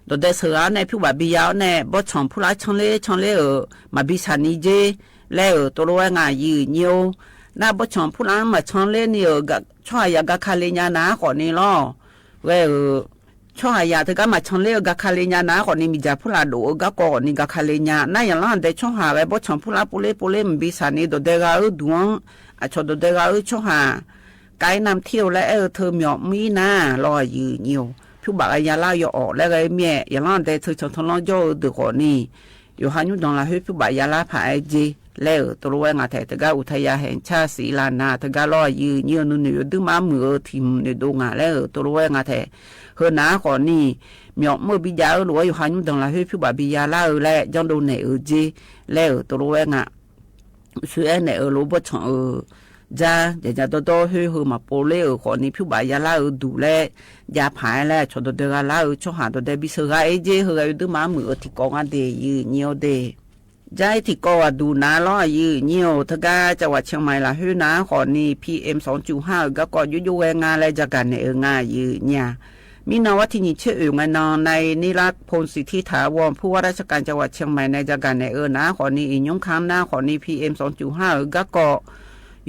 ဒိးဒဲဆၢဂၤန့ၣ် ဖုဘၣ်ဘီယၤန့ၣ် ဘီၣ်ဆၣ်ဖုလၢဆၢၣ်လဲဆၢၣ်လဲဧိၤ မၤဘံသၣ်နံၤက့ လဲၣ်ဧိၤ တိၢ်လိဝဲငါယုၢ်ညိၣ်ဧိၤ. နဘီၣ်ဆၣ်ဖုလၢမၤဆၢၣ်လဲန့ၣ်ဧိၤ ဆီဟါယၤ ကခါလ့ညါ နၤဃီန့ၣ်လီၤ. ဝဲဧိၤ ဆီဟါယၤ တဂၤမၤဆၢၣ်လဲဧိၤ ကခါလ့ညါ နၤဃီန့ၣ် မ့ၢ်ယၤဖုလၢဒိၣ်ဧိၤ ကကိးဃီန့ၣ် ကခါလ့ညါ နယၤလီၤဒဲး ဆီဟါဝဲ ဘီၣ်ဆၣ်ဖုလၢပိာ်လဲပိာ်လဲ မၤဘံသၣ်နံၤ ဒိးဒဲဂၤဧိၤ ဒူၣ် အဆီဒိးဒဲဂၤဧိၤ ဆီဟါ ကဲနမ်ထံၣ်ဧိၤ လဲၣ် အဲၣ် ထၢမၠီၣ်မံနၤ လီၤယုၢ်ညိၣ်ဧိၤ. ဖုဘၣ်ယၤလၢယအိၣ် လဲၣ်ဂ့ၤမ့ၢ် ယၤလီၤဒဲး ထၢဆၣ်ထၢလီၤကၠီဧိၤ ဒုးဃီန့ၣ် ယိၤဟၣ်ညူဒိၣ်လၢဟ့ ဖုဘၣ်ယၤလၢဖးအဲက့ လဲၣ်ဧိၤ တိၢ်လိဝဲငါထဲ တဂၤ အူထယၤဟဲၣ်ဆၣ်စံလၢနၤ တဂၤလီၤယုၢ်ညိၣ်ဧိၤ နုၢ်နုၢ်ယိၤဒုးမၤမုာ်ဧိၤ ထံၣ်မုၢ်နုာ်ဒိၣ်ငါ လဲၣ်ဧိၤ တိၢ်လိဝဲငါထဲ ဟၢနၤဃီန့ၣ် မၠီၣ်မံဘံယၤဧိၤ လိာ်ဝဲယိၤဟၣ်ညူဒိၣ်လၢဟ့ ဖုဘၣ်ဘံယၤလၢဧိၤ လဲၣ် ကၠီဒိၣ်နဲၣ်ဧိၤက့ လဲၣ်ဧိၤ တိၢ်လိဝဲငါ ဆူအဲၣ်နဲၣ်ဧိၤ လိာ်ဘီၣ်ဆၣ်ဧိၤ ယၤ ယၤယၤဒီဒီ ဟ့ ဟ့မၤပိာ်လဲဧိၤဃီန့ၣ် ဖုဘၣ်ယၤလၢဧိၤ ဒူၣ်လဲၣ် ယၤဖးအဲလဲၣ် ဆီဒိးဒဲဂၤလၢဧိၤ ဆီဟါ ဒိးဒဲးဘံသၢဂၤအဲက့ ဟ့ဂၤယိၤဒုးမၤမုာ်ဧိၤ ထံကီၢ်ဂၤဒဲး ယုၢ်ညိၣ်ဧိၤဒဲး ယၤအံၤ ထံကီၢ်ဂၤဒူၣ်နၤလီၤ ယုၢ်ညိၣ်ဧိၤ တဂၤ ကဝးဆဲးမဲၣ်လၢဟ့ နၤဃီန့ၣ် PM စံၣ်ကၠူၣ်ဟါဧိၤ ကၣ်ကီၣ်ယိယိဝဲငါ လဲၣ် ယၤကၤနဲၣ်ဧိၤ ငါယုၢ်ညိၣ်ဧိၤ မံနီၤ ဝါထံနံၣ်ဆံဢိၣ် ငါနီၤ နဲၣ်နံၣ်လၢ ဖူၣ်စံၣ်ထံထၣ်ဝီၢ် ဖုဝါရၢ်စကၣ် ကဝးဆဲးမဲၣ် နဲၣ် ယၤကၤနဲၣ်ဧိၤ နၤဃီန့ၣ် အံၤညိၣ်ခါ နၤဃီန့ၣ် PM စံၣ်ကၠူၣ်ဟါဧိၤ ကၣ်ကီၣ်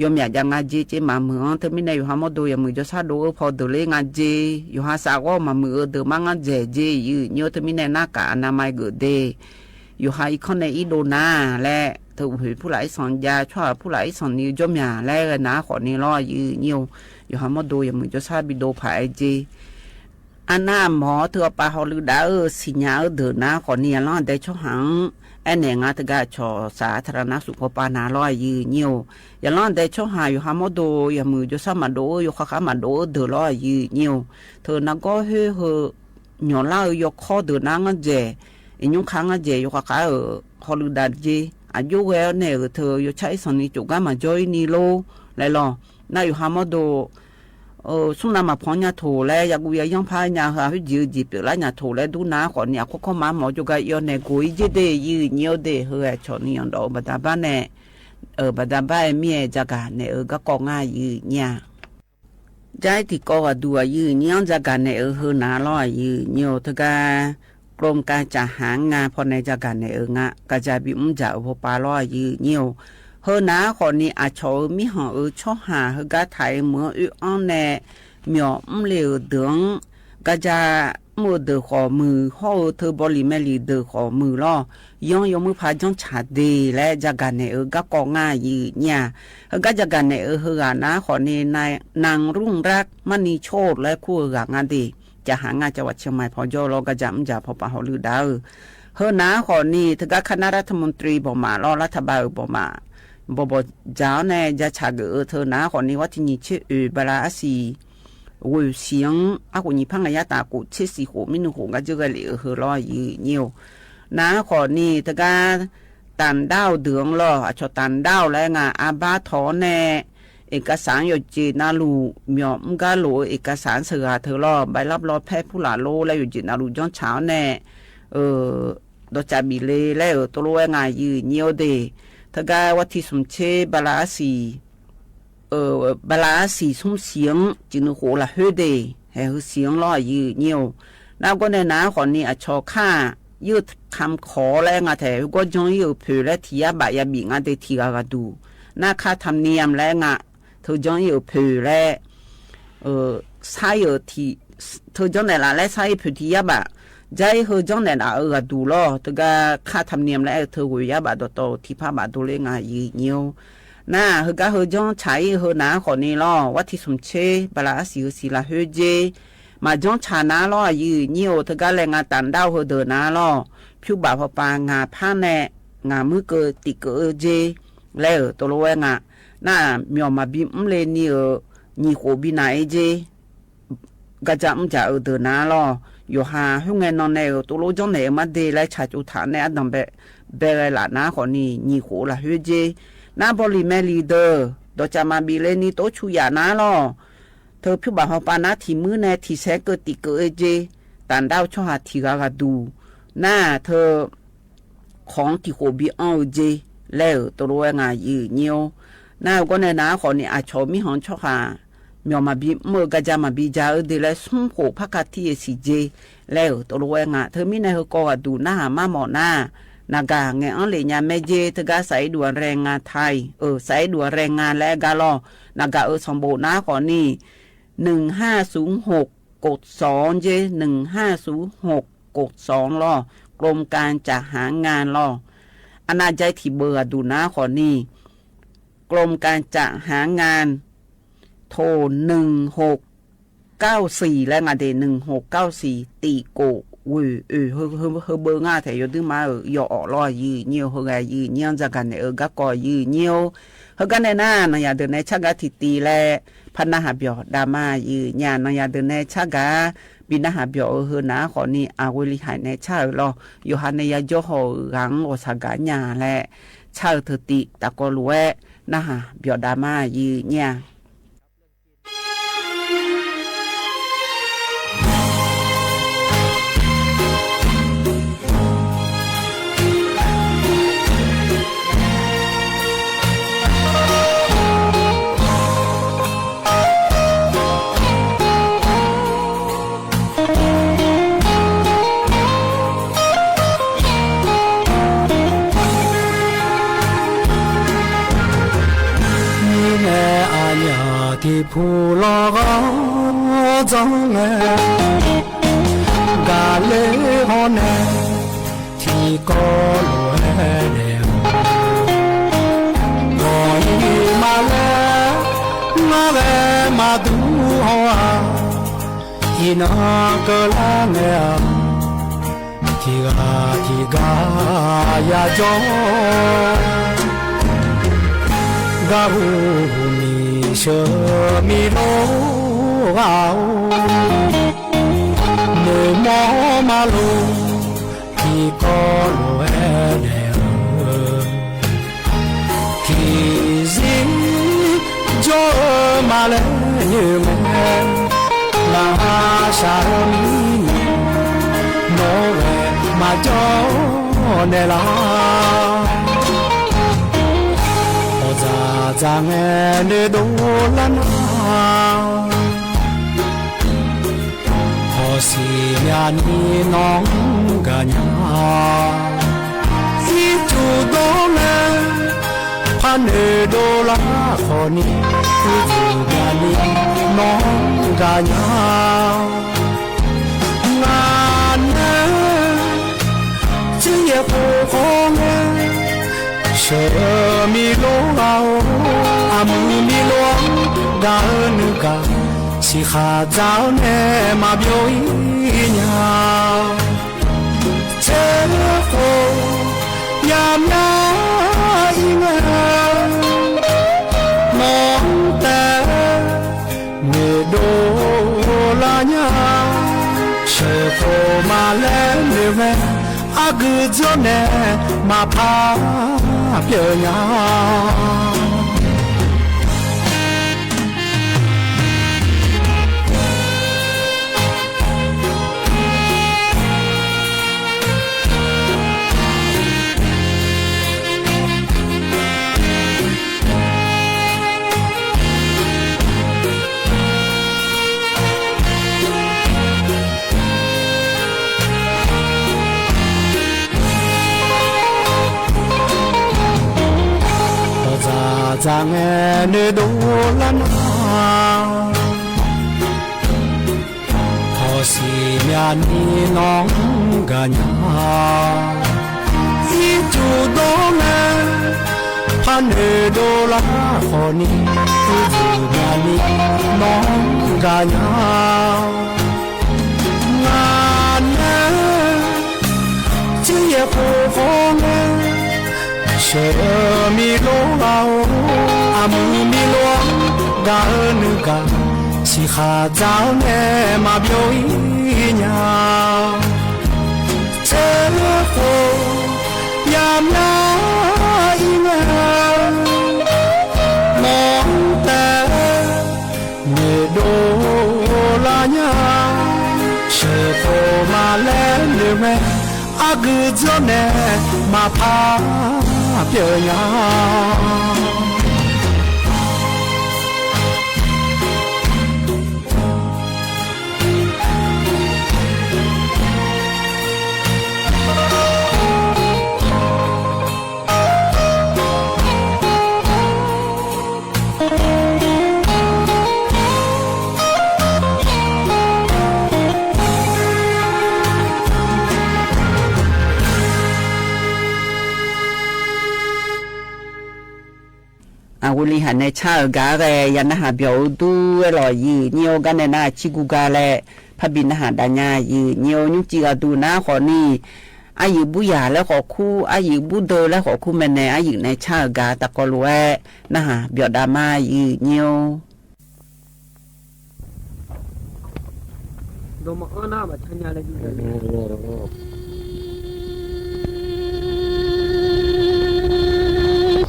ယိၤမၠးယၤ ငါက့က့ မၤမုာ်အီၤ တမံၤနဲၣ် ယိၤဟၣ်မီၣ်ဒိၣ် ယၤမုၢ်ကၠီဆၣ်ဒိၣ်ဧိၤ ဖီဒုးလ့ငါက့ ယိၤဟၣ်စးဂီၢ် မၤမုာ်ဧိၤ ဒုးမးငါက့က့ ယုၢ်ညိၣ်ဧိၤ တမံၤနဲၣ် နၢ်ကၣ်အနၢ်မၤဂ့ၤဒဲး ယိၤဟၣ်အံၤခီနဲၣ်အံၤဒိၣ်နၤ လဲၣ် ထၢအုၣ်ဖုလၢအံၤ ဆၣ်ယၤ ဆီဟါဖုလၢအံၤ ဆၣ်နံၤ ယိၤမၠး လဲၣ် နၤဃီန့ၣ်လီၤ ယုၢ်ညိၣ်ဧိၤ ယိၤဟၣ်မီၣ်ဒိၣ် ယၤမုၢ်ကၠီဆၣ် ဘံဒိၣ်ဖးအဲက့ အနၢ်အမီၢ် ထၢအပၢ်ဟီၣ်လုၢ်ဒၣ်ဧိၤ စံၣ်ညါဧိၤ ဒုးနၤဃီန့ၣ် ယၤလီၤဒဲး ဆီဟါ အဲၣ်နဲၣ် ငါတဂၤ ဆီစး ထရၣ်နၢ်စူၣ် ဖီပၢ်နၤလီၤ ယုၢ်ညိၣ်ဧိၤ ယၤလီၤဒဲး ဆီဟါ ယိၤဟၣ်မီၣ်ဒိၣ် ယၤမုၢ်ကၠီဆၣ် မၤဒိၣ်ဧိၤ ယိၤဃၣ်ဃၣ် မၤဒိၣ်ဧိၤ ဒုးလီၤ ယုၢ်ညိၣ်ဧိၤ ထၢနၤဂီၢ် ဟ့ ဟ့ မၠီၣ်လၢဧိၤ ယိၤခီ ဒုးနၤငါက့ အံၤညိၣ်ခါ ငါက့ ယိၤဃၣ်ဃၣ်ဧိၤ ဟီၣ်လုၢ်ဒၣ်က့ အယိၤဝဲန့ၣ်ဧိၤ ထၢယိၤဆၣ်အံၤ ဆၣ်နံၤ ကၠိၣ်ကါ မၤကၠီအံၤနံၤလိၤ လဲၣ်လီၤ နယိၤဟၣ်မီၣ်ဒိၣ် ဆူနၤမၤဖီညါထိၣ်လဲၣ် ယၤကူယၤယီၣ်ဖးညါ ဟ့ ဟ့က့ၤ က့ၤပၢၢ်လၢညါထိၣ်လဲၣ် ဒုးနၤဃီန့ၣ် အခီခီမၤမီၢ် ကၠိၣ်ကါ ယီၤနဲၣ် ကိၢ်အံၤက့ဒဲး ယုၢ်ညိၣ်ဧိၤဒဲး ဟ့ ဟ့ဆီၣ်နံၤ ယီၤဒီး ဘၣ်တၢ်ဘၣ်နဲၣ် အၢ ဘၣ်တၢ်ဘၣ်အဲၣ်မ့ၢ် ယၤကၤနဲၣ်ဧိၤ ကၣ်ကီၣ် ငါယုၢ်ညိၣ်ဧိၤ ယၤအံၤ ထံကီၢ်ဂၤဒူၣ် ယုၢ်ညိၣ်ဧိၤ ယၤကၤနဲၣ်ဧိၤ ဟ့နၤလီၤ ယုၢ်ညိၣ်ဧိၤ တဂၤ ကရူမ်ကၢၢ်စၢ်ဟၣ် ငါဖီနဲၣ် ယၤကၤနဲၣ်ဧိၤ ငါ ကစၢ်ဘံၣ်အူကၠၣ်ဧိၤ ဖီပၢ်လီၤ ယုၢ်ညိၣ်ဧိၤ ဟ့နၤဃီန့ၣ် အဆီၣ်ဧိၤ မံဟီၣ်ဧိၤ ဆီဟါ ဟ့ဂၤထၢအံၤ မုာ်အုအီၣ်နဲၣ် မၠီၣ်မံလ့ၤဧိၤဒုး ကစၢ်မုၢ်ဒုးဃီၣ်မုၢ် ဟီၣ်ဧိၤ ထၢဘီလံၤမဲာ်လံၤဒုးဃီၣ်မုၢ်လီၤ ယီၣ်ယိၤမုၢ်ဖး ကၠီဆၣ်ဒဲး လဲၣ် ယၤကၤနဲၣ်ဧိၤ ကၣ်ကီၣ် ငါယုၢ်ညိၣ်ဧိၤ ဟ့ဂၤ ယၤကၤနဲၣ်ဧိၤ ဟ့ဂၤ နၤဃီန့ၣ် နၢင်းရုံရၣ် မၢ်နံၤဆိၣ် လဲၣ် ခူၣ်ဟ့ဂၤ ငါဒဲး ကၠၢ်ဟၣ် ငါ ကၠၢ်ဝးဆၢၣ်မဲၣ် ဖီကၠီလီၤ ကစၢ်အူကၠၣ် ဖီပၢ်ဟီၣ်လုၢ်ဒၣ်ဧိၤ ဟ့နၤဃီန့ၣ် တဂၤ ခါနၣ်ရၣ်ထမူၣ်တြံ ဘီၣ်မးလီၤ လၢထးဘၣ်ဧိၤ ဘီၣ်မး ဘီၣ်ဘီၣ်ကၠၢ်အီၤနဲၣ် ယၤဆၣ်ဂ့ၤဧိၤ ထ့နၤဃီန့ၣ် ဝါထံၣ်ညံၣ်ဆ့ၣ်အုး ဘလါအါစံၣ် ဝ့ၢ်စံၣ် အကိၣ်ညံၣ်ဖး ကယၤတၢ်ကိၣ် ဆ့စံၣ်ဃိၣ် မံနုၤဃိၣ် ကၠၢ်ဂ့ၤလံဧိၤ ဟ့လီၤ ယုၢ်ညိၣ်ဧိၤ နၤဃီန့ၣ် တဂၤ တၢ်ဒၣ်ဧိၤဒုးလီၤ အဆီၣ်တၢ်ဒၣ်ဧိၤ လဲၣ် ငါ အါဘၣ်ထီၣ်အီၤနဲၣ် เอกสาร ယိၤစ့နၣ်လူၣ် မၠီၣ်မုၢ်ဂၤလိာ် เอกสาร စ့ၢ်ဂၤထ့လီၤ ใบรับรองแพทย์ ဖုလၢလိၤ လဲၣ် ယိၤစ့နၣ်လူၣ် ကၠီဆၣ်အီၤနဲၣ် ဒီးကၠၢ်ဘံၣ်လ့ လဲၣ်ဧိၤ တိၢ်လိဝဲ ငါယုၢ်ညိၣ်ဧိၤဒဲး တဂၤ ဝါထံၣ်ဆူၣ်ဆ့ ဘလါအါစံၣ် ဘလါအါစံၣ် ဆူၣ်စံၣ် စံၣ်နုာ်ဃိၣ်လၢဟ့ဒဲး ဟ့ၣ်ဟ့ၣ်စံၣ်လီၤ ယုၢ်ညိၣ်ဧိၤ နဂီၢ်နဲၣ် နၤဃီန့ၣ် အဆီၣ်ခါ ယုၢ်ခၢၣ်ခီလဲၣ် ငါထဲ ဟ့ၣ်ကီၢ်ကၠီယုၢ်အုးဖုးလဲၣ် ထံၣ်ယၤဘၣ် ယၤဘံၣ် ငါဒဲး ထံၣ်ဂၤဂၤဒူၣ် နခါထၢၣ်နံၣ်ယံၤလဲၣ် ငါ ထ့ကၠီယုၢ်အုးဖုးလဲၣ် ဆါယုၢ်ထံၣ် ထ့ကၠီနဲၣ်လၢ်လဲၣ် ဆါယုၢ်ဖုးထံၣ်ယၤဘၣ် ယၤအံၤ ထ့ကၠီနဲၣ်လၢ်အုးဂၤဒူၣ်လီၤ တဂၤ ခါထၢၣ်နံၣ်ယံၤလဲၣ် ထ့ဂုၤယၤဘၣ်ဒီးတီၤ ထံၣ်ဖးဘၣ်ဒိလ့ ငါယုၢ်ညိၣ်ဧိၤ န ဟ့ၣ်ဂၤ ထ့ကၠီဆၣ်အံၤ ဟ့ၣ်နၤဃီန့ၣ်လီၤ ဝါထံၣ်ဆူၣ်ဆ့ ဘလါအါစံၣ် ဟ့ၣ်စံၣ်လၢဟ့က့ မၤကၠီဆၣ်နၤလီၤ ယုၢ်ညိၣ်ဧိၤ တဂၤလဲၣ် ငါတၢ်ဒၣ်ဧိၤ ဟ့ၣ်ဒုးနၤလီၤ ဖုဘၣ်ဖီပၢ် ငါဖးနဲၣ် ငါမုၢ်ကၢတံာ်ကၢက့ လဲၣ်ဧိၤ တိၢ်လိဝဲ ငါ န မၠီၣ်မၤဘံၣ်မုၢ်လ့ၤနံၤဧိၤ ညံၣ်ဃိၣ်ဘံၣ်နၤအ့က့ ကစၢ်အူကၠၣ်အုးဒုးနၤလီၤ ယိၤဟၣ် ဟ့ၣ်ငဲၢ်နီၢ်နဲၣ်ဧိၤ တိၢ်လိကၠီနဲၣ်ဧိၤ မၤဒဲးလဲၣ် ဆၣ်ကၠိထးနဲၣ် အဒၢၣ်ဘဲ ဘဲလဲၣ်လၢ်နၤဃီန့ၣ် ညံၣ်ဃိၣ်လၢဟ့က့ နဘီလံၤမဲာ်လံၤဒုး ဒီးကၠၢ်မၤဘံၣ်လ့ၤနံၤ တိၢ်ဆူၣ်ယၤနၤလီၤ ထ့ဖုဘၣ်ဖီပၢ် နထံၣ်မုၢ်နဲၣ် ထံၣ်ဆဲးကၢတံာ်ကၢအ့က့ တၢ်ဒၣ်ဧိၤဆီဟၣ်ထံၣ်ဂၤဂၤဒူၣ် နထ့ ခီထံၣ်ဃိၣ်ဘံၣ်အီၤအ့က့ လဲၣ်ဧိၤ တိၢ်လိဝဲ ငါယုၢ်ညိၣ်ဧိၤ နဂီၢ်နဲၣ် နၤဃီန့ၣ် အဆီၣ်မံဟီၣ်ဆီဟၣ် မျော်မၤဘီ မုၢ်ကါယါမၤဘီယါအီၤဒ်လဲၣ် သွင်ခု ဖးခါထံၣ်အဆံးကၠ့ လဲၣ်အီၤ တလူဝဲငါ တမံၤန့ၣ် ဟီၣ်ကဝီၤအဒုးနၢ်ဟးမးမီၣ်နၤ နဂၤ ငဲၤအီလ့ၣ်ညါမဲကၠ့ တဂၤ စာရေးဒုး แรงงานไทย အဢိူဝ် စာရေးဒုး แรงงาน လၢအဂၤလီၤ နဂၤအၢ ဆောင်ပို့နၤဃီန့ၣ် นึ่งห้าศูนย์หก กดสอง ကၠ့ นึ่งห้าศูนย์หก กดสอง လီၤ กรมการจัดหางาน လီၤ အနၢ်ကၠဲထံၣ်ဘၢၣ်အဒုးနၤဃီန့ၣ် กรมการจัดหางาน โทร หนึ่งหกเก้าสี่ လၢငါဒၣ် หนึ่งหกเก้าสี่ တိၣ်ကိၣ်ဝဲဢိူဝ် ဟၢ ဟၢ ဟၢဘၢၣ်ငါထဲယိၤဒုးမးအၢ ယီၤအီၣ်လီၤယုၢ်ညိ ဟၢဂၤယုၢ်ညိ စၢ်ဂၤန့ၣ်အၢ ဂၤကီၢ်ယုၢ်ညိ ဟၢဂၤန့ၣ်နၤ နယၤဒုးနဲဆါဂၤထံၣ်တံၢ်လဲၣ် ဖးနၢ်ဟးပၠီၣ်ဒၣ်မးယုၢ်ညိ နယၤဒုးနဲဆါဂၤ ဘံၣ်နၢ်ဟးပၠီၣ်အၢဟၢနၤဃီန့ၣ် အဝဲလံဟးနဲဆါအၢလီၤ ယိၤဟၣ်န့ၣ်ယၤယီၤဟီၣ်ဂၤ အိၣ်ဆၢဂၤညါလဲၣ် ဆါအၢထၢၣ်တံၢ် တၢ်ကီလူၤဝဲ နၢ်ဟးပၠီၣ်ဒၣ်မးယုၢ်ညိ န့ၣ်အညါ ထံဖူလီၤဂီၤ ကၠီၣ်နဲ ဂၤလၢဟီၣ်နဲ ထံကီၢ်လိၤဝဲဒဲး ဂီၤအံၤမးလဲၣ် မၤဝဲမၤဒူဟီၣ်ဧါ အံၤနီၢ်ကလါနဲဧါ ထံဂၤထံဂၤယၤကၠီ ဂၤဟူးဟူးမံ ဆၢမံလိဂၤဧိၤ မုၢ်မီၢ်မၤလိ ထံကီၢ်လိၤဝဲဒဲးဧိၤ ထံစံကၠီဧိၤ မၤလဲၣ်နုၤမဲ နဟးဆှးဧိၤမံ နီၢ်ဝဲမၤကၠီၣ်နဲလၢ အိၣ်စၢ်စၢ်ငဲၤ နဒိလၢနၤ ဟီၣ်စံမၠၣ်နံၤနီၢ်ဂၤညါ စံကၠူၣ်ဒီးမဲ ဖးနုာ်ဒိၣ်လၢဃီန့ၣ် စံကၠူၣ်မၠၣ်နံၤနီၢ်ဂၤညါ နၤနဲ စံယဲၢ်ဃိဃီနဲ ဆၢမံလိဂၤဧိၤ အမုၢ်မံလိ ဂၤဧိၤနုၤဂၤ စံးဃာ်စၢ်နဲ မၤဘျီအံၤညါ ဆၢဃိ ယၤမၠၣ်အံၤနဲ နီၢ်တဲ မ့ၢ်ဒိၣ်လၢညါ ဆၢဃိမၤလဲၣ်နုၤမဲ အဂုာ်ကၠီၣ်နဲ မၤဖးပျၢၤညါအိၣ်စၢ်စၢ်ငဲၤ နဒိၣ်လၢနၤ ဟီၣ်စံမၠၣ်နံၤနီၢ်ဂၤညါ စံကၠူၣ်ဒီးမဲ ဖးနုာ်ဒိၣ်လၢဃီန့ၣ် စံကၠူၣ်မၠၣ်နံၤနီၢ်ဂၤညါ နၤနဲ စံယဲၢ်ဃိဃီနဲ ဆၢမံလိဂၤဧိၤ အမုၢ်မံလိ ဂၤဧိၤနုၤဂၤ စံးဃာ်စၢ်နဲ မၤဘျီအံၤညါ ဆၢဃိ ယၤမၠၣ်အံၤနဲ နီၢ်တဲ မ့ၢ်ဒိၣ်လၢညါ ဆၢဃိမၤလဲၣ်နုၤမဲ အဂုာ်ကၠီၣ်နဲ မၤဖးပျၢၤညါ အဝိုလံဟးနဲဆါဧိၤဂၤဂဲၤ ယၤနဟးဘျီၣ်အိၣ်ဒူဝဲလီၤ ယုၢ်ညိၣ်အိၣ်ဂၤနဲ နၤဆံၣ်ကူၣ်ဂၤလဲၣ် ဖးဘံးနဟးဒၣ်ညါ ယုၢ်ညိၣ်အိၣ် ညူးကံၣ်ဂၤဒူၣ်နၤဃီနံၣ် အယုၢ်ဘူးယၤလၢဃီခူ အယုၢ်ဘူးဒၢလၢဃီခူမဲာ်နဲ အယုၢ်နဲဆါဧိၤဂၤ တၢ်ကီလိာ်ဝဲ နဟးဘျီၣ်ဒၣ်မး ယုၢ်ညိၣ်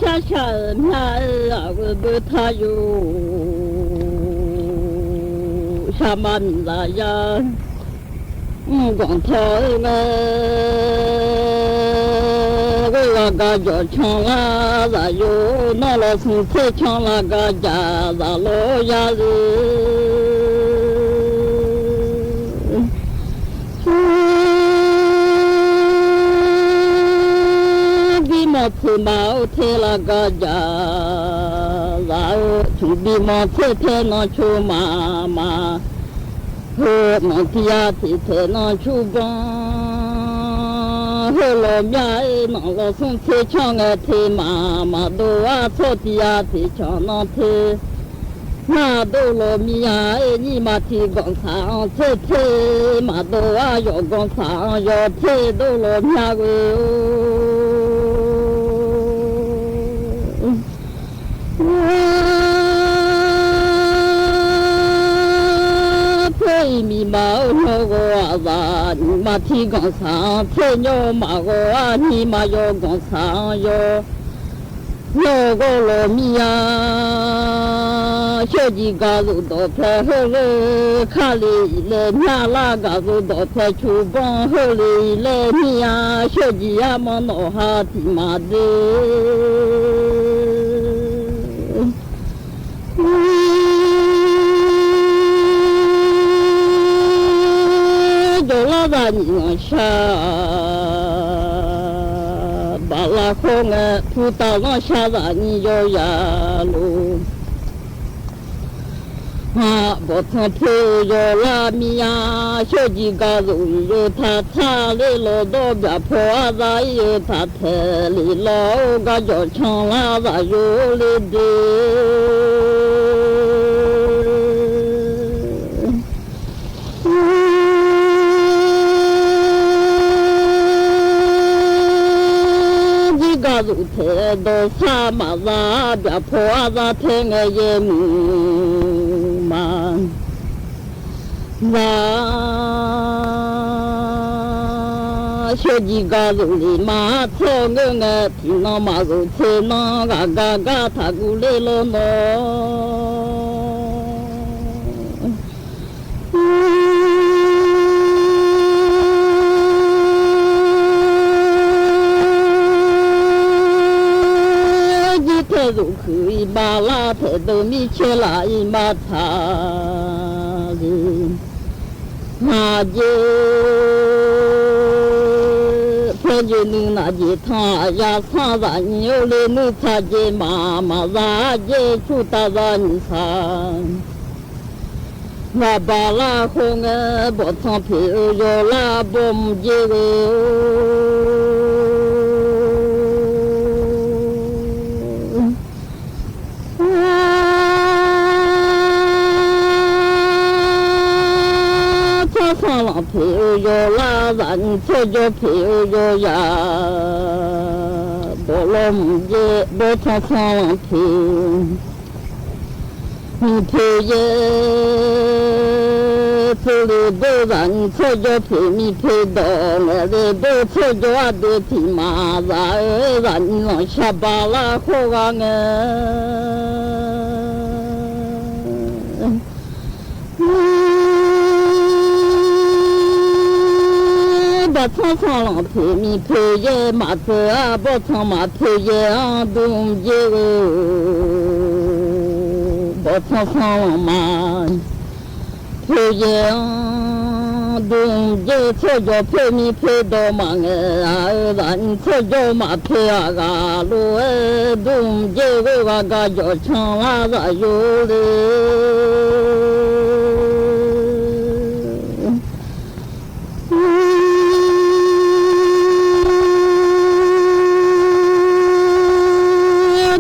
ဆါဆါဧၢ မၠၣ်ဧၢ အဝဲဘၣ်ထါယိၤ ဆါမၤမံၤလၢယၤ ဂီၢ်ထီၣ်ဧၢ ဝဲဂၤကၠီၣ်ဆၣ်လၢ်သးယိၤ နီၢ်လီၤဆူၣ်ထဲဆၣ်လၢ်ကၠီၣ်သးလီၤယၤဧၢ ဘံမီၢ်ထဲမၤအိၣ်ထဲလၢ်ကၠီၣ်သးဧၢ ဆူၣ်ဘံမီၢ်ထဲထဲနီၢ်ဆူၣ်မၤမၤ ဟဲနီၢ်တံၢ်ယၤထံထဲနီၢ်ဆူၣ်ဘီ ဟဲလီၤမၠၣ်ဧၢ နီၢ်လီၤဆူၣ်ထဲဆၣ်ငဲထဲမၤ မၤဒိၣ်အါဆီၣ်တံၢ်ယၤထံဆၣ်နီၢ်ထဲ မၤဒိၣ်လီၤမံယၤဧၢ နံၣ်မၤထံဂီၢ်ဆၣ်အီၤထဲထဲ မၤဒိၣ်အါယီၢ်ဂီၢ်ဆၣ်အီၤယီၢ်ထဲ ဒိၣ်လီၤမံယၤဧၢ ထဲအံၤမံမၤအိၣ်ညီဂီၢ်အသး နံၣ်မၤထံဂီၢ်ဆၣ်အီၤထဲ ညီမၤဂီၢ်အါ နံၣ်မၤယီၢ်ဂီၢ်ဆၣ်အီၤယီၢ် ညီဂီၢ်လီၤမံယၤ ဆၢကံၢ်ဂၤလိာ်ဒီးဖဲဟဲလၢ ခါလ့ၤအံၤလဲၣ် မၠၣ်လၢ်ဂၤလိာ်ဒီးဖဲဆူၣ်ဘီ ဟဲလ့ၤအံၤလဲၣ် မံယၤ ဆၢကံၢ်ယၤမၤနီၢ်ဟါတံၢ်မၤဒၢ ယီၢ်လၢ်သးနံၣ်လီၤဆါ ဘၣ်လၢဃီငဲ ဖုတၢ်လီၤဆါသးနံၣ်ယီၢ်ယၤလိၤ ဘီၣ်ထီၣ်ဖဲယီၢ်လၢ်မံယၤ ဆၢကံၢ်ဂၤလိာ်ယိာ်ထါထါလ့လီၤဒီး ဘၣ်ဖီအသးအံၤယိာ်ထါထဲလ့လီၤ အိၣ်ဂၤယီၢ်ဆၣ်လၢ်သးယိာ်လ့ဒ့ ဒ်ဂၤလိာ်ထဲဒီးဆၣ်မၤသး ဘၣ်ဖီအသးထဲငဲယဲၢ်မုၢ်မး သး ဆၢကံၢ်ဂၤလိာ်လံမၤထီၣ်ငဲၢ်ငဲၢ် ထံၣ်နီၢ်မၤလိာ်ထဲနီၢ် ဂၤဂၤဂၤထးကူလ့လီၤနီၢ် ယံထဲသိးခုအံၤမၤလၢ် ထဲဒိးမံဆဲလၢ်အံၤမၤထါလံ နၤက့ ဖဲယနုၤနၤက့ ထီၣ်ယၤဆၣ်သးနံၣ်အိၣ်လၢနုၢ်ထါက့ မၤ မၤသးက့ ဆူၣ်တၢ်သးနံၣ်ဆၣ် လၢဘၣ်လၢဃီငဲ ဘီၣ်ထီၣ်ဖဲအယီၢ်လၢဘီၣ်မုၢ်က့ဂ့ၤ ထီၣ်ဆၣ်လီၤဖဲအယီၢ်လၢ သးနံၣ်ထီၣ်ကၠီဖဲအယီၢ်ယၤ ဘီၣ်လီၤမုၢ်က့ ဘီၣ်ထီၣ်ဆၣ်လီၤဖဲ မံဖဲယဲ ဖဲလ့ဘိသးနံၣ်ထီၣ်ကၠီဖဲ မံဖဲဒီး ငဲလ့ဘိထီၣ်ကၠီအဒ့ထံၣ်မၤသးဧၢ သးနံၣ်လီၤဆါဘၣ်လၢဃီဂၤငဲ ဘီၣ်ထီၣ်ဆၣ်လီၤဖဲ မံဖဲယဲ မၤဖဲအါ ဘီၣ်ထီၣ်မၤဖဲယဲအါ ဒုးက့ဂ့ၤ ဘီၣ်ထီၣ်ဆၣ်လီၤမၤ ဖဲယဲအါ ဒုးက့ ထီၣ်ကၠီဖဲ မံဖဲဒီးမၤ ငဲအါဧၢ သးနံၣ်ထီၣ်ကၠီမၤဖဲအဂၤလိၤဝဲ ဒုးက့ဂ့ၤ ဂၤဂၤကၠီၣ်ဆၣ်လၢ်သးယိာ်လ့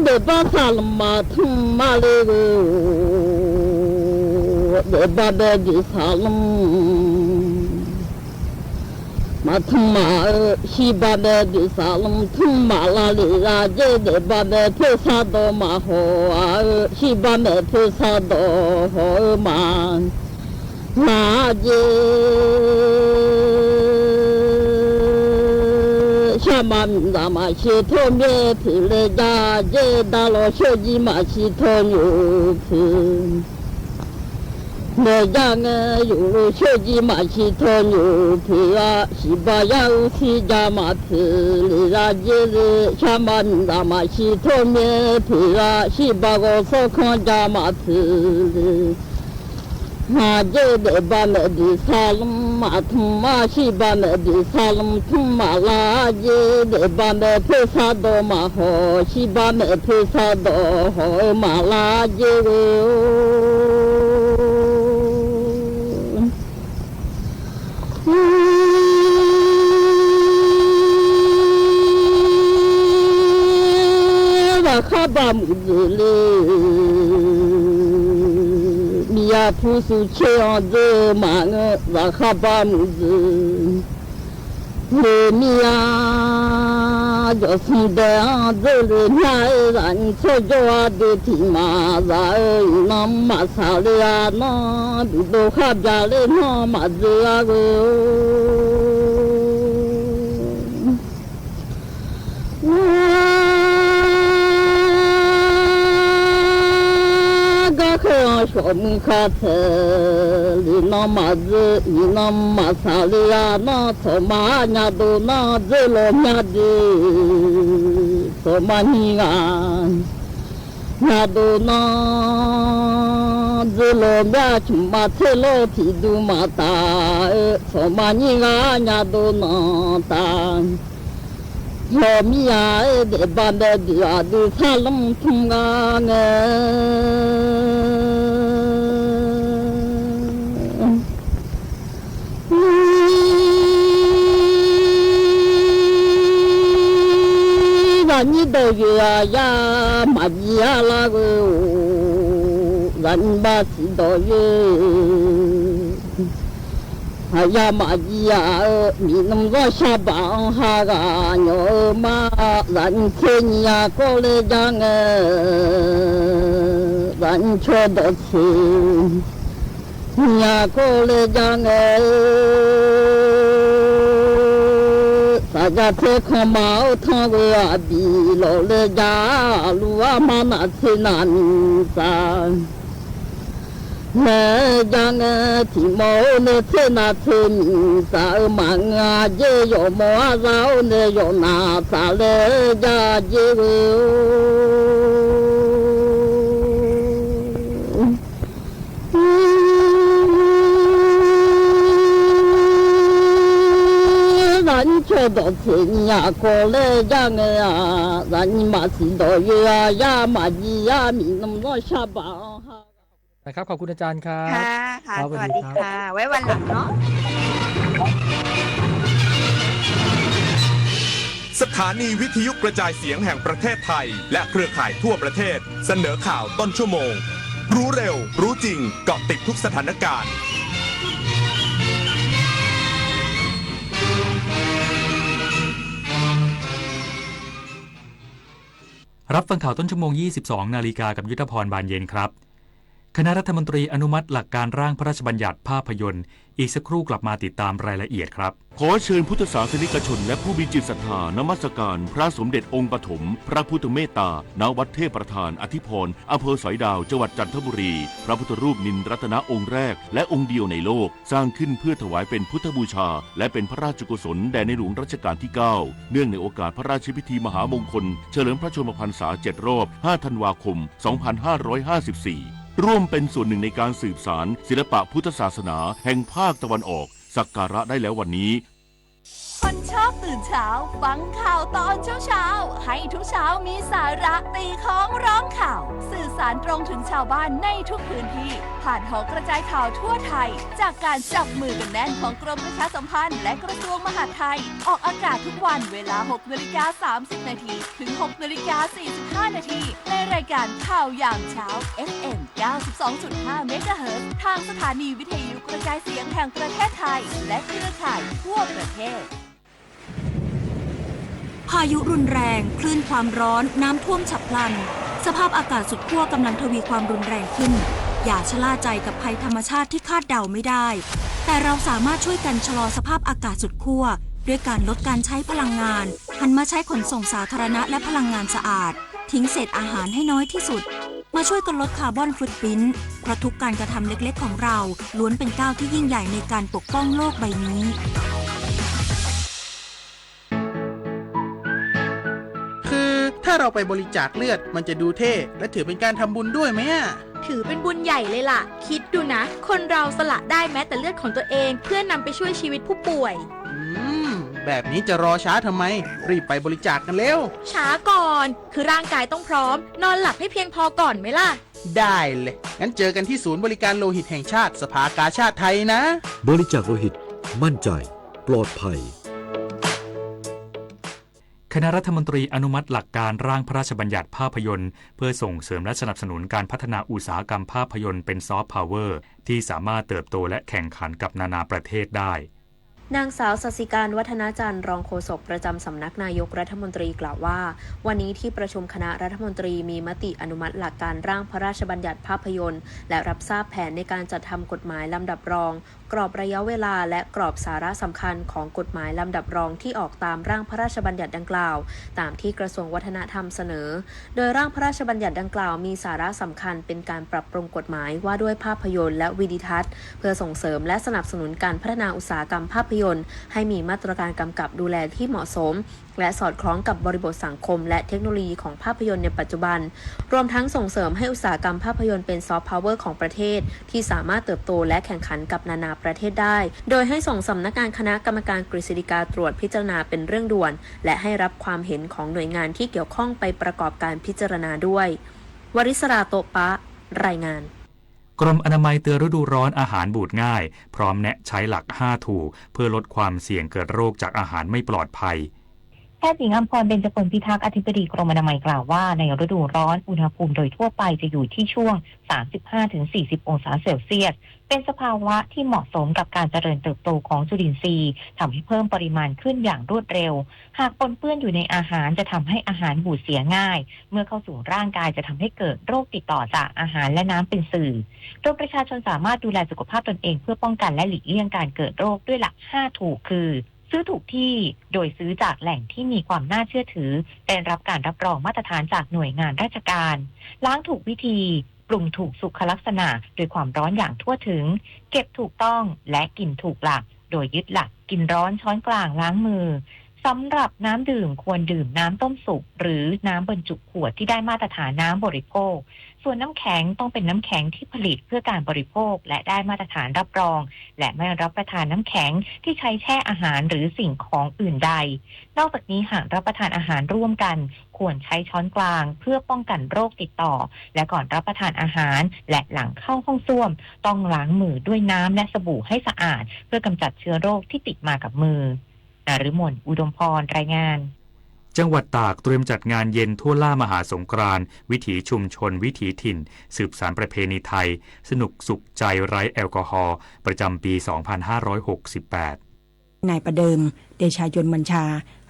ဒိးဘၣ် သးလမ် မၤထူမ်မၤလ့ဝဲအို ဒဲးဘးဘဲဒုးသးလမ် မၤထူမ်မၤဧၢ ဟံၣ်ဘးဘဲဒုးသးလမ် ထူမ်မၤလၢလံာ်ရၢ်က့ ဒဲးဘးဘဲဖဲသးဒီးမၤဟီၣ်ဧၢ ဟံၣ်ဘးမဲာ်ဖဲသးဒီးဟီၣ်ဧၢ မၤ လၢက့ ရှၢမၤမုၢ်လၢ်မၤရှ့ထိၣ်မ့ၢ်ဖုး လဲၤက့ ဒၣ်လီၤဆိၣ်ကံမၤရှ့ထိၣ်ညိၣ်ဖုး လဲၤက့ ငဲယိာ်လိာ်ဆိၣ်ကံမၤရှ့ထိၣ်ညိၣ်ဖုး အဟံၣ်ဘးယါအူသံကမၤဖုး လံာ်ရၢ်က့ လံာ်ရှၢမၤမုၢ်လၢ်မၤရှ့ထိၣ်မ့ၢ်ဖုး အဟံၣ်ဘးဂီၤသီခီကမၤဖုး လံာ် မၤက့ ဒဲးဘးမဲာ်ဒုးသးလမ် မၤထူမ်မၤ ဟံၣ်ဘးမဲာ်ဒုးသးလမ် ထူမ်မၤလၢက့ ဒဲးဘးမဲာ်ဖဲသးဒီးမၤဟီၣ် ဟံၣ်ဘးမဲာ်ဖဲသးဒီးဟီၣ် မၤလၢက့ဝဲအို ရၤခါဘၣ်မုၢ်ဒုးလၢ မံယၤဖုသူဆ့အီၤဒုး မၤ ရၤခါဘၣ်မုၢ်ဒုး လၢမံယၤ ယီၤသူဒဲးအီၤဒုး လၢမံယၤ ရၤအံၤဆိၣ်ယီၤအီၤဒုး ထံၣ်မၤရၤအၢ အံၤနီၢ်မၤသးလၢအနီၢ် ဒုးဒိၣ်ဃာ်ဘျးလၢနီၢ်မၤဒုးအဂီၢ် ဂၤဃဲအီၤ ဆိမိၣ်ဃာ်ထဲ လၢနီၢ်မၤဒုး အံၤနီၢ်မၤသးလၢအနီၢ် ထိၣ်မၤညါဒိၣ်နီၢ် ဒုးလီၤမၠါဒုး ထိၣ်မၤနံၤဂၤ ညါဒိၣ်နီၢ် ဒုးလီၤမၠါ ဆိမိၣ်မၤထဲလီၤထံၣ်ဒုးမၤတၢ် အၢ ထိၣ်မၤနံၤဂၤ ညါဒိၣ်နီၢ်တၢ် လီၤမံယၤ ဒဲးဘးဘဲဒုး အဒုးသးလမ်ထူမ်ဂၤငဲ ရၤနံၤဒီးယွဲၢ် အယါ မၤယံၤယါလၢဂီၢ် ရၤနံၤဘၣ်စံးဒီးယွဲၢ် အယါမၤယံၤယါ မံၤနုၤ စီၤၡါဘၣ်အီၤဟးဂၤညီဧၢ မၤ ရၤနံၤဆ့နံၤယါကီးလၢယါငဲ ရၤနံၤဆိၣ်ဒီးဆ့ နံၤယါကီးလၢယါငဲ သးယါထဲခီမၤအိၣ်ထီၣ်ဂ့ၤ အဘံၣ်လီၤလၢယါ လူၤအါမၤနၤဆ့နၤမံၤသၢ လၢယါငဲ ထံၣ်မီၤအိၣ်န့ၣ်ဆ့နၤဆ့မံၤသၢ အၢ မၤ ငါယဲ ယီၢ်မီၤအါသးအိၣ်န့ၣ် ယီၢ်နၤသးလၢယါယဲဝဲအို ရၤနံၤဆိၣ်ဒီးဆ့နံၤယါကီးလၢယါငဲ ရၤနံၤမၤစံးဒီးယွဲၢ် အယါမၤယံၤယါ မံၤနုၤ စီၤၡါဘၣ်အီၤဟး นะครับ ขอบคุณอาจารย์ครับ ค่ะ ค่ะ ครับ สวัสดีครับ สวัสดีค่ะ ไว้วันหลังเนาะ สถานีวิทยุกระจายเสียงแห่งประเทศไทย และเครือข่ายทั่วประเทศ เสนอข่าวต้นชั่วโมง รู้เร็ว รู้จริง เกาะติดทุกสถานการณ์ รับฟังข่าวต้นชั่วโมง ยี่สิบสองนาฬิกา กับยุทธพร บานเย็นครับ คณะรัฐมนตรีอนุมัติหลักการร่างพระราชบัญญัติภาพยนตร์ อีกสักครู่กลับมาติดตามรายละเอียดครับ ขอเชิญพุทธศาสนิกชนและผู้มีจิตศรัทธานมัสการพระสมเด็จองค์ปฐมพระพุทธเมตตา ณ วัดเทพประธานอธิพร อำเภอสอยดาว จังหวัดจันทบุรี พระพุทธรูปนินรัตนะองค์แรกและองค์เดียวในโลก สร้างขึ้นเพื่อถวายเป็นพุทธบูชา และเป็นพระราชกุศลแด่ในหลวงรัชกาลที่เก้า เนื่องในโอกาสพระราชพิธีมหามงคล เฉลิมพระชนมพรรษาเจ็ดรอบ ห้าธันวาคม สองพันห้าร้อยห้าสิบสี่ ร่วมเป็นส่วนหนึ่งในการสืบสานศิลปะพุทธศาสนาแห่งภาคตะวันออก สักการะได้แล้ววันนี้ คนชอบ ตื่นเช้า ฟังข่าวตอนเช้าๆ ให้ทุกเช้ามีสาระ ตีค้องร้องข่าว สื่อสารตรงถึงชาวบ้านในทุกพื้นที่ ผ่านหอกระจายข่าวทั่วไทย จากการจับมือกันแน่นของกรมประชาสัมพันธ์ และกระทรวงมหาดไทย ออกอากาศทุกวันเวลา หกนาฬิกาสามสิบนาที ถึง หกนาฬิกาสี่สิบห้านาที ในรายการข่าวยามเช้า เอฟเอ็ม เก้าสิบสองจุดห้าเมกะเฮิรตซ์ ทางสถานีวิทยุกระจายเสียงแห่งประเทศไทย และเครือข่ายทั่วประเทศ พายุรุนแรง คลื่นความร้อน น้ำท่วมฉับพลัน สภาพอากาศสุดขั้วกำลังทวีความรุนแรงขึ้น อย่าชะล่าใจกับภัยธรรมชาติที่คาดเดาไม่ได้ แต่เราสามารถช่วยกันชะลอสภาพอากาศสุดขั้ว ด้วยการลดการใช้พลังงาน หันมาใช้ขนส่งสาธารณะและพลังงานสะอาด ทิ้งเศษอาหารให้น้อยที่สุด มาช่วยกันลดคาร์บอนฟุตพริ้นท์ เพราะทุกการกระทำเล็กๆของเรา ล้วนเป็นก้าวที่ยิ่งใหญ่ในการปกป้องโลกใบนี้ คือถ้าเราไปบริจาคเลือด มันจะดูเท่ และถือเป็นการทำบุญด้วยไหมอะ ถือเป็นบุญใหญ่เลยล่ะ คิดดูนะ คนเราสละได้แม้แต่เลือดของตัวเอง เพื่อนำไปช่วยชีวิตผู้ป่วย อืม แบบนี้จะรอช้าทำไม รีบไปบริจาคกันเร็ว ช้าก่อน คือร่างกายต้องพร้อม นอนหลับให้เพียงพอก่อนไหมล่ะ ได้เลย งั้นเจอกันที่ศูนย์บริการโลหิตแห่งชาติ สภากาชาดไทยนะ บริจาคโลหิต มั่นใจ ปลอดภัย คณะรัฐมนตรีอนุมัติหลักการร่างพระราชบัญญัติภาพยนตร์ เพื่อส่งเสริมและสนับสนุนการพัฒนาอุตสาหกรรมภาพยนตร์เป็นซอฟต์พาวเวอร์ ที่สามารถเติบโตและแข่งขันกับนานาประเทศได้ นางสาวศศิการ วัฒนจันทร์ รองโฆษกประจำสำนักนายกรัฐมนตรีกล่าวว่า วันนี้ที่ประชุมคณะรัฐมนตรีมีมติอนุมัติหลักการร่างพระราชบัญญัติภาพยนตร์ และรับทราบแผนในการจัดทำกฎหมายลำดับรอง กรอบระยะเวลาและกรอบสาระสำคัญของกฎหมายลำดับรองที่ออกตามร่างพระราชบัญญัติดังกล่าว ตามที่กระทรวงวัฒนธรรมเสนอ โดยร่างพระราชบัญญัติดังกล่าวมีสาระสำคัญเป็นการปรับปรุงกฎหมายว่าด้วยภาพยนตร์และวิดีทัศน์ เพื่อส่งเสริมและสนับสนุนการพัฒนาอุตสาหกรรมภาพยนตร์ ให้มีมาตรการกำกับดูแลที่เหมาะสม และสอดคล้องกับบริบทสังคมและเทคโนโลยีของภาพยนตร์ในปัจจุบัน รวมทั้งส่งเสริมให้อุตสาหกรรมภาพยนตร์เป็นซอฟต์พาวเวอร์ของประเทศ ที่สามารถเติบโตและแข่งขันกับนานาประเทศได้ โดยให้ส่งสำนักงานคณะกรรมการกฤษฎีกาตรวจพิจารณาเป็นเรื่องด่วน และให้รับความเห็นของหน่วยงานที่เกี่ยวข้องไปประกอบการพิจารณาด้วย วริศรา โต๊ะปะ รายงาน กรมอนามัยเตือนฤดูร้อนอาหารบูดง่าย พร้อมแนะใช้หลักห้าถูก เพื่อลดความเสี่ยงเกิดโรคจากอาหารไม่ปลอดภัย แพทย์หญิงอำพร เบญจพลพิทักษ์ อธิบดีกรมอนามัยกล่าวว่า ในฤดูร้อนอุณหภูมิโดยทั่วไปจะอยู่ที่ช่วง สามสิบห้าถึงสี่สิบองศาเซลเซียส เป็นสภาวะที่เหมาะสมกับการเจริญเติบโตของจุลินทรีย์ ทำให้เพิ่มปริมาณขึ้นอย่างรวดเร็ว หากปนเปื้อนอยู่ในอาหารจะทำให้อาหารบูดเสียง่าย เมื่อเข้าสู่ร่างกายจะทำให้เกิดโรคติดต่อจากอาหารและน้ำเป็นสื่อ โดยประชาชนสามารถดูแลสุขภาพตนเองเพื่อป้องกันและหลีกเลี่ยงการเกิดโรคด้วยหลักห้าถูกคือ ซื้อถูกที่ โดยซื้อจากแหล่งที่มีความน่าเชื่อถือ ได้รับการรับรองมาตรฐานจากหน่วยงานราชการ ล้างถูกวิธี ปรุงถูกสุขลักษณะ โดยความร้อนอย่างทั่วถึง เก็บถูกต้อง และกินถูกหลัก โดยยึดหลักกินร้อนช้อนกลางล้างมือ สำหรับน้ำดื่มควรดื่มน้ำต้มสุก หรือน้ำบรรจุขวดที่ได้มาตรฐานน้ำบริโภค ส่วนน้ำแข็งต้องเป็นน้ำแข็งที่ผลิตเพื่อการบริโภค และได้มาตรฐานรับรอง และไม่รับประทานน้ำแข็งที่ใช้แช่อาหารหรือสิ่งของอื่นใด นอกจากนี้หากรับประทานอาหารร่วมกัน ควรใช้ช้อนกลางเพื่อป้องกันโรคติดต่อ และก่อนรับประทานอาหาร และหลังเข้าห้องส้วม ต้องล้างมือด้วยน้ำและสบู่ให้สะอาด เพื่อกำจัดเชื้อโรคที่ติดมากับมือ นฤมล อุดมพร รายงาน จังหวัดตากเตรียมจัดงานเย็นทั่วล่ามหาสงกรานต์ วิถีชุมชน วิถีถิ่น สืบสานประเพณีไทย สนุกสุขใจไร้แอลกอฮอล์ ประจำปี สองพันห้าร้อยหกสิบแปด นายประเดิม เดชายนต์บัญชา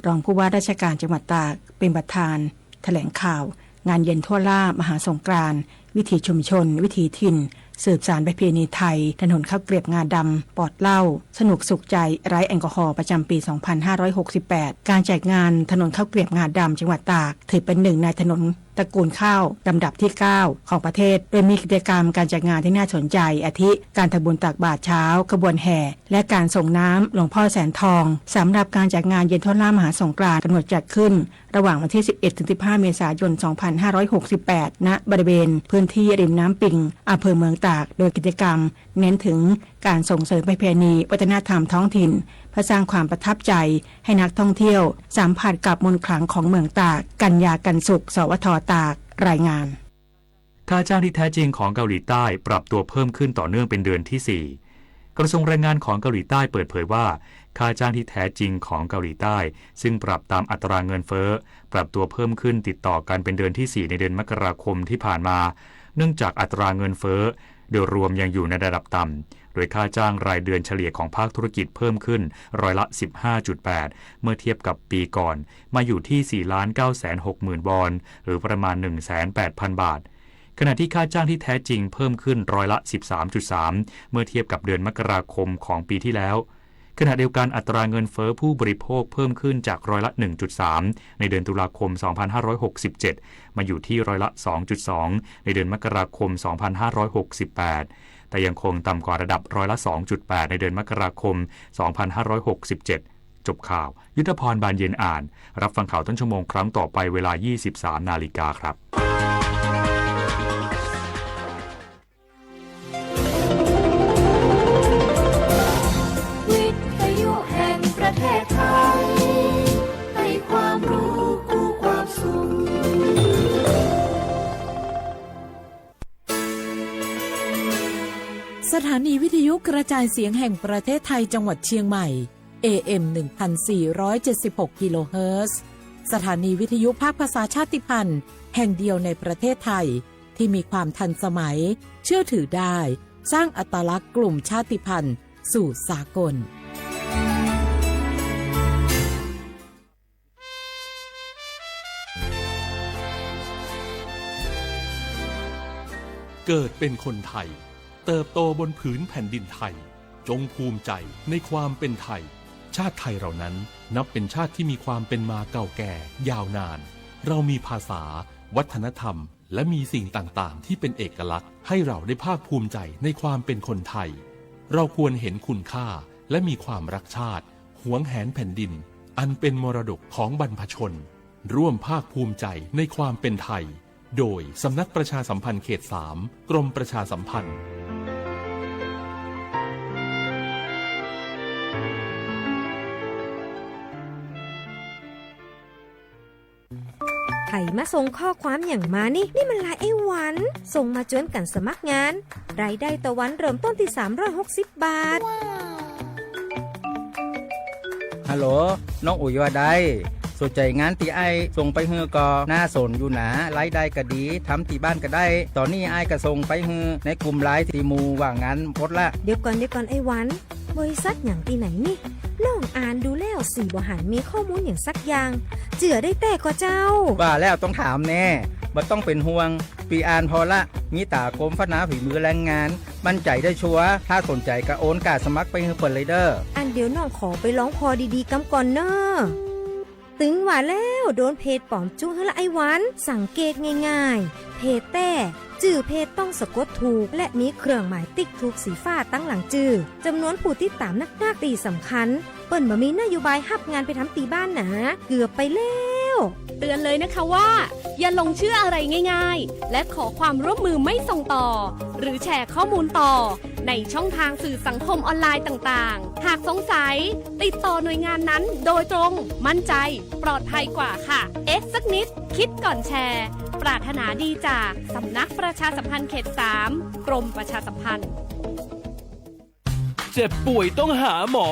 รองผู้ว่าราชการจังหวัดตาก เป็นประธานแถลงข่าว งานเย็นทั่วล่ามหาสงกรานต์ วิถีชุมชน วิถีถิ่น สืบสานประเพณีไทย ถนนข้าวเกรียบงาดำ ปลอดเหล้า สนุกสุขใจไร้แอลกอฮอล์ ประจำปี สองพันห้าร้อยหกสิบแปด การจัดงานถนนข้าวเกรียบงาดำจังหวัดตาก ถือเป็นหนึ่งในถนนตระกูลข้าวลำดับที่เก้าของประเทศ โดยมีกิจกรรมการจัดงานที่น่าสนใจ อาทิ การทำบุญตักบาตรเช้า ขบวนแห่ และการส่งน้ำหลวงพ่อแสนทอง สำหรับการจัดงานเย็นทั่วล่ามหาสงกรานต์ กำหนดจัดขึ้น ระหว่างวันที่ สิบเอ็ดถึงสิบห้าเมษายน สองพันห้าร้อยหกสิบแปด ณ บริเวณพื้นที่ริมน้ำปิง อำเภอเมืองตาก โดยกิจกรรมเน้นถึงการส่งเสริมประเพณีวัฒนธรรมท้องถิ่น พื่อสร้างความประทับใจให้นักท่องเที่ยวสัมผัสกับมนต์ขลังของเมืองตาก กัญญา กันสุข สวท ตาก รายงาน ค่าจ้างที่แท้จริงของเกาหลีใต้ปรับตัวเพิ่มขึ้นต่อเนื่องเป็นเดือนที่สี่ กระทรวงแรงงานของเกาหลีใต้เปิดเผยว่า ค่าจ้างที่แท้จริงของเกาหลีใต้ ซึ่งปรับตามอัตราเงินเฟ้อ ปรับตัวเพิ่มขึ้นติดต่อกันเป็นเดือนที่สี่ ในเดือนมกราคมที่ผ่านมา เนื่องจากอัตราเงินเฟ้อโดยรวมยังอยู่ในระดับต่ำ โดยค่าจ้างรายเดือนเฉลี่ยของภาคธุรกิจเพิ่มขึ้นร้อยละสิบห้าจุดแปด เมื่อเทียบกับปีก่อน มาอยู่ที่ สี่ล้านเก้าแสนหกหมื่นวอน หรือประมาณ หนึ่งแสนแปดพันบาท ขณะที่ค่าจ้างที่แท้จริงเพิ่มขึ้นร้อยละสิบสามจุดสาม เมื่อเทียบกับเดือนมกราคมของปีที่แล้ว ขณะเดียวกันอัตราเงินเฟ้อผู้บริโภคเพิ่มขึ้นจากร้อยละหนึ่งจุดสาม ในเดือนตุลาคม สองพันห้าร้อยหกสิบเจ็ด มาอยู่ที่ร้อยละสองจุดสอง ในเดือนมกราคม สองพันห้าร้อยหกสิบแปด แต่ยังคงต่ำกว่าระดับร้อยละสองจุดแปด ในเดือนมกราคม สองพันห้าร้อยหกสิบเจ็ด จบข่าว ยุทธพร บานเย็นอ่าน รับฟังข่าวต้นชั่วโมงครั้งต่อไปเวลา ยี่สิบสามนาฬิกาครับ วิทยุแห่งประเทศไทย ให้ความรู้คู่ความสุข สถานีวิทยุกระจายเสียงแห่งประเทศไทยจังหวัดเชียงใหม่ เอ เอ็ม หนึ่งพันสี่ร้อยเจ็ดสิบหกกิโลเฮิรตซ์ สถานีวิทยุภาคภาษาชาติพันธุ์แห่งเดียวในประเทศไทย ที่มีความทันสมัย เชื่อถือได้ สร้างอัตลักษณ์กลุ่มชาติพันธุ์สู่สากล เกิดเป็นคนไทย เติบโตบนผืนแผ่นดินไทย จงภูมิใจในความเป็นไทย ชาติไทยเรานั้นนับเป็นชาติที่มีความเป็นมาเก่าแก่ยาวนาน เรามีภาษา วัฒนธรรม และมีสิ่งต่างๆ ที่เป็นเอกลักษณ์ ให้เราได้ภาคภูมิใจในความเป็นคนไทย เราควรเห็นคุณค่า และมีความรักชาติ หวงแหนแผ่นดิน อันเป็นมรดกของบรรพชน ร่วมภาคภูมิใจในความเป็นไทย โดยสำนักประชาสัมพันธ์เขตสาม กรมประชาสัมพันธ์ ใผมาส่งข้อความหยังมานี่ นี่มันไลน์ไอ้หวัน ส่งมาจวนกั๋นสมัครงาน รายได้ต่อวันเริ่มต้นตี้สามร้อยหกสิบบาท ฮัลโหล น้องอุ๋ยว่าใด สนใจ๋งานตี้อ้ายส่งไปหื้อก่อ น่าสนอยู่หนา รายได้ก็ดี ทำตี้บ้านก็ได้ ต๋อนนี้อ้ายก็ส่งไปหื้อในกลุ่มไลน์ตี้หมู่ว่างงานหมดละ เดี๋ยวก่อน เดี๋ยวก่อนไอ้หวัน บริษัทหยังตี้ไหนนี่ น้องอ่านดูแล้วสี่บ่หันมีข้อมูลหยังสักอย่าง เจื้อได้แต๊ก่อเจ้า ว่าแล้วต้องถามแน่ บ่ต้องเป๋นห่วง ปี้อ่านผ่อละ มีต๋ากรมพัฒนาฝีมือแรงงาน มั่นใจ๋ได้ชัวร์ ถ้าสนใจ๋ก็โอนก้าสมัครไปหื้อเปิ้นเลยเด้อ อันเดี๋ยวน้องขอไปลองผ่อดีๆ กำก่อนเน่อ ตึงว่าแล้ว โดนเพจป๋อมจุ๊หื้อละไอ้หวัน สังเกตง่ายๆ เพจแต๊ จื้อเพจต้องสะกดถูก และมีเครื่องหมายติ๊กถูกสีฟ้าตังหลังจื้อ จ๋ำนวนผู้ติดต๋ามนักๆ ตี้สำคัญ เปิ้นบ่มีนโยบายฮับงานไปทำตี้บ้านหนา เกือบไปแล้ว เตือนเลยนะคะว่า อย่าหลงเชื่ออะไรง่ายๆ และขอความร่วมมือไม่ส่งต่อ หรือแชร์ข้อมูลต่อ ในช่องทางสื่อสังคมออนไลน์ต่างๆ หากสงสัย ติดต่อหน่วยงานนั้นโดยตรง มั่นใจ ปลอดภัยกว่าค่ะ เอ๊ะสักนิด คิดก่อนแชร์ ปรารถนาดีจากสำนักประชาสัมพันธ์เขตสาม กรมประชาสัมพันธ์ เจ็บป่วยต้องหาหมอ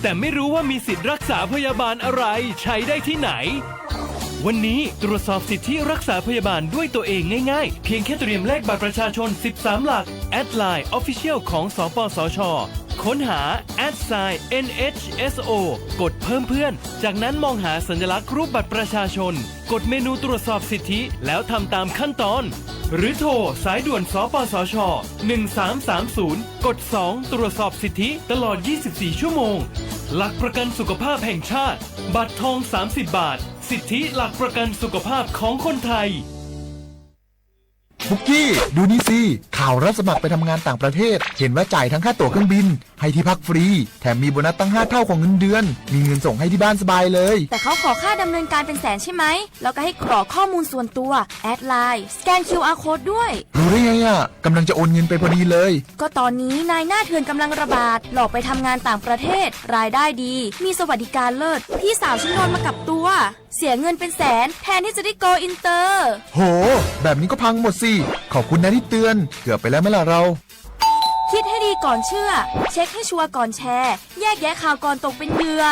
แต่ไม่รู้ว่ามีสิทธิ์รักษาพยาบาลอะไร ใช้ได้ที่ไหน วันนี้ตรวจสอบสิทธิรักษาพยาบาลด้วยตัวเองง่ายๆ เพียงแค่เตรียมเลขบัตรประชาชน สิบสาม หลัก แอดไลน์ Official ของ สปสช ค้นหา แอทไซน์ เอ็นเอชเอสโอ กดเพิ่มเพื่อน จากนั้นมองหาสัญลักษณ์รูปบัตรประชาชน กดเมนูตรวจสอบสิทธิ แล้วทำตามขั้นตอน หรือโทรสายด่วน สปสช หนึ่งสามสามศูนย์ กดสอง ตรวจสอบสิทธิตลอด ยี่สิบสี่ ชั่วโมง หลักประกันสุขภาพแห่งชาติ บัตรทอง สามสิบ บาท สิทธิหลักประกันสุขภาพของคนไทย ปุกกี้ ดูนี่สิ ข่าวรับสมัครไปทำงานต่างประเทศ เห็นว่าจ่ายทั้งค่าตั๋วเครื่องบิน ให้ที่พักฟรี แถมมีโบนัสตั้งห้าเท่าของเงินเดือน มีเงินส่งให้ที่บ้านสบายเลย แต่เขาขอค่าดำเนินการเป็นแสนใช่ไหม แล้วก็ให้กรอกข้อมูลส่วนตัว แอดไลน์ สแกน คิวอาร์ code ด้วย รู้ได้ไงอะ กำลังจะโอนเงินไปพอดีเลย ก็ตอนนี้นายหน้าเถื่อนกำลังระบาด หลอกไปทำงานต่างประเทศ รายได้ดี มีสวัสดิการเลิศ พี่สาวฉันโดนมากับตัว เสียเงินเป็นแสน แทนที่จะได้ go inter โห แบบนี้ก็พังหมดสิ ขอบคุณนะที่เตือน เกือบไปแล้วไหมล่ะเรา คิดให้ดีก่อนเชื่อ เช็คให้ชัวร์ก่อนแชร์ แยกแยะข่าวก่อนตกเป็นเหยื่อ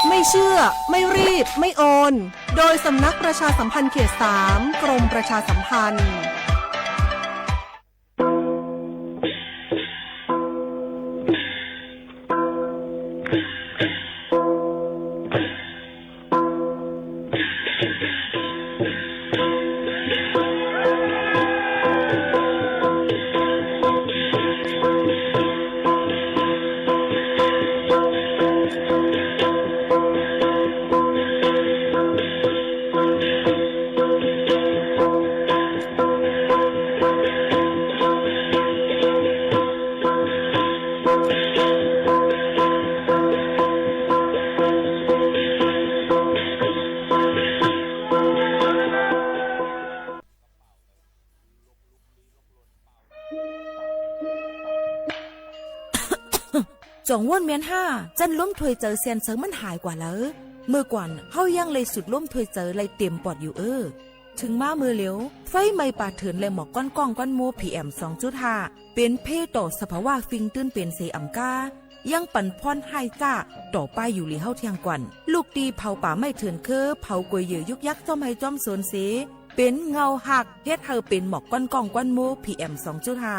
ไม่เชื่อ ไม่รีบ ไม่โอน โดยสำนักประชาสัมพันธ์เขตสาม กรมประชาสัมพันธ์ จ่องว่นเมียนห้า จั้นล้มถ้วยเจอเซียนเซิงมันหายกว่าแล้ว เมื่อก่อนเฮายังไล่สูดลมถ้วยเจอไล่เต็มปอดอยู่เอ้อ เถิงมาเมื่อเหลียว ไฟไหม้ป่าเถื่อนและหมอกควันก้องควันโม พีเอ็ม สองจุดห้า เป๋นเภต่อสภาวะฟิงตื้นเป๋นเสอำก้า ยังปั๋นผ่อนฮ้ายจ้าต่อไปอยู่หลีเฮาเที่ยงก่อน ลุกตี้เผาป่าไม้เถื่อนเค้อ เผากวยเหยื่อยุกยักจ้อมไฮ่จ้อมสวนเส เป๋นเงาหัก เฮ็ดหื้อเป๋นหมอกควันก้องควันโม พีเอ็ม สองจุดห้า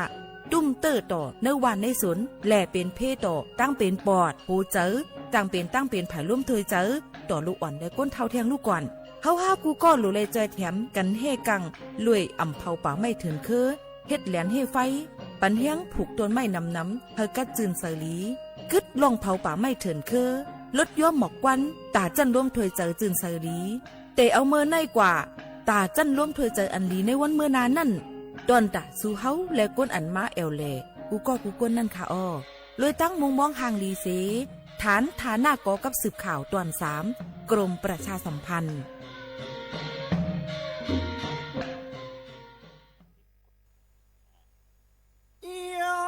ตุ้มเต๊อะต่อในบ้านในสวน และเป๋นเภต่อตั้งเป๋นปอด หัวเจ๋อ ตั้งเป๋น ตั้งเป๋นผายล้มถ้วยเจอ ต่อลูกอ่อนและก้นเฒ่าเที่ยงลูกก่อน เฮาฮ้ากู้ก้อหลูแลจอยแถมกั๋นเฮ่กัง รวยอ่ำเผาป่าไม้เถื่อนเค้อ เฮ็ดแหลนเฮ่ไฟ ปั๋นแฮงผูกต้นไม้หนำๆ หื้อกัดจื้นใสหลี กึ๊ดล่องเผาป่าไม้เถื่อนเค้อ ลดย้อมหมอกควัน ต๋าจั้นล้มถ้วยเจอจื้นใสหลี แต่เอาเมินในกว่า ต๋าจั้นล้มถ้วยเจออันหลีในวันเมื่อหน้านั้น ต้อนต๋าสู่เฮาและก้นอันมาแอ่วแหล่ กู้ก้อกู้ก้นนั้นค่ะอ้อ เลยตั้งมุมมองห่างหลีเส ฐานฐานะก่อกับสืบข่าวตอนสาม กรมประชาสัมพันธ์ เยียะ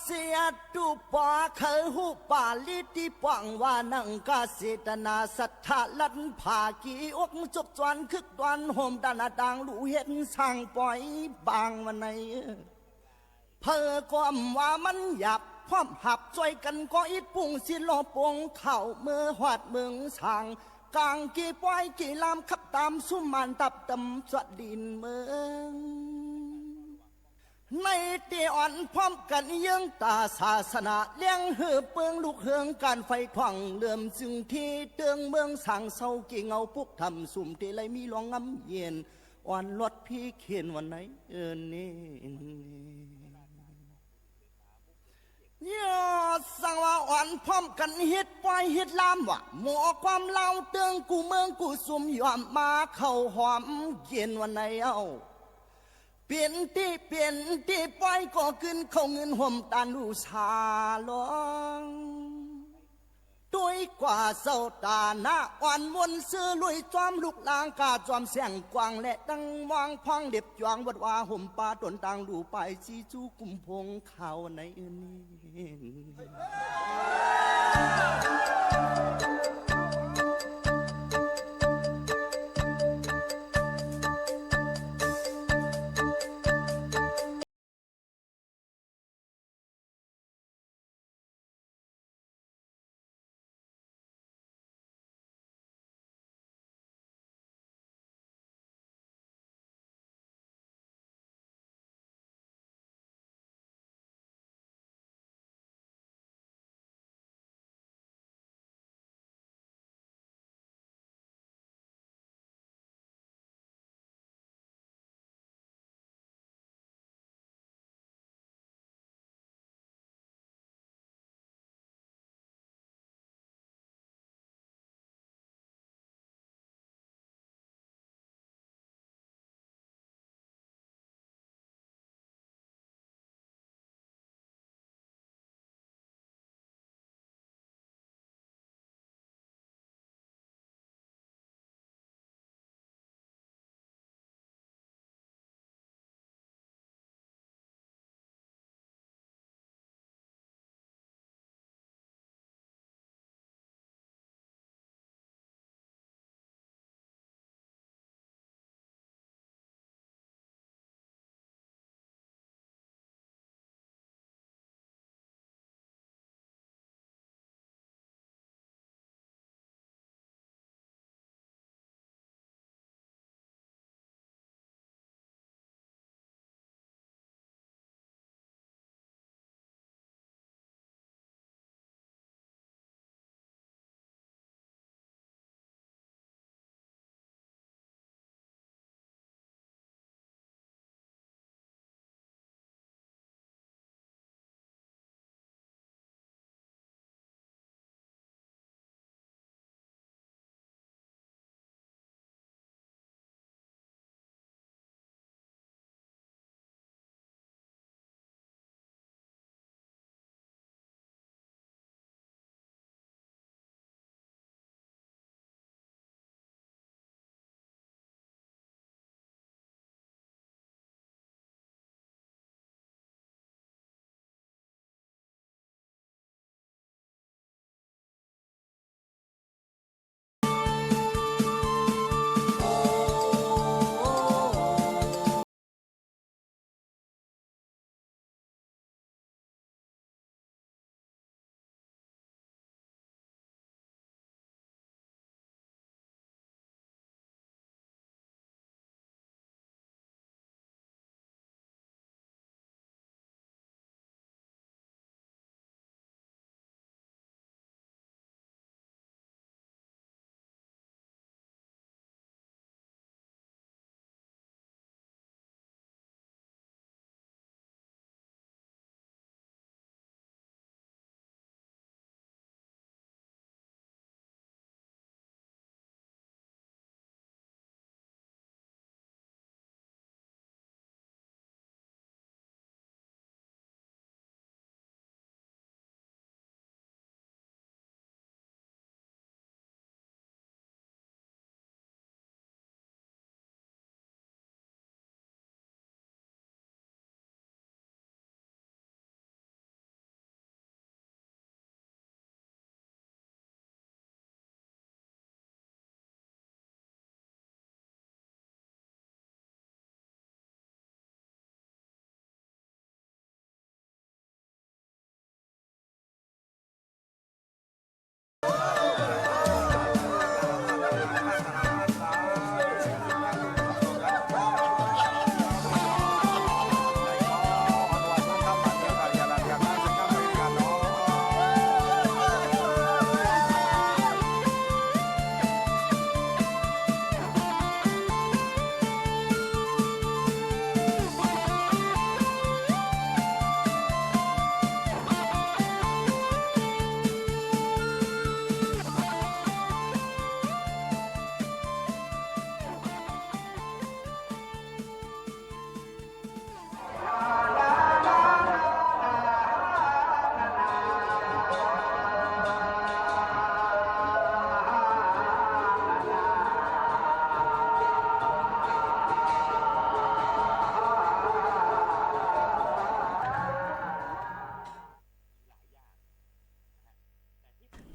เสียตุปา ใค่ฮู้ปาลีตี้ปวางว่านัง กาเสตนาสัตถะลันผา กี่อกจกจวนคึกตวน โฮมตานาต่างลู่เฮ็ดสร้างปอยบางวันใน เผอความว่ามันหยาบ พร้อมหับจ้อยกั๋นก่ออิฐปุงศิลาปงข้าว เมื่อฮอดเมืองสาง ก๋างกี่ปอยกี่ลาม ขับต๋ามสุมมานตับต๋ำสวดดินเมือง ในตี้อ่อนพร้อมกั๋นเยื้องต๋าศาสนา เลี้ยงหื้อเปิงลุกเฮืองก๋านไฟท่อง เหลื่อมซึ่งตี้เติงเมืองสางเซา กี่เงาปุกถ้ำสุมตี้ไลมีหลวงงำเย็น อ่อนลดพีเขียนวันในเอิ้นนี้ เยียะ สั่งว่าอ่อนพร้อมกั๋นฮิตปอยฮิตลามว่า หมอความลาวเติงกู้เมืองกู้สุม ยอมมาเข้าหอมเย็นวันในเอ้า เป๋นตี้เป๋นตี้ปอยก่อขึ้นเข้าเงินโฮมตานลู่สาลอง ตวยกว่าเศร้าต๋าหน้าอ่อนมนต์ซื่อลุยจอมลุกลาง ก้าจอมแสงกว้างและตั้งมองพองเล็บจวงวัดวาห่มปาต๋นต่างลู่ปายสีจูกุมพงขาวในนี้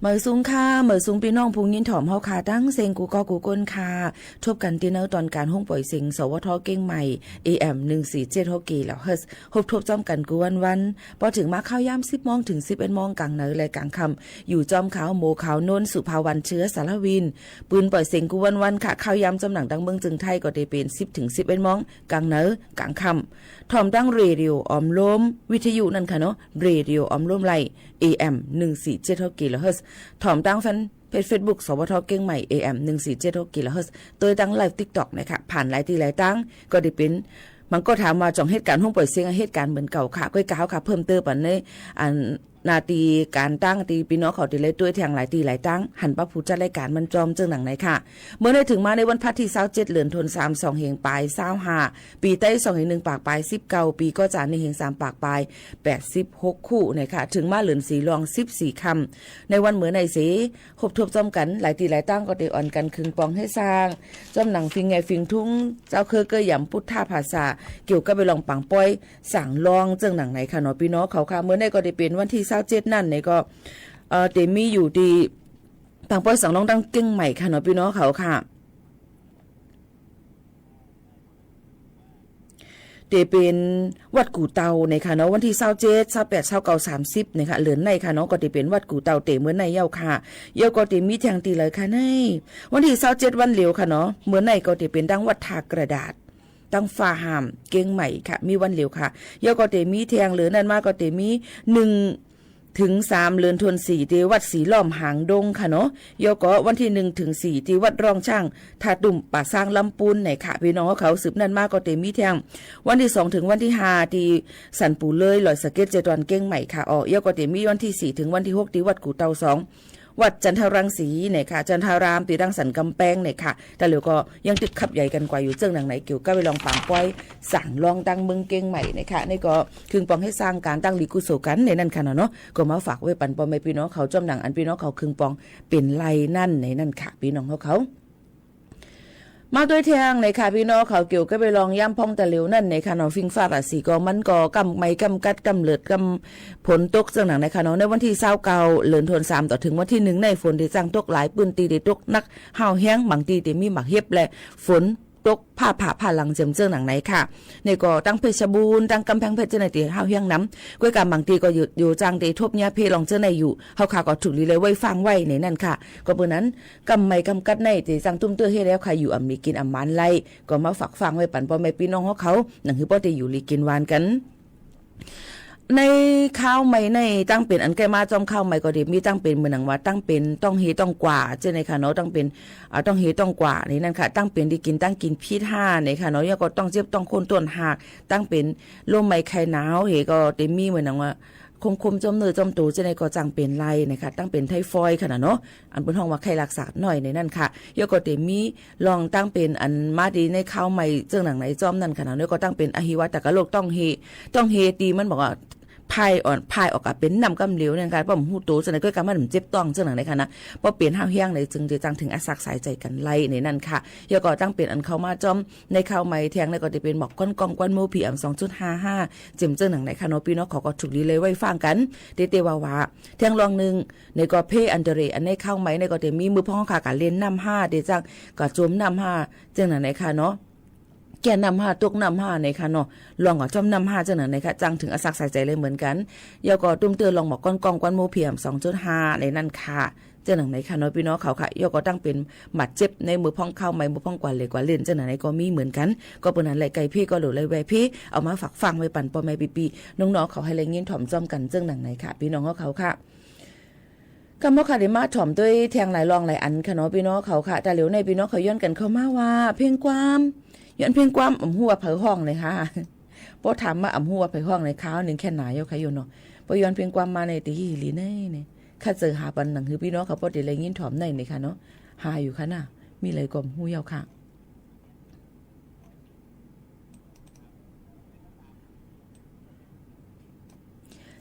หมายสูงค่ะ หมายสูงปี้น้องผู้ยินถ่อมเฮาค่ะ ตังเซ็งกู้ก้อกู้ก้นค่ะ ทบกั๋นตี้ในตอนก๋านห้องป่อยเสียง สวท เกียงใหม่ เอเอ็ม หนึ่งสี่เจ็ดหก กิโลเฮิรตซ์ ฮบทบจ้อมกั๋นกู้วันๆ ปอเถิงมาข่าวยามสิบโมงเถิงสิบเอ็ดโมง ก๋างเหนือและก๋างค่ำ อยู่จ้อมข่าวโมข่าวโน้น สุภาวรรณ เชื้อสารวิน ปืนป่อยเสียงกู้วันๆ ค่ะ ข่าวยามจ้อมหนังตังเมืองเจิงไทยก็ได้เป๋นสิบเถิงสิบเอ็ดโมง ก๋างเหนือ ก๋างค่ำ ถ่อมตังเรดิโอออมโลม วิทยุนั่นค่ะเนาะ เรดิโอออมโลมไลน์ เอเอ็ม หนึ่งสี่เจ็ดหก กิโลเฮิรตซ์ ถ่อมตังแฟนเพจเฟซบุ๊ก สวท เกียงใหม่ เอเอ็ม หนึ่งสี่เจ็ดหก กิโลเฮิรตซ์ โดยตังไลฟ์ติ๊กต็อกนะคะ ผ่านหลายตี้หลายตัง ก็ได้เป๋น บางก็ถามว่าจ่องเหตุก๋ารณ์ห้องป่อยเสียง เหตุก๋ารณ์เหมือนเก่าค่ะ ก้อยกาเฮาค่ะ เพิ่มเติมไปใน อัน นาตี้ก๋านตั้งตี้ปี้น้องเขาตี้เล็ดตวยแทงหลายตี้หลายตัง หันป้าผู้จัดรายก๋านมันจอมเจิ่งหนังไหนค่ะ เมื่อได้เถิงมาในวันพฤหัสตี้ซาวเจ็ด เดือนธันวาคม สองเฮงปายซาวห้า ปีไต้สองเฮงหนึ่งปากปายสิบเก้า ปีก็จะหนึ่งเฮงสามปากปายแปดสิบหกคู่นะคะ เถิงมาเดือนสี่ลองสิบสี่ค่ำ ในวันเมื่อในเส ฮบทบจ้อมกั๋น หลายตี้หลายตังก็ได้อ่อนกั๋นคึงปองเฮ็ดสร้าง จ้อมหนังฟิงแงฟิงทุ้ง เจ้าเค้อเก้อยำปุทธภาษา เกี่ยวกับไปลองปังป้อย สางลองเจิ่งหนังไหนค่ะเนาะ ปี้น้องเขาค่ะ เมื่อในก็ได้เป๋นวันตี้ซาวเจ็ดนั่นในก็ เอ่อ ได้มีอยู่ตี้ ปังป้อยสางลองตังเกียงใหม่ค่ะเนาะ ปี้น้องเขาค่ะ ได้เป๋นวัดกู่เตาในค่ะเนาะ วันตี้ซาวเจ็ด ซาวแปด ซาวเก้า สามสิบในค่ะ เดือนในค่ะเนาะ ก็ได้เป๋นวัดกู่เตาเต๋เมื่อในเย้าค่ะ เย้าก็ได้มีแทงตี้ไหนค่ะใน วันตี้ซาวเจ็ดวันเดียวค่ะเนาะ เมื่อในก็ได้เป๋นตังวัดท่ากระดาษ ตังฟ้าห้าม เกียงใหม่ค่ะ มีวันเดียวค่ะ เย้าก็ได้มีแทงเดือนนั้นมาก็ได้มี หนึ่งเถิงสาม เดือนธันวาคม ตี้วัดสีล้อมหางดงค่ะเนาะ เย้าก็วันตี้หนึ่งเถิงสี่ ตี้วัดร่องช้าง ท่าตุ้ม ป่าซาง ลำปูนในค่ะ ปี้น้องเขา สืบนั้นมาก็ได้มีแทง วันตี้สองเถิงวันตี้ห้า ตี้สันปู่เลย ดอยสะเก็ด เจดอน เกียงใหม่ค่ะ อ้อ เย้าก็ได้มีวันตี้สี่เถิงวันตี้หก ตี้วัดกู่เตาสอง วัดจันทรังสีในค่ะ จันทาราม ตี้ตังสันก๋ำแปงในค่ะ แต่เดี๋ยวก็ยังตึกขับใหญ่กั๋นกว่าอยู่เจิ่งหนังไหน เกี่ยวกับไปลองปังป้อย สางลองตังเมืองเกียงใหม่ในค่ะ ในก็คึงปองเฮ็ดสร้างก๋านตังหลีกู้โสกั๋นในนั่นค่ะเนาะ ก็มาฝากไว้ปันป้อแม่ปี้น้องเขา จ้อมหนังอันปี้น้องเขาคึงปองเป๋นไรนั่นในนั่นค่ะ ปี้น้องเขาเขา มาตวยแทงในค่ะ ปี้น้องเขา เกี่ยวกับไปลองยามพ่องตะเหลียวนั่นในค่ะเนาะ ฟิงฟ้าราศีก็มันก็ก้ำไหม้ก้ำกัดก้ำเลิดก้ำฝนตกเจิ่งหนังในค่ะเนาะ ในวันตี้ซาวเก้า เดือนธันวาคม ต่อเถิงวันตี้หนึ่งในฝนได้จ้างตกหลายปื้นตี้ ได้ตกหนักห้าวแฮง บางตี้ได้มีหมากเห็บและฝนตกฟ้าผ่าฟ้าหลังเจิ่มเจิ่งหนังในค่ะ ในก็ตังเพชรบูรณ์ ตังก๋ำแพงเพชรเจ้าไหนตี้ห้าวแฮงนำ ก้อยกาบางตี้ก็อยู่ อยู่จ้างได้ทบเยียะเพลองเจ้าไหนอยู่ เฮาค่ะก็ถูกหลีเลยไว้ฟังไว้ในนั่นค่ะ ก็เปิ้นนั้น ก้ำไหม้ก้ำกัดในตี้จ้างตุ้มเตื้อเฮ็ดแล้วค่ะ อยู่อ่ำมีกิ๋นอ่ำหมานไล่ ก็มาฝากฟังไว้ปันป้อแม่ปี้น้องเขาเขา หนังหื้อป้อได้อยู่หลีกิ๋นหวานกั๋น ในข่าวใหม่ในตังเป๋นอันใก้มาจ้อมข่าวใหม่ก็ได้มีตังเป๋นเหมือนหนังว่าตังเป๋นต้องเฮต้องกว่าเจ้าไหนค่ะเนาะ ตังเป๋น อ่า ต้องเฮต้องกว่าในนั่นค่ะ ตังเป๋นได้กิ๋นตังกิ๋นผิดห้าในค่ะเนาะ เย้าก็ต้องเจ็บต้องโคนต้นหาก ตังเป๋นโรคไหม้ไข้หนาว เฮก็ได้มีเหมือนหนังว่า คมๆ จ้อมเนื้อจ้อมตั๋วเจ้าไหนก็จั่งเป๋นไล่นะคะ ตังเป๋นไทฟอยด์ค่ะน่ะเนาะ อันเปิ้นฮ้องว่าไข้ลักษาน้อยในนั่นค่ะ เย้าก็ได้มีลองตังเป๋นอันมาดีในข่าวใหม่เจิ่งหนังในจ้อมนั่นค่ะน่ะ เย้าก็ตังเป๋นอหิวาตกโรค ต้องเฮ ต้องเฮตี้มันบอกว่า พายอ่อน พายออกกาเป๋นน้ำกำเหลวเนี่ยค่ะ ป้อมฮู้ตั๋วเจ้าไหนก็กามันเจ็บต้องเจิ่งหนังในค่ะนะ ป้อเป๋นห้าวแฮงในจึงจะจั่งเถิงอัศกสายใจ๋กั๋นไล่ในนั่นค่ะ เย้าก็ตังเป๋นอันเข้ามาจ้อมในข่าวใหม่แทงในก็ได้เป๋นหมอกก้อนกองควันหมู่ พีเอ็ม สองจุดห้าห้า เจิ่มเจิ่งหนังในค่ะเนาะ ปี้น้องเขาก็ถูกหลีเลยไว้ฟังกั๋น เต๊ๆ ว่าๆ แทงลองนึ่ง ในก็เพอันตราย อันในข่าวใหม่ในก็ได้มีเมือพ่องค่ะ ก๋าเล่นน้ำห้า ได้จั่งก๋าจมน้ำห้า เจิ่งหนังในค่ะเนาะ แก้น้ำห้า ตกน้ำห้าในค่ะเนาะ ลองก๋าจ้อมน้ำห้า เจิ่งหนังในค่ะ จั่งเถิงอัศกสายใจ๋เลยเหมือนกั๋น เย้าก็ตุ้มเตื้อลองหมอกก้อนกองควันหมู่ พีเอ็ม สองจุดห้า ในนั่นค่ะ เจิ่งหนังในค่ะเนาะ ปี้น้องเขาค่ะ เย้าก็ตังเป๋นบาดเจ็บในเมือพ่องข่าวใหม่ เมือพ่องกว่าเล่นกว่าเล่น เจิ่งหนังในก็มีเหมือนกั๋น ก็เปิ้นนั้นแหละ ใก้เพก็หลูเลยแวะเพ เอามาฝากฟังไว้ปันป้อแม่ปี้ๆ น้องๆ เขาหื้อได้ยินถ่อมจ้อมกั๋นเจิ่งหนังในค่ะ ปี้น้องเขาค่ะ กำเฮาค่ะได้มาถ่อมตวยแทงหลายลองหลายอันค่ะเนาะ ปี้น้องเขาค่ะ แต่เหลียวในปี้น้องเขาย้อนกั๋นเข้ามาว่า เพลงความ ย้อนเพลงความ อ่ำฮู้ว่าใผฮ้องเลยค่ะ ป้อถามมาอ่ำฮู้ว่าใผฮ้องเลย คราวนึ่งแค่หนาเย้าค่ะโยนเนาะ ป้อย้อนเพลงความมาในตี้ฮี่หลีในใน ข้าเจอหาปันหนังหื้อปี้น้องเขาป้อได้ยินถ่อมในในค่ะเนาะ หาอยู่ค่ะน่ะ มีอะไรก็อ่ำฮู้เย้าค่ะ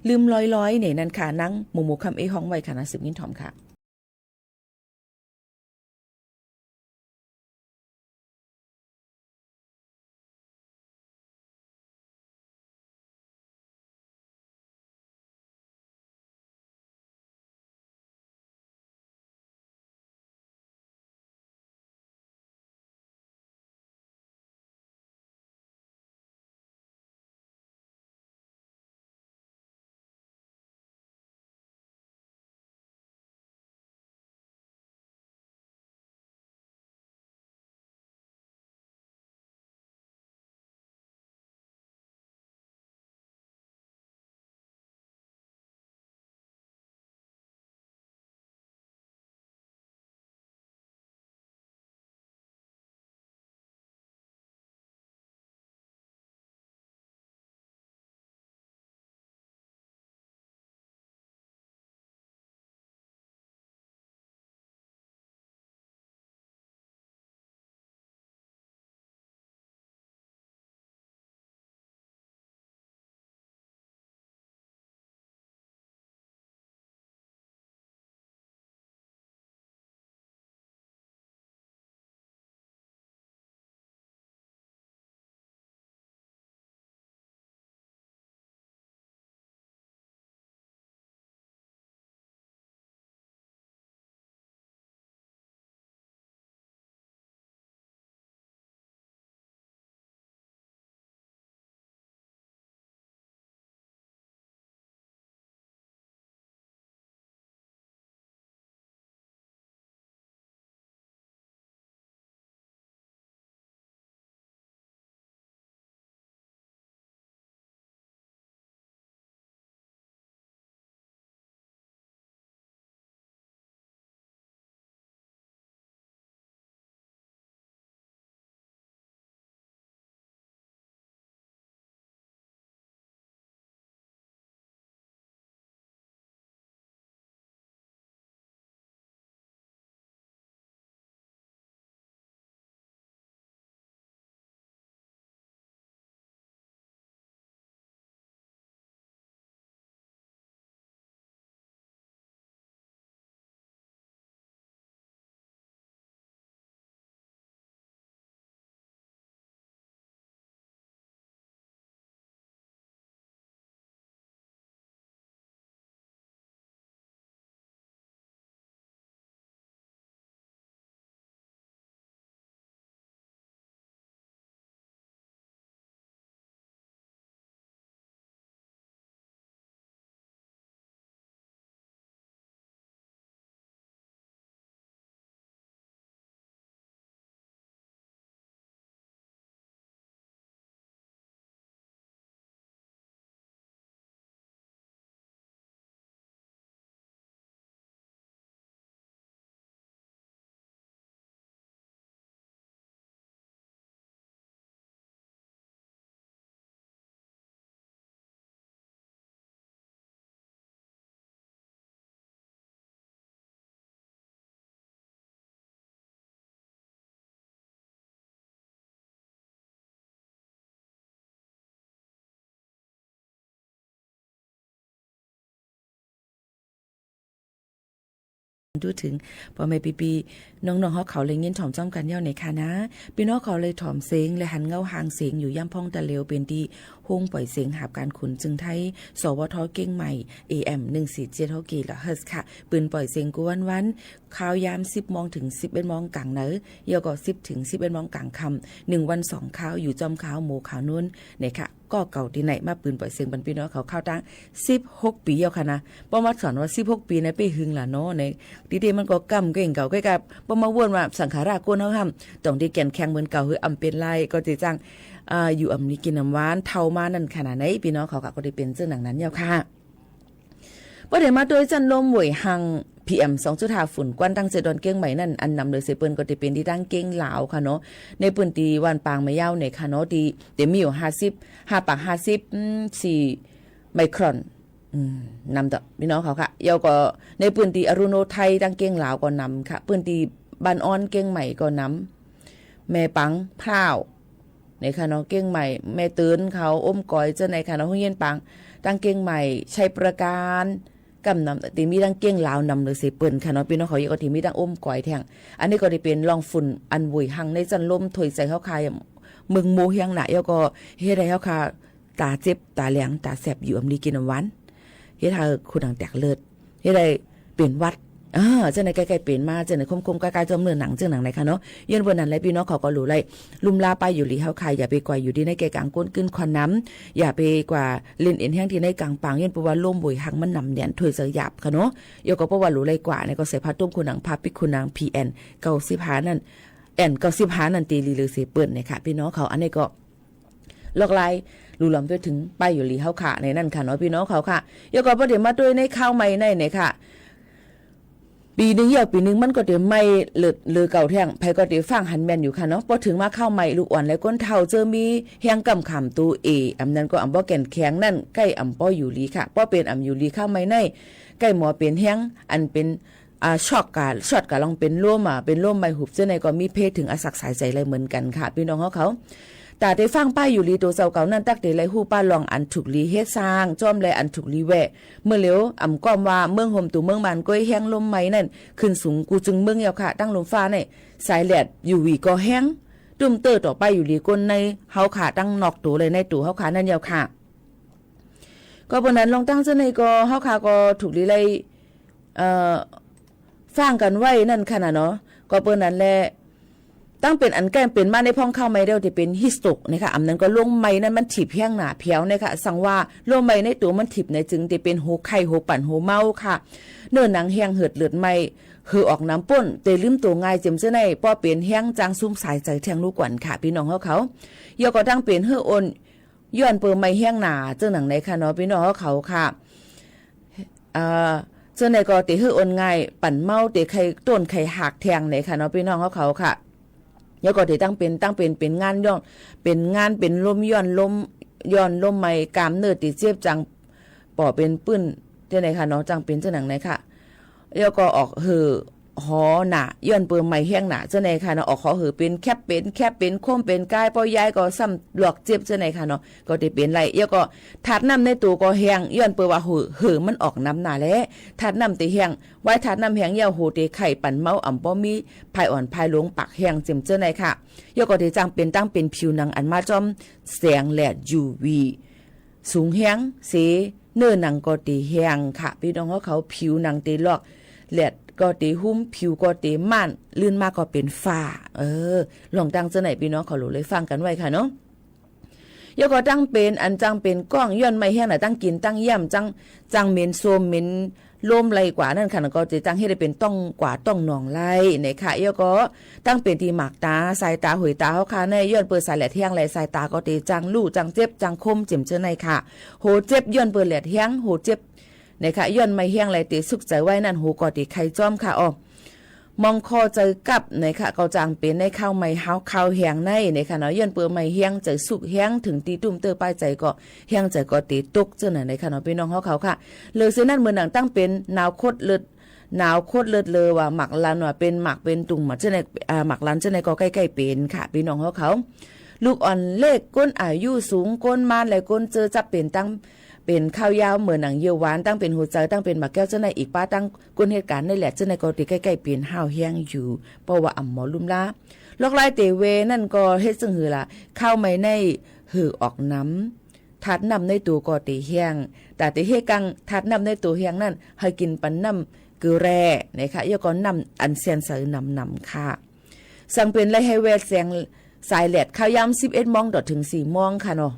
ลืมลอยๆ เนี่ยนั่นค่ะ นางหมู่หมู่คำเอ้ฮ้องไว้ค่ะนะ สืบยินถ่อมค่ะ ดูถึงป้อแม่ปี้ๆ น้องๆ เฮาเขาได้ยินถ่อมจ้อมกั๋นแล้วเน่ยค่ะนะ ปี้น้องเขาได้ถ่อมเสียงและหันเงาห่างเสียงอยู่ย่ำพ่องตะเลว เป๋นตี้โฮงป่อยเสียงหาบก๋านขุนจึงไทย สวท เกียงใหม่ เอเอ็ม หนึ่งสี่เจ็ดหกกิโลเฮิรตซ์ค่ะ ปืนป่อยเสียงกู้วันๆ คราวยามสิบโมงเถิงสิบเอ็ดโมงก๋างเหนือ แล้วก็สิบเถิงสิบเอ็ดโมงก๋างค่ำ นึ่งวันสองคราว อยู่จ้อมคราวโมงคราวนู้นเน่ยค่ะ ก็เก่าตี้ไหนมาปืนป่อยเสียงปันปี้น้องเขาเข้าตั้งสิบหกปี๋แล้วค่ะนะ ป้อมาสอนว่าสิบหกปี๋ในเป้หึงล่ะเนาะ ในตี้เต้มันก็ก้ำเก่งเก่าใก้กับป้อมาว่นว่าสังขาราก้นเฮาห้ามต้องได้แก่นแข็งเหมือนเก่า หื้ออำเป๋นไรก็จะจ้าง อ่า อยู่อำลีกินอำหวานเฒ่ามานั่นขนาดไหน ปี้น้องเขาค่ะ ก็ได้เป๋นเจ้าหนังนั้นแล้วค่ะ ป้อเดี๋ยวมาตวยจั้นลมเวยหัง พีเอ็ม สองจุดห้า ฝุ่นควันตั้งเจดอนเกียงใหม่นั่น อันนำเลยเสเปิ้นก็จะเป๋นตี้ตั้งเกียงลาวค่ะเนาะ ในปื้นตี้วันปางแม่ยาวเน่ยค่ะเนาะ ตี้เดี๋ยวมีอยู่ห้าสิบ ห้าปากห้าสิบ อืม สี่ ไมครอน อืม นำต่อปี้น้องเขาค่ะ แล้วก็ในปื้นตี้อรุโนไทยตั้งเกียงลาวก็นำค่ะ ปื้นตี้บ้านอ้อนเกียงใหม่ก็นำ แม่ปังพร้าวเน่ยค่ะเนาะ เกียงใหม่ แม่เตินเขา อมก๋อยเจ้าไหนค่ะเนาะ โฮงเฮียนปางตั้งเกียงใหม่ ชัยปราการ ก้ำนำตี้มีตั้งเกียงลาวนำเลยเสเปิ้นค่ะเนาะ ปี้น้องเขายังก็ตี้มีตั้งอมก๋อยแทง อันนี้ก็ได้เป๋นลองฝุ่นอันเวยหังในจั้นลมถวยใจ๋เฮาค่ะ เมืองโมเฮียงหนา แล้วก็เฮ็ดหื้อเฮาค่ะ ต๋าเจ็บ ต๋าแหลง ต๋าแสบ อยู่อำลีกินอำหวาน เฮ็ดหื้อคูหนังแตกเลิด เฮ็ดหื้อเป๋นหวัด อ่า เจ้าไหนใก้ๆ เป๋นมา เจ้าไหนคมๆ ใก้ๆ จ้อมเนื้อหนัง เจ้าหนังไหนค่ะเนาะ ย้อนเปิ้นนั้นแหละ ปี้น้องเขาก็หลู่ไล่ลุ่มลาป้ายอยู่หลีเฮาค่ะ อย่าไปกว่าอยู่ดีในแก่ก๋างก้นกึ๊นควันน้ำ อย่าไปกว่าเล่นเอ็นแฮงตี้ในก๋างปาง ย้อนเปิ้นว่าลมเวยหังมันหนำแน่น ถวยใจ๋หยาบค่ะเนาะ แล้วก็เปิ้นว่าหลู่ไล่กว่าเนี่ยก็ใส่ผ้าตุ้มคูหนัง ผ้าปิ๊กคูหนัง พีเอ็น เก้าสิบห้า นั่น เอ็น เก้าสิบห้า นั่นตี้หลีเลยเสเปิ้นเน่ยค่ะ ปี้น้องเขา อันนี้ก็ ลอกลาย ลู่ลำตวยเถิงป้ายอยู่หลีเฮาค่ะ ในนั้นค่ะเนาะ ปี้น้องเขาค่ะ แล้วก็ป้อเดี๋ยวมาตวยในข่าวใหม่ในเน่ยค่ะ ปี๋นึ่งแล้วปี๋นึ่งมันก็เดี๋ยวใหม่เลิศเลอเก่าแทง ใผก็เดี๋ยวฟั่งหันแม่นอยู่ค่ะเนาะ ป้อเถิงมาข่าวใหม่ ลูกอ่อนและก้นเฒ่าเจอมีแฮงก้ำขามตั๋วเอ อำนั้นก็อำบ่แก่นแข็งนั่น ใก้อำบ่อยู่หลีค่ะ ป้อเป๋นอำอยู่หลีข่าวใหม่ใน ใก้หมอเป๋นแฮง อันเป๋น อ่า ช็อกกา ช็อตกาลองเป๋นลม อ่า เป๋นลมใหม่หุบเจ้าไหนก็มีเพศเถิงอาสักสายใจ๋เลยเหมือนกั๋นค่ะ ปี้น้องเฮาเขา ต๋าเตฟั่งป้ายอยู่หลีตั๋วเจ้าเก่านั่น ตั๊กเตไล่ฮู้ป้าลองอันถูกหลีเฮ็ดสร้าง จ้อมแลอันถูกหลีแหวะ เมื่อเหลียวอำก้อมว่าเมืองโฮมตั๋วเมืองมันก้อยแฮงลมใหม่นั่น ขึ้นสูงกู้จึงเมืองแล้วค่ะ ตั้งลมฟ้าใน สายแหลดอยู่หวีก็แฮง ตุ้มเตื้อต่อป้ายอยู่หลีก้นในเฮาค่ะ ตั้งนอกตั๋วเลยในตั๋วเฮาค่ะ นั่นแล้วค่ะ ก็เปิ้นนั้นลองตั้งเจ้าไหนก็เฮาค่ะก็ถูกหลีไล่ เอ่อ ฟั่งกั๋นไว้นั่นค่ะนะเนาะ ก็เปิ้นนั้นแหละ ตั้งเป๋นอันแก้มเป๋นมาในพ่องข่าวใหม่เดียวตี้เป๋นฮีทสโตรกนะคะ อำนั้นก็ลมใหม่นั่นมันถีบแฮงหนาแผวนะคะ สังว่าลมใหม่ในตั๋วมันถีบในจึงตี้เป๋นหัวไข้หัวปั่นหัวเมาค่ะ เนื้อหนังแฮงเหือดเลือดไหม้ หื้อออกน้ำป้น เตลืมตั๋วง่ายเจียมเจ้าไหน ป้อเป๋นแฮงจางสุมสายใจ๋แทงลูกกวนค่ะ ปี้น้องเฮาเขา แล้วก็ตั้งเป๋นหื้ออ่อน ย้อนเปิ้นไหม้แฮงหนา เจ้าหนังไหนค่ะเนาะ ปี้น้องเฮาเขาค่ะ อ่า เจ้าไหนก็เตหื้ออ่อนง่าย ปั่นเมา เตไข้ต้นไข้หักแทงไหนค่ะเนาะ ปี้น้องเฮาเขาค่ะ แล้วก็เตตั้งเป๋น ตั้งเป๋น เป๋นงานย้อน เป๋นงาน เป๋นลมย้อนลม ย้อนลมไหม้ กล้ามเนื้อเตเจ็บ จังป่อเป๋นปื้น เจ้าไหนค่ะเนาะ จังเป๋นเจ้าหนังไหนค่ะ แล้วก็ออกหื้อ หอหนา ย้อนเปิ้นไหม้แฮงหนา เจ้าไหนค่ะเนาะ ออกหอหื้อเป๋นแคบ เป๋นแคบ เป๋นคม เป๋นกาย ป้อย้ายก็ซ้ำลวกเจ็บ เจ้าไหนค่ะเนาะ ก็เตเป๋นไล่ แล้วก็ธาตุน้ำในตั๋วก็แฮง ย้อนเปิ้นว่าหื้อ หื้อมันออกน้ำหนาแล ธาตุน้ำเตแฮง วายธาตุน้ำแฮงแล้ว หัวเตไข้ ปั่นเมา อ่ำบ่มีภายอ่อนภายหลวง ปากแฮงเจียม เจ้าไหนค่ะ แล้วก็เตจังเป๋น ตั้งเป๋นผิวหนังอันมาจ้อมแสงแดด ยูวี สูงแฮงเส เนื้อหนังก็เตแฮงค่ะ ปี้น้องเฮาเขา ผิวหนังเตลอก แดดก็เตหุ้ม ผิวก็เตม่าน ลื่นมาก็เป๋นฝ้า เออ ลองตั้งเจ้าไหน ปี้น้องเขาหลู่เลยฟั่งกั๋นไว้ค่ะเนาะ แล้วก็ตั้งเป๋น อันจังเป๋นก้อง ย้อนไหม้แฮงหนา ตั้งกิ๋นตั้งเยี่ยม จัง จังเหม็นโซมเหม็น ลมไล่กว่านั่นค่ะ ก็จะจังเฮ็ดหื้อเป๋นต้องกว่าต้องหนองไล่นะคะ แล้วก็ตั้งเป๋นตี้หมากต๋า สายต๋า หวยต๋าเฮาค่ะ ในย้อนเปิ้นสายแดดแฮงแล สายต๋าก็เตจังลู่ จังเจ็บ จังคมเจียม เจ้าไหนค่ะ หัวเจ็บ ย้อนเปิ้นแดดแฮง หัวเจ็บ นะคะ ย้อนไหม้แฮงแล เตสุกใจ๋ไว้นั่น หัวก็เตไข้จ้อมค่ะ อ้อ มองคอใจ๋กับ นะคะ ก็จังเป๋นในข่าวใหม่ หาวข่าวแฮงใน นะคะเนาะ ย้อนเปิ้นไหม้แฮง ใจ๋สุกแฮง เถิงตี้ตุ้มเตื้อป้ายใจ๋ก็ แฮงใจ๋ก็เตตก เจ้าไหน นะคะเนาะ ปี้น้องเฮาเขาค่ะ เหลือเสียนั้นเหมือนหนังตั้งเป๋น หนาวโคตรเลิศ หนาวโคตรเลิศเลยว่า หมากลันว่าเป๋นหมากเป๋นตุ่ม หมากเจ้าไหน อ่า หมากลันเจ้าไหนก็ใก้ๆ เป๋นค่ะ ปี้น้องเฮาเขา ลูกอ่อนเล็ก ก้นอายุสูง ก้นม่านและก้นเจอจับเป๋นตั้ง เป๋นข้าวยาวเหมือนหนังเยียวหวาน ตั้งเป๋นหัวใจ๋ ตั้งเป๋นหมากแก้วเจ้านั้นอีก ป้าตั้งก้นเหตุก๋ารณ์ในแหลดเจ้านั้นก็เต๋ใก้ๆเป๋นห้าวแฮงอยู่ เพราะว่าอ่ำหมอลุ่มล้า ลอกลายเต๋เวนั่นก็เฮ็ดเซิ่งหื้อละ ข้าวใหม่ในหื้อออกน้ำ ธาตุน้ำในตั๋วก็เต๋แห้ง ต๋าเต๋เฮกังธาตุน้ำในตั๋วแห้งนั้น หื้อกิ๋นปันน้ำเกลือแร่นะคะ แล้วก็น้ำอันแสนใสหนำๆ ค่ะ สังเป๋นไล่หื้อแวดแสงสายแหลดข้าวยามสิบเอ็ดโมงต๋อดเถิงสี่โมงค่ะเนาะ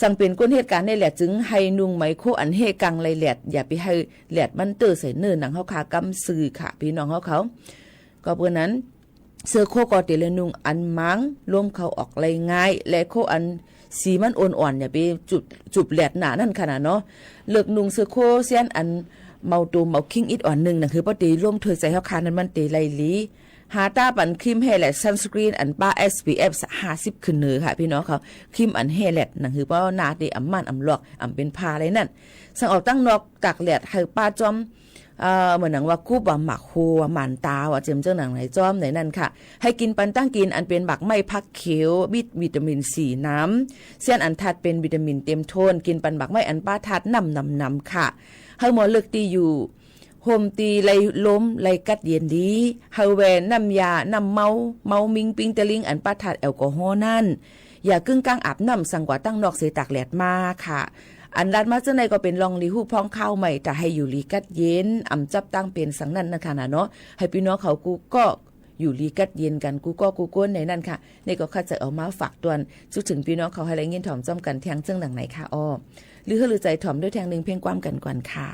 สังเป๋นก้นเหตุก๋ารณ์ในแหลดจึงหื้อนุ่งไหมโค้อันเฮกังไล่แหลด อย่าไปหื้อแหลดมันเต๋อใส่เนื้อหนังเฮาขาก้ำซื่อค่ะ ปี้น้องเฮาเขา ก็เปื้อนั้น เสื้อโค้ก็เต๋เลยนุ่งอันหมางลมเข้าออกไล่ง่าย และโค้อันสีมันอ่อนๆ อย่าไปจุบ จุบแหลดหนานั้นค่ะนะเนาะ เลือกนุ่งเสื้อโค้เสี้ยนอันเมาตั๋วเมาคิงอิดอ่อนนึ่ง หนังหื้อป้อเต๋ลมถ้วยใจ๋เฮาขานั้นมันเต๋ไล่หลี หาต้าปั๋นครีมแห่แหลด ซันสกรีน อันป้า เอส พี เอฟ ห้าสิบขึ้นเหนือค่ะ ปี้น้องเขา ครีมอันแห่แหลด หนังหื้อป้อหน้าเต๋อ่ำม่านอ่ำลอก อ่ำเป๋นภาอะไรนั้น สังออกตังนอกตากแหลดหื้อป้าจ้อม เอ่อ เหมือนหนังว่ากู้บ่าหมากฮูว่าหมานต๋าว่าเจียมเจ้าหนังไหนจ้อมไหนนั่นค่ะ หื้อกิ๋นปันตั้งกิ๋นอันเป๋นหมากไม้ผักเขียว บิดวิตามินซีน้ำ เสี้ยนอันธาตุเป๋นวิตามินเต๋มถ้วน กิ๋นปันหมากไม้อันป้าธาตุน้ำหนำๆ ค่ะ หื้อหมอเลือกตี้อยู่ โฮมตี้ไล่ลมไล่กัดเย็นดี หื้อแวน้ำยา น้ำเมา เมามิงปิงตะลิง อันป้าธาตุแอลกอฮอล์นั้น อย่ากึ่งก้างอาบน้ำ สังกว่าตังนอกเสตากแหลดมาค่ะ อันลาดมาเจ้านั้นก็เป๋นลองหลีฮู้พ่องข้าวใหม่ ต๋าหื้ออยู่หลีกัดเย็น อ่ำจับตังเป๋นสังนั้นนะคะนะเนาะ หื้อปี้น้องเขากู้ก็อยู่หลีกัดเย็นกั๋น กู้ก็กู้ก้นในนั้นค่ะ นี่ก็ข้าจะเอามาฝากตวน จุกเถิงปี้น้องเขาหื้อได้ยินถ่อมจ้อมกั๋นแทงเซิ่งหนังไหนค่ะอ้อ หรือหื้อลือใจ๋ถ่อมด้วยแทงนึ่งเพลงความกั๋นก่อนค่ะ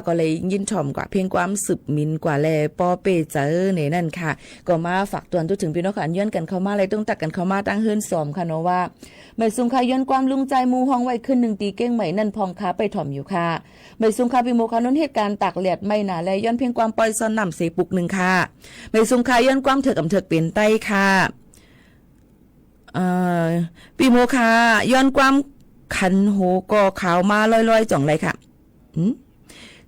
ก็เลยยินถ่อมกว่าเพลงความสืบมินกว่าแล ป้อเป้เจ๋อในนั้นค่ะ ก็มาฝากตวนตุ๊เถิงปี้น้องค่ะ อันย้อนกั๋นเข้ามา เลยต้องตักกั๋นเข้ามาตั้งเฮิรนสองค่ะเนาะว่า หมายสูงค่ะ ย้อนความลุงจายหมู่ฮ้องไว้คืนนึ่งตี้เกียงใหม่นั้นพ่องค่ะ ไปถ่อมอยู่ค่ะ หมายสูงค่ะ ปี้หมวกขาวนวล เหตุก๋ารณ์ตากแดดไม่หนาแล ย้อนเพลงความปอยซ่อนน้ำเสปุกนึ่งค่ะ หมายสูงค่ะ ย้อนความเถิกอำเถิกเป๋นใต้ค่ะ เอ่อ ปี้หมวกค่ะ ย้อนความขันโหก่อขาวมาลอยๆ จ่องไรค่ะ หืม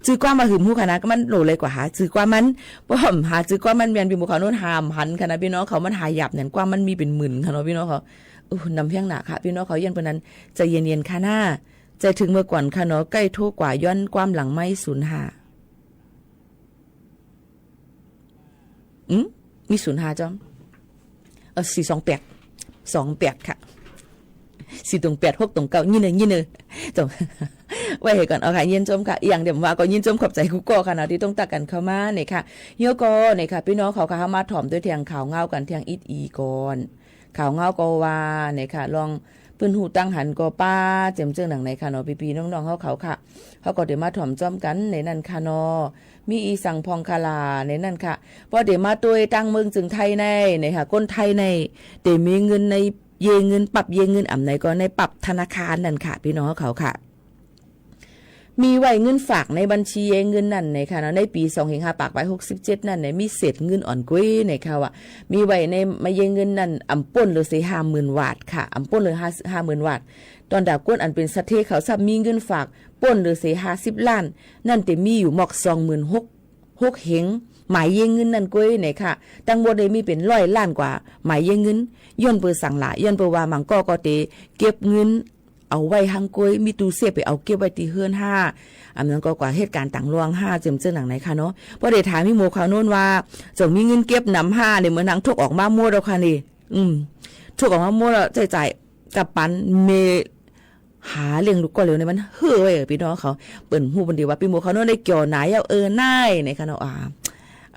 จื้อความบ่หื้อฮู้ค่ะนะ ก็มันโหลเลยกว่าหาจื้อความมัน ป้อหาจื้อความมันแม่น ปี้หมวกขาวนวล หาบ่หันค่ะนะ ปี้น้องเขา มันหายาบเนี่ย ความมันมีเป๋นหมื่นค่ะเนาะ ปี้น้องเขา อู้ นำเพียงหนาค่ะ ปี้น้องเขา ย้อนเปิ้นนั้น ใจ๋เย็นๆ ค่ะนะ ใจ๋เถิงเมื่อก่อนค่ะเนาะ ใก้โทรกว่าย้อนความหลังไมค์ศูนย์ห้า อืม มีศูนย์ห้าจ้อม เออ สี่สองแปด สองแปดค่ะ สี่ตรงแปด หกตรงเก้า ยินเน่อ ยินเน่อ จ้อม ไว้หื้อก่อน เอาค่ะ ยินจมค่ะ อย่างเดียวว่าก็ยินจมขอบใจ๋กู้ก่อค่ะเนาะ ตี้ต้องตักกั๋นเข้ามาเนี่ยค่ะ เดี๋ยวก่อเนี่ยค่ะ ปี้น้องเขาค่ะ เฮามาถ่อมตวยแถงข่าวเงากั๋นแถงอิดอีก่อน ข่าวเงาก็ว่าเนี่ยค่ะ ลอง ปื้นฮู้ตังหันก็ป้า เจิมเจิ่งหนังในค่ะเนาะ ปี้ๆ น้องๆ เฮาเขาค่ะ เฮาก็เดี๋ยวมาถ่อมจ้อมกั๋นในนั้นค่ะเนาะ มีอี่สังพ่องค่ะล่ะในนั้นค่ะ ป้อเดี๋ยวมาตวยตังเมืองเจิงไทยใน ในค่ะ คนไทยใน เดี๋ยวมีเงินในเยเงิน ปั๊บเยเงิน อ่ำไหนก็ในปั๊บธนาคารนั่นค่ะ ปี้น้องเฮาเขาค่ะ มีไว้เงินฝากในบัญชีเยเงินนั่นในค่ะเนาะ ในปี๋สองเฮงห้าปากปายหกสิบเจ็ดนั่นใน มีเศษเงินอ่อนก๊วยในค่ะว่า มีไว้ในมาเยเงินนั่น อ่ำป้นเหลือเสียห้าหมื่นวาทค่ะ อ่ำป้นเหลือห้า ห้าหมื่นวาท ตอนดาก้นอันเป๋นสะเทเขาซ้ำมีเงินฝากป้นเหลือเสียห้าสิบล้าน นั่นเดี๋ยวมีอยู่หมอกสองหมื่นหก หกเฮง หมายเยเงินนั่นก๊วยในค่ะ ตังหมดเลยมีเป๋นร้อยล้านกว่า หมายเยเงิน ย้อนเปื้อสังหละ ย้อนเปื้อว่าบางก้อก็เต๋เก็บเงิน เอาไว้หั้นก๊วย มีตู้เซฟไปเอาเก็บไว้ตี้เฮือนห้า อันนั้นก็กว่าเหตุก๋ารณ์ต่างล่วงห้า เจิมเจิ่งหนังในค่ะเนาะ ป้อเดี๋ยวถามปี้หมวกขาวนวลว่า เจ้ามีเงินเก็บหนำห้าเนี่ย เหมือนหนังถกออกมาหมดแล้วค่ะนี่ อืม ถกออกมาหมดแล้ว ใจ๊จ่ายกับปันเม หาเลี้ยงลูกก้อนเดียวในมันเฮ้อไว้ ปี้น้องเขา เปิ้นฮู้เปิ้นดีว่าปี้หมวกขาวนวลได้เกี่ยวหนาเย้า เออ นาย ในค่ะเนาะ อ่า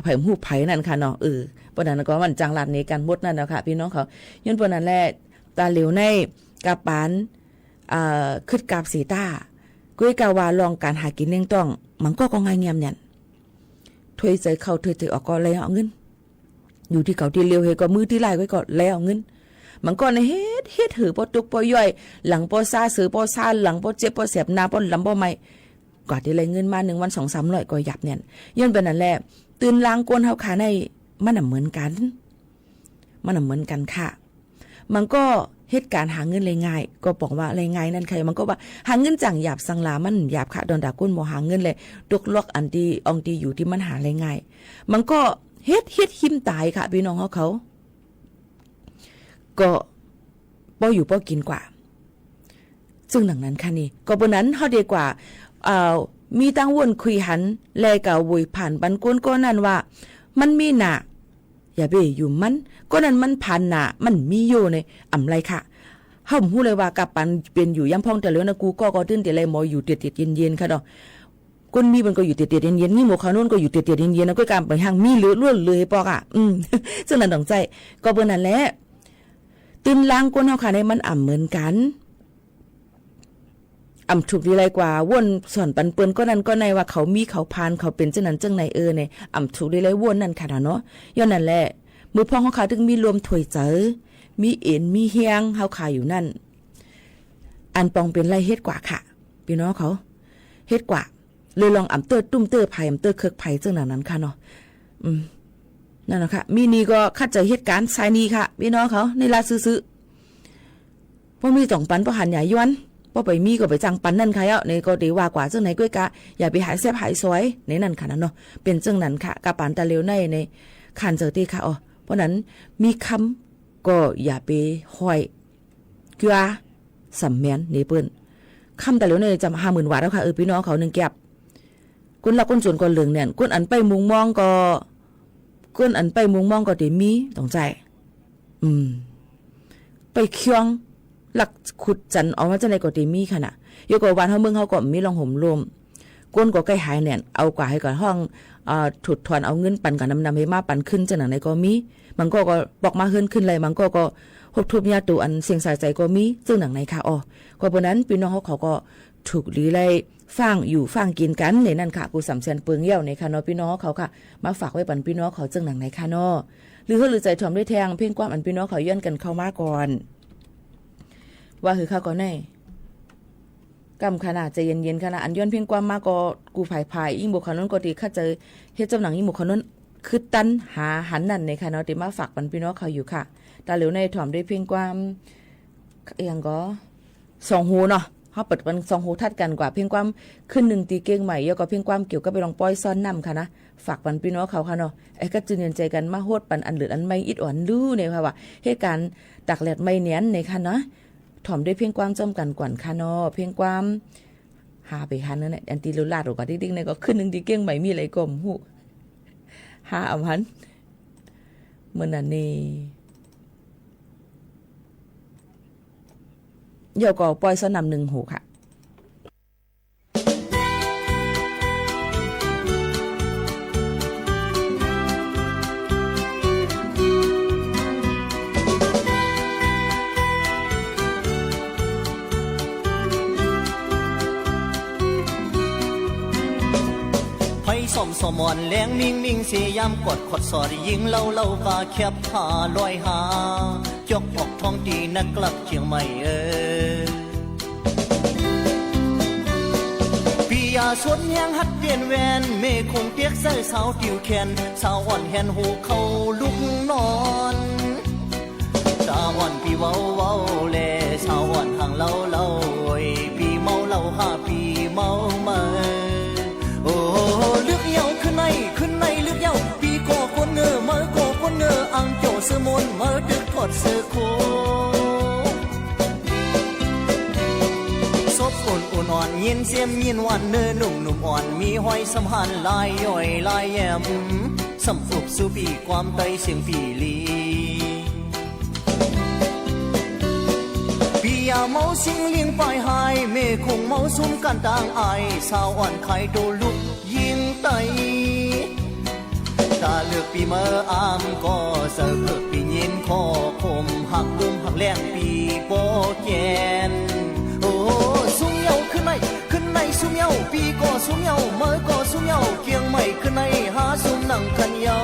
ไผฮู้ไผนั่นค่ะเนาะ เออ ป้อนั้นก็มันจังหลัดในกั๋นหมดนั่นแหละค่ะ ปี้น้องเขา ย้อนเปิ้นนั้นแหละ ต๋าเหลียวในกับปัน เอ่อ คึดกาบเสยต้า ก๊วยกาว่าลองก๋านหากิ๋นเลี้ยงต้อง บางก้อก็ง่ายเงียบเนี่ย ถ้วยใจ๋เข้าถ้วยใจ๋ออกก็แลเอาเงิน อยู่ตี้เก่าตี้เลียว เฮก็มือตี้ไล่ก๊วยก็แลเอาเงิน บางก้อในเฮ็ด เฮ็ดหื้อป้อตุ๊กป้อย่อย หลังป้อซ้าเสือป้อซ้า หลังป้อเจ็บป้อแสบ หน้าป้อลำป้อไหม้ กว่าตี้ไล่เงินมาหนึ่งวันสองสามร้อยก็หยาบเนี่ย ย้อนเปิ้นนั้นแหละ ตื่นลางก้นเฮาขาใน มันอ่ำเหมือนกั๋น มันอ่ำเหมือนกั๋นค่ะ บางก้อเหตุก๋ารณ์หาเงินได้ง่าย ก็ป๋องว่าได้ง่ายนั่นใคร บางก้อว่าหาเงินจั่งหยาบสังหละ มันหยาบค่ะ ตอนดาก้นบ่หาเงินเลย ตกลอกอันตี้อ่องตี้อยู่ตี้มันหาได้ง่าย บางก้อเฮ็ด เฮ็ดหิ้มต๋ายค่ะ ปี้น้องเฮาเขา ก็ป้ออยู่ป้อกิ๋นกว่า ซึ่งดังนั้นค่ะนี่ ก็เปิ้นนั้นเฮาดีกว่า เอ่อ มีตังวนคุยหัน แลก็โวยผ่านปันก้นก้อนั้นว่า มันมีหนา อย่าไปหยุมมัน ก้อนั้นมันผ่านหนา มันมีอยู่ใน อ่ำไรค่ะ เฮาบ่ฮู้เลยว่ากับปันเป๋นอยู่ยามพ่องต๋าเหลียวนะ กู้ก้อก็ตื่นเตียนเลยหมออยู่เตียนๆ เย็นๆ ค่ะเนาะ ก้นมีมันก็อยู่เตียนๆ เย็นๆ มีหมวกขาวนวลก็อยู่เตียนๆ เย็นๆ นะ ก้อยกำไปหั้งมีเหลือล้วนเหลือให้ปอกอ่ะ อืม ซึ่งนั้นต้องใจ๊ ก็เปิ้นนั้นแหละ ตื่นลางก้นเฮาขาในมันอ่ำเหมือนกั๋น อ่ำถูกดีไรกว่า วนสอนปันเปิ้นก้อนั้นก้อในว่าเขามีเขาผ่าน เขาเป๋นจั่งนั้นจั่งใน เออ เนี่ย อ่ำถูกดีไรวนนั่นค่ะเนาะ ย้อนนั้นแหละ มื้อพ่องเฮาขาตึงมีลมถ้วยใจ๋ มีเอ็น มีแฮง เฮาขาอยู่นั่น อันปองเป๋นไรเฮ็ดกว่าค่ะ ปี้น้องเขา เฮ็ดกว่า เลยลองอ่ำเตื้อตุ้มเตื้อไผ อ่ำเตื้อเคิกไผ จั่งนั้นนั้นค่ะเนาะ อืม นั่นแหละค่ะ มีหนี้ก็คัดใจ๋เฮ็ดก๋าน ใส่หนี้ค่ะ ปี้น้องเขา ในลาซื่อๆ ป้อมีต้องปัน ป้อหันอย่าย้อน ป้อไปมีก็ไปจั่งปันนั่นค่ะ เอ้า ในก็เต๋ว่ากว่าจั่งไหนก้อยกะ อย่าไปหายแซบหายซอย ในนั้นค่ะนะเนาะ เป๋นจั่งนั้นค่ะ กับปันต๋าเหลียวใน ใน ขันเจ๋อตี้ค่ะ อ๋อ เพราะนั้น มีกำก็อย่าไปห้อย เกื้อสำแมนในเปิ้น กำต๋าเหลียวในจำห้าหมื่นวาทแล้วค่ะ เออ ปี้น้องเขา นึ่งแก็บ ก้นลักก้นจ๋นก็เหลืองเนี่ย ก้นอันไปมุงมองก็ ก้นอันไปมุงมองก็เต๋มี ต้องใจ๊ อืม ไปเคี้ยง ลักขุดจั๋นออกมาจั่งใดก็เต๋มีค่ะน่ะ เดี๋ยวก็บ้านเฮาเมืองเฮาก็มีร่องหมรวม ก้นก็ใก้หายเนี่ย เอากว่าหื้อก่อนห้อง เอ่อ ถูดถอนเอาเงินปันก่อนนำๆ หื้อมาปันคืนจั่งนั้นก็มี บางก้อก็ปอกมาเฮือนคืนเลย บางก้อก็ฮบทุบยาตั๋วอันเสี้ยงสาใจ๋ก็มี จั่งนั้นค่ะ อ๋อ ก็เปิ้นนั้น ปี้น้องเฮาเขาก็ ถูกหลีไล่ฟ้างอยู่ฟ้างกิ๋นกั๋นในนั้นค่ะ กูสำแสนเปิงเยี่ยวในค่ะเนาะ ปี้น้องเขาค่ะ มาฝากไว้ปันปี้น้องเขาเจิ่งหนังในค่ะเนาะ หรือเฮาลือใจ๋ถ่อมได้แทง เพลงความอันปี้น้องเขาย้อนกั๋นเข้ามาก่อน ว่าหื้อข้าก่อนใน กำค่ะนะ ใจ๋เย็นๆ ค่ะนะ อันย้อนเพลงความมาก็ กูผายๆ อิ้งบ่าเขานั้นก็ตี้ คัดใจ๋เฮ็ดจำหนังอิ้งบ่าเขานั้น คือตันหาหันนั่นในค่ะเนาะ ตี้มาฝากปันปี้น้องเขาอยู่ค่ะ ต๋าเหลียวในถ่อมได้เพลงความ อะหยังก็ สองหูเนาะ เฮาเปิดปันสองหูทัดกั๋นกว่า เพลงความขึ้นนึ่งตี้เกียงใหม่ แล้วก็เพลงความเกี่ยวกับไปลองป้อยซ่อนน้ำค่ะนะ ฝากปันปี้น้องเขาค่ะเนาะ ไอ้ก็จืนเย็นใจ๋กั๋นมาโฮดปันอันเลิศอันใหม่อิดอ่อนดูในค่ะว่า เหตุก๋ารณ์ตากแดดไหม้เนียนในค่ะเนาะ ถ่อมด้วยเพลงความจ้อมกั๋นก่อนค่ะเนาะ เพลงความ หาไปหันนั่นแหละ อันตี้เลียวลาดออกกว่าติ๊กๆ ในก็ขึ้นนึ่งตี้เกียงใหม่ มีอะไรก็บ่ฮู้ หาเอาหัน เมื่อนั้นนี่ เดี๋ยวก็ป้อยซ่อนน้ำนึ่งหูค่ะ ไผส่อมสมอนแลงมิ่งมิ่งเสยามกอดขอดสอดยิงเล่าเล่าก็แคบผ้าลอยหา จอกออกท้องตี้นักกลับเจียงใหม่เออ ปี๋ยาสนแฮงหัดเตียนแวน แม่คงเตียกใส่สาวติวแขน สาวอ่อนแหนหูเข้าลุกนอน ต๋าอ่อนปี๋เว้าเว้าแล สาวอ่อนหังเล่าเล่า โอ้ย ปี๋เมาเหล้าห้าปี๋เมาเมา โอ้ ลึกเย้าขึ้นใน ขึ้นในลึกเย้า ปี๋ก่อก้นเงอ เมาก่อก้นเงอ อังโจ้เสื้อมน เมาตึกถอดเสื้อโค สบอุ่นอุ่นอ่อน ยินเสียมยินหวาน เนื้อนุ่มนุ่มอ่อน มีห้อยสำหานลายย่อยลายแย้ม สำอุบสู่ปี๋ความใต้เสียงปี๋ลี ปี๋ยาเมาสิงลิงปายหาย แม่คงเมาสุมกั๋นตางอาย สาวอ่อนขายโตลุกยิงไต ต๋าเลือกปี๋เมออามก็ เสิร์ฟเลือกปี๋ยินข้อคม หักดุมหักแรงปี๋ปอแกน โอ้ สุมเย้าขึ้นใน ขึ้นในสุมเย้า ปี๋ก่อสุมเย้า เมาก่อสุมเย้า เกียงใหม่ขึ้นใน หาสุมหนังกั๋นเย้า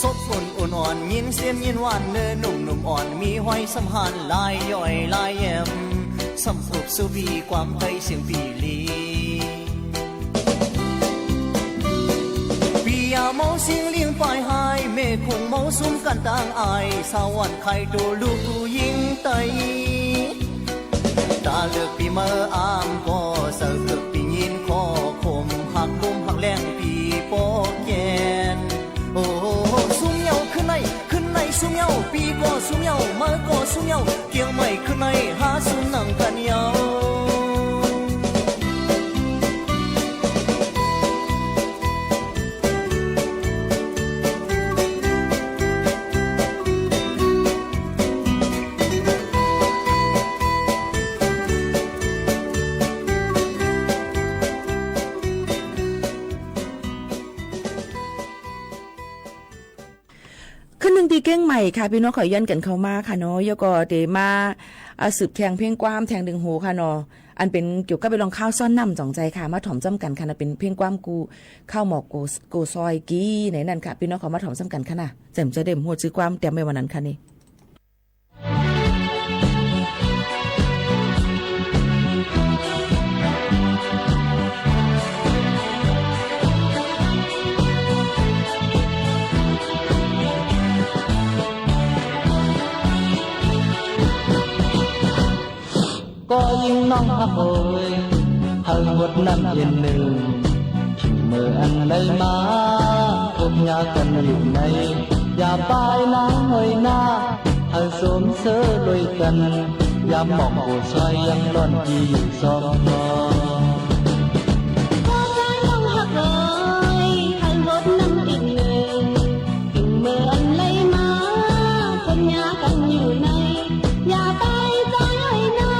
สบอุ่นอุ่นอ่อน ยินเสียมยินหวาน เนื้อนุ่มนุ่มอ่อน มีห้อยสำหานลายย่อยลายแย้ม สำอุบสู่ปี๋ความใต้เสียงปี๋ลี ปี๋ยาเมาสิงลิงปายหาย แม่คงเมาสุมกั๋นตางอาย สาวอ่อนขายโตลุกยิงไต ต๋าเลือกปี๋เมออามก็ เสิร์ฟเลือกปี๋ยินข้อคม หักดุมหักแรงปี๋ปอแกน โอ้ สุมเย้าขึ้นใน ขึ้นในสุมเย้า ปี๋ก่อสุมเย้า เมาก่อสุมเย้า เกียงใหม่ขึ้นใน หาสุมหนังกั๋นเย้า ขึ้นนึ่งตี้เกียงใหม่ค่ะ ปี้น้องเขาย้อนกั๋นเข้ามาค่ะเนาะ แล้วก็เต๋มา อ่า สืบแทงเพลงความแทงนึ่งหูค่ะเนาะ อันเป๋นเกี่ยวกับไปลองข้าวซ่อนน้ำจ๋องใจ๋ค่ะ มาถ่อมจ้ำกั๋นค่ะนะ เป๋นเพลงความกูข้าวหมอกกู กูซอยกี้ในนั้นค่ะ ปี้น้องเขามาถ่อมจ้ำกั๋นค่ะนะ แจ่มจะได้หัวจื้อความเตรียมไว้วันนั้นค่ะนี่ ก็ยิ่งน้องฮักโอย ให้หมดน้ำเย็นนึ่ง ถึงเมื่ออันใดมา พบยากันอยู่ใน อย่าปายนางห้อยนา หื้อสมเสอรวยกั๋น ยามหมอกโกช่อยยังร้อนตี้อยู่สองนอ พ่อจายน้องฮักเอ๋ย หื้อหดนำอิกหนึ่ง เถิงเมื่ออันไหลมา คนหย่ากั๋นอยู่ใน อย่าปายจายห้อยนา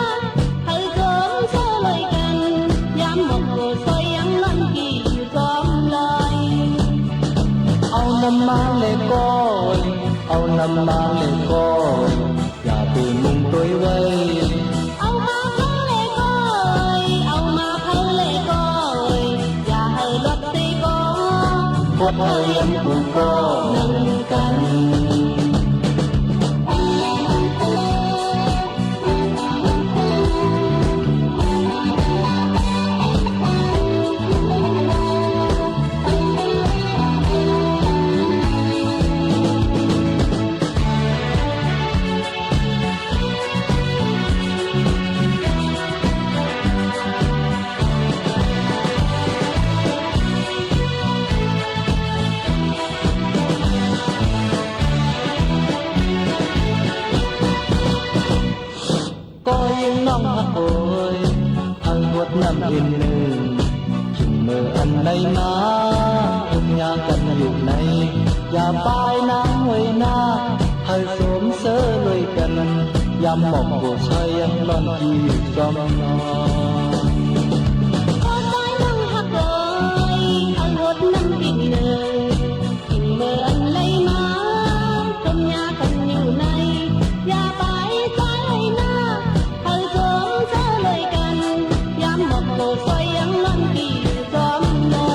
หื้อสมเสอรวยกั๋น ยามหมอกโกช่อยยังร้อนตี้อยู่สองลอย เอานำมาแลก้อย เอานำมาแลก้อย อย่าไปมุ่งตวยไว้ เอามาเผาแลก้อย เอามาเผาแลก้อย อย่าหื้อลดใส่ก้อ พวกเฮายังกู่ก้อนึ่งกั๋น ก้อยน้องฮักเอ๋ย หื้อหดนำอิกหนึ่ง เถิงเมื่ออันไหลมา คนหย่ากั๋นอยู่ใน อย่าปายนางห้อยนา หื้อสมเสอรวยกั๋น ยามหมอกโกช่อยยังร้อนตี้อยู่สองนอ พ่อจายน้องฮักเอ๋ย หื้อหดนำอิกหนึ่ง เถิงเมื่ออันไหลมา คนหย่ากั๋นอยู่ใน อย่าปายจายห้อยนา หื้อสมเสอรวยกั๋น ยามหมอกโกช่อยยังร้อนตี้อยู่สองนอ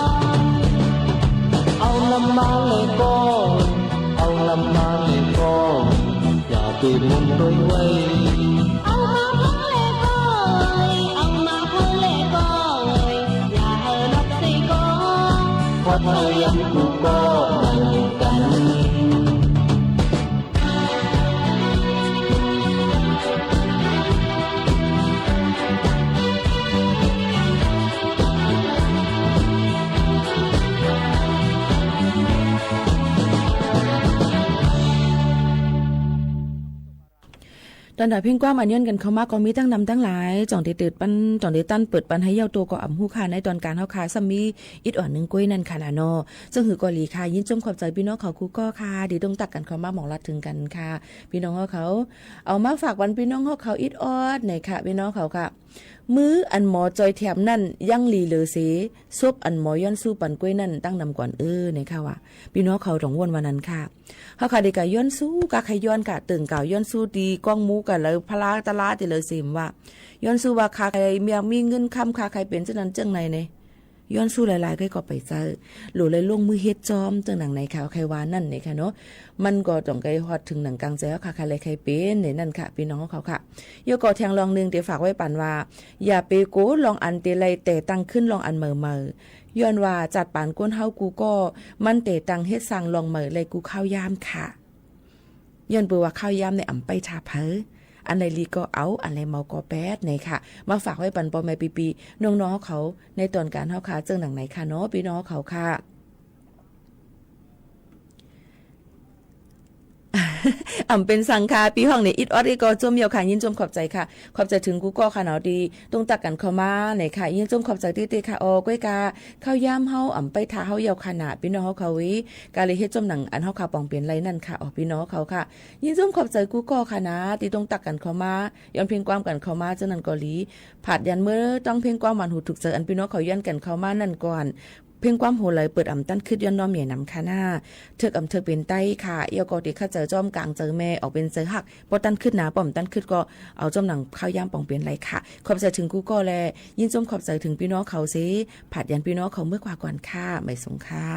เอานำมาแลก้อย เอานำมาแลก้อย อย่าไปมุ่งตวยไว้ เอามาเผาแลก้อย เอามาเผาแลก้อย อย่าหื้อลดใส่ก้อ พวกเฮายังกู่ก้อนึ่งกั๋น ต๋อนด่าเพลงความอันย้อนกั๋นเข้ามาก็มีตั้งนำตั้งหลาย จ่องได้เติดปัน จ่องได้ตั้นเปิดปันหื้อเย้าโตก็อ่ำฮู้ค่ะ ในต๋อนก๋านเฮาค่ะ ซ้ำมีอิดอ่อนนึ่งก้วยนั่นค่ะนะเนาะ เซิ่งหื้อก็หลีค่ะ ยินจมขอบใจ๋ปี้น้องเขากู้ก้อค่ะ ตี้ต้องตั๊กกั๋นเข้ามาหมองลัดเถิงกั๋นค่ะ ปี้น้องเฮาเขา เอามาฝากปันปี้น้องเฮาเขาอิดออดหน่อยค่ะ ปี้น้องเขาค่ะ มื้ออันหมอจอยแถมนั้นยังหลีเหลือเสีย ศพอันหมอย้อนสู้ปันก้วยนั้นตั้งนำก่อนเอ้อ หน่อยค่ะว่า ปี้น้องเขาต้องว่นว่านั้นค่ะ เฮาค่ะเดกะย้อนสู้กาใค่ย้อนกาเติ่งก่าวย้อนสู้ตี้ก้องหมู่กาเหลอพลาตะลาตี้เหลอเสียมว่า ย้อนสู้ว่าข้าใค่เมียมีเงินคำ ข้าใค่เป๋นเจ้านั้นเจ้าในเนี่ย ย้อนสู้หลายๆ ใค่ก็ไปเจอ หลูเลยลงมือเฮ็ดจอม เจิ่งหนังไหนค่ะ ใค่ว่านั่นเนี่ยค่ะเนาะ มันก็ต้องใค่ฮอดเถิงหนังกลางใจ๋เฮาค่ะ ใค่เลยใค่เป๋นเนี่ยนั่นค่ะ ปี้น้องเขาค่ะ ยกก็แทงลองนึ่งตี้ฝากไว้ปันว่า อย่าไปโก๋ลองอันตี้ไล่แต่งตั้งขึ้นลองอันใหม่ๆ ย้อนว่าจัดปานคนเฮากู้ก้อ มันแต่งตั้งเฮ็ดสร้างลองใหม่ไล่กู้ข้าวยามค่ะ ย้อนเปื้อว่าข้าวยามเนี่ยอ่ำไปถ้าใผ อันใดหลีก็เอา อันใดเมาก็แปด เนี่ยค่ะ มาฝากไว้ปันป้อแม่ปี้ๆ น้องๆ เขา ในต๋อนก๋านเฮาค่ะ เจิ่งหนังไหนค่ะเนาะ ปี้น้องเขาค่ะ อ่ำเป๋นสังค่ะ ปี้ฮ้องเนี่ยอิดออดอีกก็จมเยี่ยวค่ะ ยินจมขอบใจ๋ค่ะ ขอบใจ๋เถิงกู้ก้อค่ะเนาะ ตี้ต้องตั๊กกั๋นเข้ามาเนี่ยค่ะ ยินจมขอบใจ๋ตี้ๆ ค่ะ อ๋อ ก้อยกา ข้าวยามเฮาอ่ำไปถ้าเฮาเยี่ยวค่ะนะ ปี้น้องเฮาเขาเว้ย กาเลยเฮ็ดจอมหนังอันเฮาข้าปองเป๋นไล่นั่นค่ะ อ๋อ ปี้น้องเขาค่ะ ยินจมขอบใจ๋กู้ก้อค่ะนะ ตี้ต้องตั๊กกั๋นเข้ามา ย้อนเพลงความกั๋นเข้ามา เจ้านั้นก็หลี ผาดยันเมื่อต้องเพลงความหวานหูถูกใจ๋อันปี้น้องเขาย้อนกั๋นเข้ามานั่นก่อน เพลงความโหไหลเปิดอ่ำตันขึ้นย้อนน้อมใหญ่นำค่ะหน้า เถิกอ่ำเถิกเป๋นใต้ค่ะ เยี่ยวก็ตี้ข้าใจ๋จอมก๋างใจ๋แม่ออกเป๋นใจ๋ฮัก ป้อตันขึ้นหนา ป้อมตันขึ้นก็เอาจอมหนังข้าวยามปองเป๋นไล่ค่ะ ขอบใจ๋เถิงกู้ก้อแล ยินจมขอบใจ๋เถิงปี้น้องเขาเสีย ผาดยันปี้น้องเขาเมื่อกว่าก่อนค่ะ หมายสงค่ะ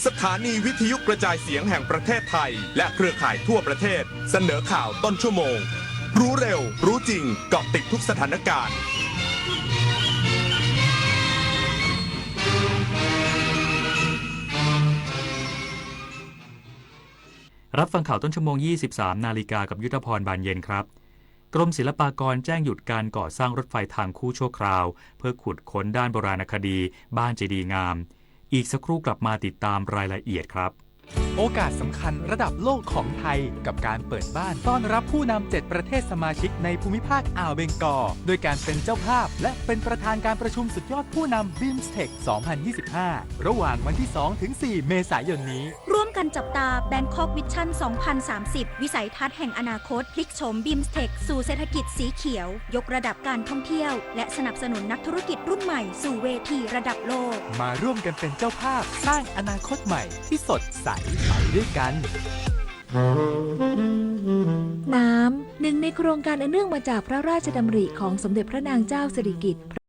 สถานีวิทยุกระจายเสียงแห่งประเทศไทย และเครือข่ายทั่วประเทศ เสนอข่าวต้นชั่วโมง รู้เร็ว รู้จริง เกาะติดทุกสถานการณ์ รับฟังข่าวต้นชั่วโมง ยี่สิบสามนาฬิกา กับยุทธพร บานเย็นครับ กรมศิลปากรแจ้งหยุดการก่อสร้างรถไฟทางคู่ชั่วคราว เพื่อขุดค้นด้านโบราณคดีบ้านเจดีย์งาม อีกสักครู่กลับมาติดตามรายละเอียดครับ โอกาสสำคัญระดับโลกของไทย กับการเปิดบ้านต้อนรับผู้นำเจ็ดประเทศสมาชิกในภูมิภาคอ่าวเบงกอล โดยการเป็นเจ้าภาพ และเป็นประธานการประชุมสุดยอดผู้นำ BIMSTEC สองพันยี่สิบห้า ระหว่างวันที่สองถึงสี่เมษายนนี้ ร่วมกันจับตา Bangkok Vision สองพันสามสิบ วิสัยทัศน์แห่งอนาคต พลิกโฉม BIMSTEC สู่เศรษฐกิจสีเขียว ยกระดับการท่องเที่ยว และสนับสนุนนักธุรกิจรุ่นใหม่สู่เวทีระดับโลก มาร่วมกันเป็นเจ้าภาพสร้างอนาคตใหม่ที่สดใสไปด้วยกัน น้ำ หนึ่งในโครงการอันเนื่องมาจากพระราชดำริของสมเด็จพระนางเจ้าสิริกิติ์